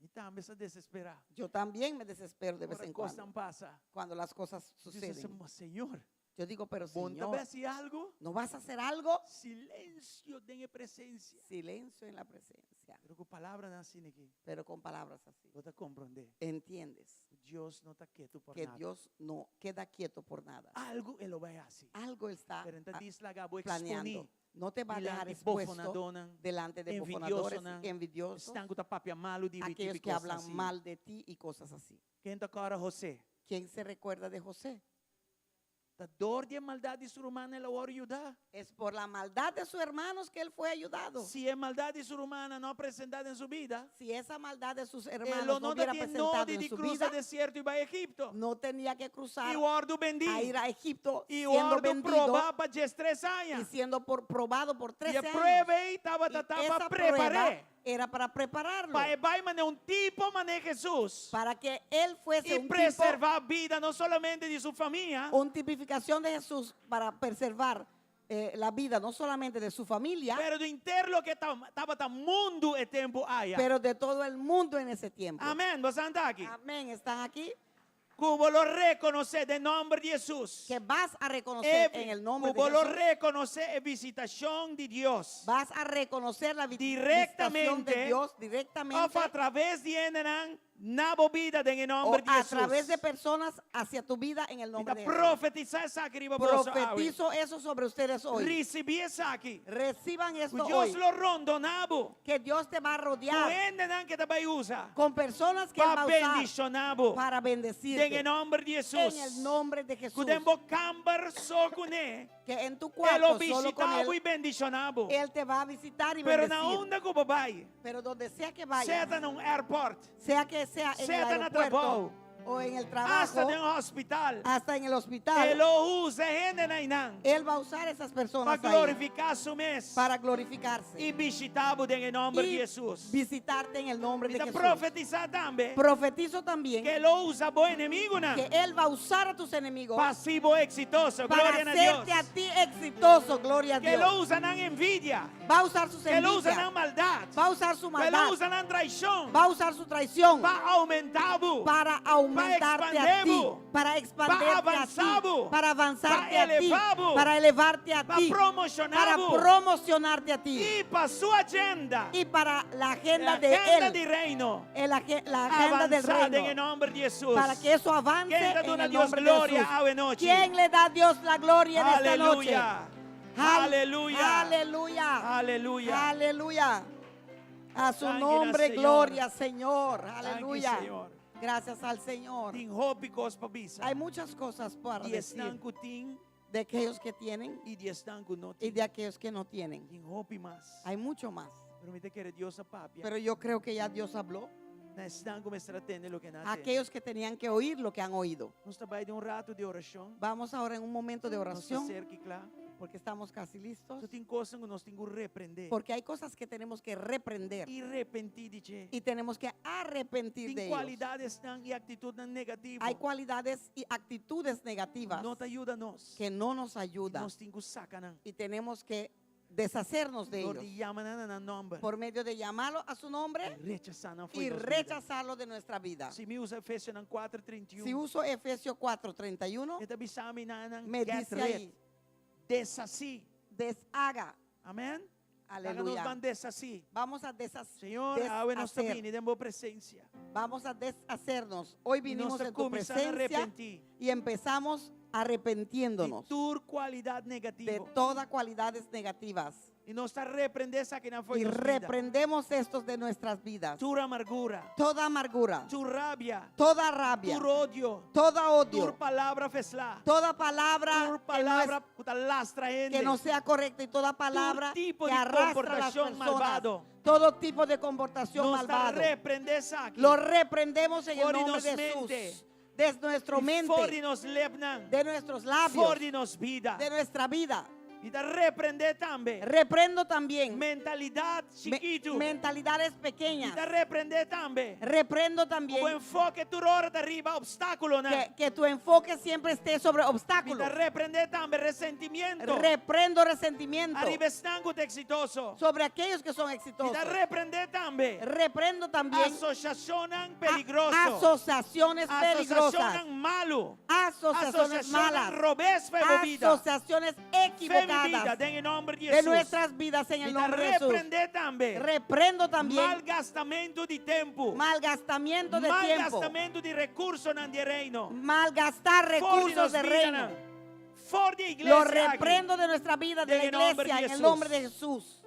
Mi tambe sa desesperá. Yo también me desespero de vez Ora en cuando. kosnan pasa. Cuando las cosas Yo dice, suceden. Señor, Yo digo, pero bo no ta Señor, hasi algu? ¿no vas a hacer algo? Silensio den e presensia. Silencio en la presencia. Pero ku palabranan asina aki. Pero con palabras así. Bo ta komprondé. Entiendes. Dios no ta ketu por Que nada. Dios no queda quieto por nada. Algu e lo bai hasi. Algo está Pero e n' ta djis laga bo planeando. eksponí. No te va a dejar Dilanti expuesto bofonadónan, delante de bufonadores, envidiosonan, envidiosos, esnan ku ta papia malu di bo i aquellos tipo que kos hablan asina. mal de ti y cosas así. Ken ta kòrda José? ¿Quién se recuerda de José? Ta dor di e maldat di su rumannan el a wòrdu yudá. Es por la maldad de sus hermanos que él fue ayudado. Si e maldat di su rumannan no a presentá den su bida, Si esa maldad de sus e hermanos lo no no ta hubiera tin presentado nodi en di su krusa vida, desierto i bai Egipto. no tenía que cruzar I wòrdu bendí. a ir a Egipto I siendo wòrdu vendido probá pa diestres aña. y siendo por, probado por I 13 e años. prueba ei tabata Y ta pa esa prueba prepar'é. era para prepararlo. Pa e bai manera un tipo manera Jesús. Para que él fuese Y un tipo, preservá bida no solamente di su famia. un tipificación de Jesús para preservar eh, la vida no solamente de su familia, Pero di henter loke tabata mundu e tempu aya. pero de todo el mundo en ese tiempo. Amèn. Boso ta aki? Amén. ¿Están aquí? Ku bo lo rekonosé den nòmber di Hesus. Que vas a reconocer E, en el nombre ku de bo lo Jesús. rekonosé e visitashon di Dios. Vas a reconocer la vi- visitación Directamente de Dios directamente Òf a traves di hendenan na bo bida den e o nòmber di a Hesus. través de personas hacia tu vida en el Mi nombre ta de Jesús. profetisá esaki riba boso awe. Profetizo eso sobre ustedes hoy. Risibí esaki. Reciban Ku esto Dios hoy. lo rondoná bo. Que Dios te va a Ku rodear hendenan ku e ta bai usa. con personas que Él Pa va a usar bendishoná bo. para Den e bendecirte. nòmber di Hesus. En el nombre de Ku Jesús. den bo kamber so kuné. Que en tu E lo cuarto solo con bishitá bo Él, i bendishoná bo. Él te va a visitar y Pero na bendecir. unda ku bo bai. Pero donde sea que Sea vayas, ta na un airport. sea que sea en el Sea ta na aeropuerto trabou. o en el Hasta trabajo, den un hospital. hasta en el hospital, E lo usa hendenan einan. Él va a usar esas Pa personas ahí glorifiká su mes. para glorificarse I bishitá bo den e nòmber di y Hesus. visitarte en el nombre Mi de ta Jesús. profetisá tambe. Profetizo también Ku e lo usa bo enemigunan. que Él va a usar a tus enemigos Pa hasi bo eksitoso. para Gloria na Dios. hacerte a ti exitoso. Gloria a Ku e lo Dios. usa nan envidia. Va a usar sus Ku e lo usa envidias. nan maldat. Va a usar su Ku e lo maldad. usa nan traishon. Va a usar su traición Pa oumentá bo. para aumentarte a ti, expandé bo. para expanderte Pa a ti, avansá bo. para avanzarte Pa a ti, elevá bo. para elevarte a Pa ti, promoshoná para bo. promocionarte a ti I pa su agenda. y para la agenda de Agenda él, di reino. el age- la agenda del Avansá den reino, nòmber di Hesus. para que eso avance Ken ta en duna el Dios nombre de gloria Jesús. awe nochi? ¿Quién le da a Dios la gloria en esta noche? Aleluya. Al- Aleluya. Aleluya. Aleluya. Aleluya. A su Thank you, nombre, Señor. gloria, Señor. Thank you, Aleluya. Señor. Gracias al Señor. Tin hopi kos pa bisa. Hay muchas cosas para Di decir esnan ku tin de aquellos que tienen i di esnan ku no y tin. de aquellos que no tienen. Tin hopi mas. Hay mucho más. Pero mi ta kere Dios a papia. Pero yo creo que ya Dios habló. Na esnan ku mester a tende loke nan a tende. Aquellos que tenían que oír lo que han oído. Nos ta bai den un ratu di orashon. Vamos ahora en un momento de Nos ta oración serka kla. porque estamos casi listos. So tin kos ku nos tin ku reprendé. Porque hay cosas que tenemos que reprender I repentí di dje. y tenemos que arrepentir Tin de ellos. kualidatnan i aktitutnan negativo. Hay cualidades y actitudes negativas No ta yuda nos. que no nos ayudan Nos tin ku saka nan. y tenemos que deshacernos de Dor ellos di yama nan na nan nòmber. por medio de llamarlo a su nombre Rechasá nan fo'i y nos bida. rechazarlo de nuestra vida. Si mi usa Efesionan 4:31. Si uso Efesios 4:31, E ta bisa mi einan me get dice rid. ahí, Deshasí. deshaga. Amèn. Laga nos Aleluya. ban deshasí. Vamos a deshacer. Señor, awe nos ta deshacer. bini den bo presensia. Vamos a deshacernos. Hoy I nos vinimos ta en tu kuminsá presencia arepentí. y empezamos Di arrepentiéndonos tur kualidat de negativo. todas cualidades negativas. I nos ta reprendé esakinan for Y di nos bida. reprendemos estos de nuestras vidas. Tur amargura, Toda amargura, tur rabia, toda rabia, tur odio, todo tur odio, palabra feslá, toda palabra tur que no, es- palabra ku ta lastra hende, que no sea correcta y toda palabra tipo que de arrastra a las comportación personas. malvado. Todo tipo de comportación Nos ta malvado. reprendé esaki. Lo reprendemos en el For di nombre nos de mente. Jesús. De nuestro For di mente, nos lepnan, de nuestros labios, for di nos bida. de nuestra vida. I ta reprendé tambe Reprendo también mentalidat me- chikitu. mentalidades I pequeñas. ta reprendé tambe. Reprendo Ku también enfoke tur ora ta riba opstákulonan. que, que tu enfoque siempre esté sobre Mi obstáculos. ta reprendé tambe resentimentu. Reprendo resentimiento Ariba esnan ku ta eksitoso. sobre aquellos que son Mi exitosos. ta reprendé tambe. Reprendo también Asosiashonnan a- peligroso. asociaciones peligrosas, Asosiashonnan malu. asociaciones Asosiashonnan malas, robes pa bo bida. asociaciones Fe mi bida, equivocadas den nòmber di de Hesus. nuestras vidas en el Mi ta nombre de Jesús. reprendé tambe. Reprendo también Malgastamentu di tempu. malgastamiento de tiempo, Malgastamentu di rekursonan di reino. malgastar For di recursos nos del bida reino. nan. For di iglesia Lo aki. reprendo de nuestra vida, de la En el nombre iglesia, de en el Jesús. nombre de Jesús.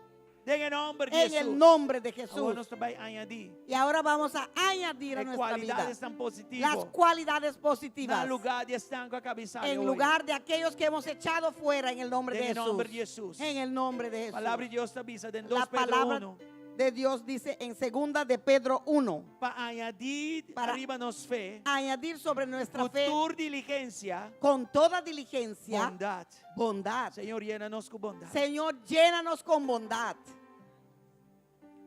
Den nòmber di En Hesus. el nombre de Awor Jesús. nos ta bai añadí. Y ahora vamos a añadir a E nuestra vida kualidatnan positivo. las cualidades Na positivas lugá di esnan ku a kaba en lugar de aquellos que hemos echado fuera en el nombre En de el nombre de Jesús. Jesús. En el nombre de Jesús. Palabra di Dios ta bisa den 2 La Pedro palabra 1. de Dios dice en segunda de Pedro 1, Pa añadí Para- ariba nos fe, añadir sobre nuestra fe ku tur diligensia, con toda diligencia bondat. bondad. Señor, yena nos ku bondat. Señor, llénanos con bondad.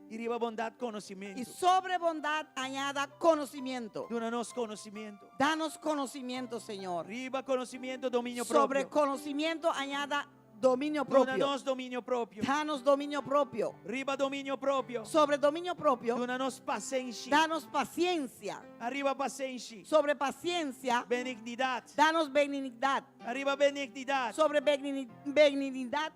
I riba bondat Y konosementu. sobre bondad añada conocimiento. Duna nos konosementu. Danos conocimiento, Señor. Riba konosementu, dominio Sobre propio. conocimiento añada dominio Duna propio. nos dominio propio. Danos dominio propio. Riba dominio propio. Sobre dominio propio, Duna nos pasenshi. danos paciencia. Ariba pasenshi. Sobre paciencia, Benignidat. danos benignidad. Ariba benignidad. Sobre benignidad,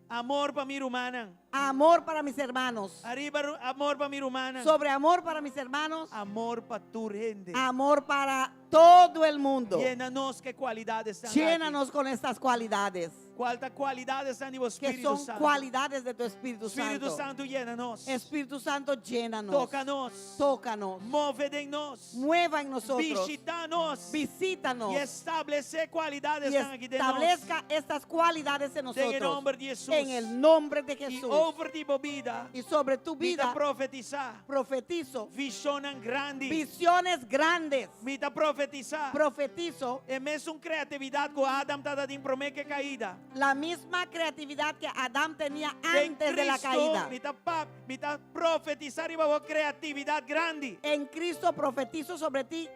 Amor pa mi rumannan. amor para mis hermanos. Ariba amor pa mi rumannan. Sobre amor para mis hermanos, Amor pa tur hende. amor para todo el mundo. Yena nos ku e kualidatnan Llénanos con estas cualidades, Kua ta kualidatnan di que Spiritu son Santu. cualidades de tu Espíritu Spiritu Santo. Santu, yena nos. Espíritu Santo, llénanos. Toka nos. Tócanos. Move den nos. Mueva en nosotros. Bishitá nos. Visítanos. I establesé kualidatnan Y aki den nos. establezca estas cualidades en Den nosotros. nòmber di Hesus. En el nombre de I Jesús. over di bo bida. Y sobre tu Mi ta vida, profetisá. profetizo Vishonnan grandi. visiones grandes. Mi ta profetisá. Profetizo E mesun kreatividat ku Adam tabatin promé ku kaida. la misma creatividad que Adán tenía Den antes de la Cristo, caída. Mi ta pa, mi ta profetisá riba bo kreatividat grandi. En Cristo profetizo sobre ti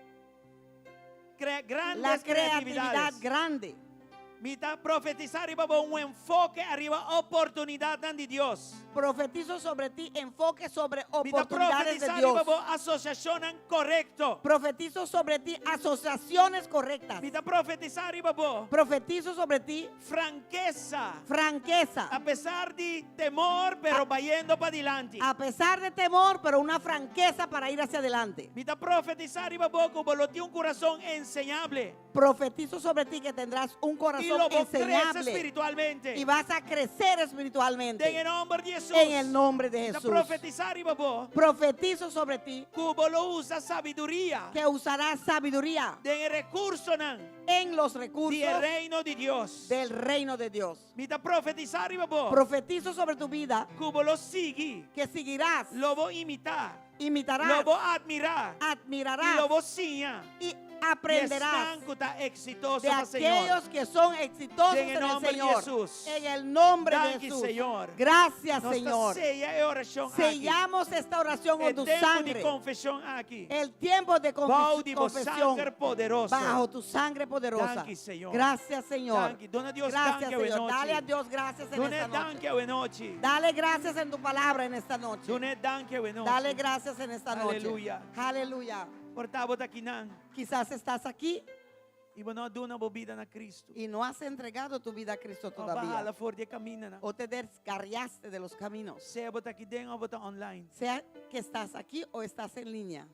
Cre grandes la creatividad creatividades. grande. Mi ta profetisá riba bo un enfoke ariba oportunidatnan di Dios. Profetizo sobre ti enfoque sobre Mi ta oportunidades de profetisá riba Dios. bo asosiashonnan korekto. Profetizo sobre ti asociaciones correctas. Mi ta profetisá riba bo Profetizo sobre ti frankesa. franqueza. Apesar di temor, pero bayendo padilanti. A pesar de temor, pero una franqueza para ir hacia adelante. Mi ta profetisá riba bo ku bo lo tin un kurason enseñabel. Profetizo sobre ti que tendrás un I corazón lo bo krese enseñable espiritualmente. y vas a crecer Den espiritualmente. nòmber di Hesus. En el nombre de Mi ta Jesús. profetisá riba bo Profetizo sobre ti ku bo lo usa sabiduria. que usarás sabiduría Den rekursonan en los di recursos reino di Dios. del reino de Dios. Mi ta profetisá riba bo Profetizo sobre tu vida ku bo lo sigui, que seguirás, lo bo imitá, imitarás, lo bo admirá, i admirarás lo bo siña. y aprenderás Di esnan ku ta eksitoso de pa Señor. aquellos que son exitosos En en el el nombre de Señor. Jesús. En el nombre de Danki, Jesús. Señor. Gracias, Nos ta Señor. seya e orashon aki. Sellamos esta oración con E tu tempu di sangre. konfeshon aki. El tiempo de Bou confe- di bo confesión sangre poderoso. bajo tu sangre poderosa. Danki, Señor. Gracias, Señor. Danki. Duna Dios Gracias, danki Señor. nochi. Dale a Dios gracias en Duna esta noche. danki awe nochi. Dale gracias en tu palabra en esta noche. Duna danki awe nochi. Dale gracias en esta noche. Aleluya. Aleluya. Por ta bo ta akinan. Quizás estás aquí I bo no a duna bo bida na Kristu. y no has entregado tu vida a Cristo Òf b'a hala todavía. for di kamindanan. O te descarriaste de los caminos. Sea bo ta aki den òf bo ta online. Sea que estás aquí o estás en línea,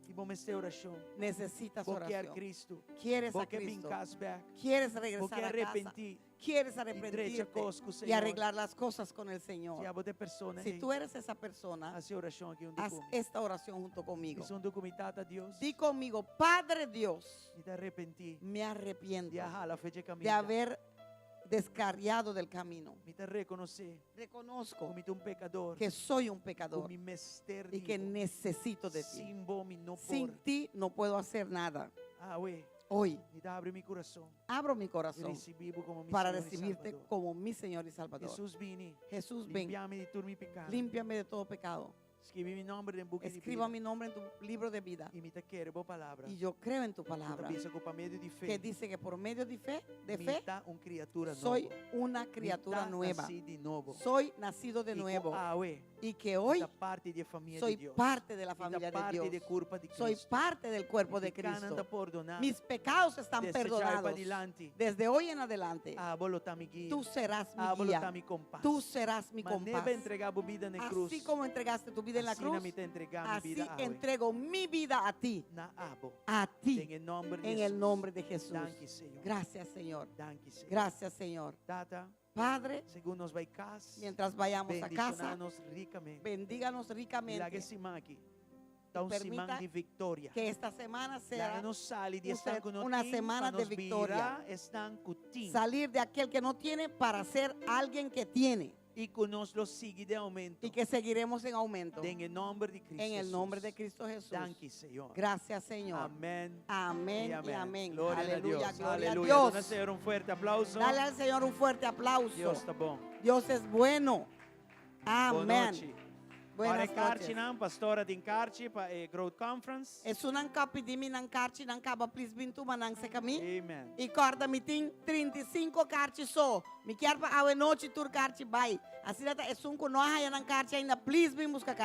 I bo mester orashon. necesitas Bo ke oración. Kristu. Quieres Bo a ke bin Cristo. kas bèk. Quieres Bo regresar ke a casa. arepentí. quieres drecha arrepentirte kos ku y Señor. arreglar las cosas con el Señor. Si abo ta e persona Si ei, tú eres esa persona, hasi e orashon aki huntu haz ku mi. esta oración junto conmigo. Bisa huntu ku mi, Tata Dios. Di conmigo, Padre Dios, Mi ta arepentí me arrepiento di a hala fo'i de kaminda. haber descarriado del camino. Mi ta rekonosé Reconozco ku mi ta un pekador. que soy un Ku pecador mi mester y que di bo. necesito de ti. Sin bo mi no por. Sin ti no puedo hacer nada. Awe, Hoy mi ta habri mi kurason. abro mi corazón Risibí bo komo mi para Señor i recibirte Salbador. como mi Señor y Salvador. Hesus bini. Jesús, ven, Limpia mi di tur mi piká. límpiame de todo pecado. Skirbi mi nòmber den buki di Escriba bida. mi nombre en tu libro de vida. I mi ta kere bo palabra. Y yo creo en tu Ku ta palabra bisa ku pa medio di fe. que dice que por medio de fe, de Mi fe, ta un kriatura soy nobo. una criatura Mi ta nueva. nasí di nobo. Soy nacido de I ku nuevo. awe, Y que hoy mi ta parti di e famia soy di Dios. parte de la Mi ta familia de parti Dios. di e kurpa di Soy Cristo. parte del cuerpo de Mi pikánan Cristo. ta pordoná. Mis pecados están Desde djawe perdonados. padilanti. Desde hoy en adelante, Abo lo ta mi guia. tú serás mi Abo lo guía. ta mi kompas. Tú serás mi Manera compás. bo a entregá bo bida na krus. Así como entregaste tu vida en la Asina cruz, mi ta entregá mi así bida awe. entrego mi vida a ti. Na abo. A ti. Den nòmber di En el Hesus. nombre de Jesús. Danki, Señor. Gracias, Señor. Danki, Señor. Gracias, Señor. Tata, Padre, segun nos bai kas, mientras vayamos a casa, bendishoná nos rikamente. bendíganos Laga ricamente. e siman aki ta un Permita siman di viktoria. Que esta semana sea Laga nos sali di un esnan ku no una tin, semana pa de nos victoria. bira esnan ku tin. salir de aquel que no tiene para ser alguien que tiene. I ku nos lo sigui den oumento. Y que seguiremos en aumento. Den nòmber di Kristu En el nombre de Hesus. Cristo Jesús. Danki, Señor. Gracias, Señor. Amén. Amén y y amén. amén. Gloria a Aleluya, Dios. gloria a Aleluya. Dios. Duna Señor un fuerte aplauso. Dale al Señor un fuerte aplauso. Dios ta bon. Dios es bueno. Amén. Bon nochi. Buenas Ora karchi noches. nan, pastora tin karchi pa e Growth Conference. Esunnan ku a pidi mi nan karchi nan kaba please bin tuma nan serka mi. Amen. I kòrda mi tin 35 karchi so. Mi kier pa awe nochi tur karchi bai. Asina ta esun ku no a haya nan karchi ainda please bin buska karchi.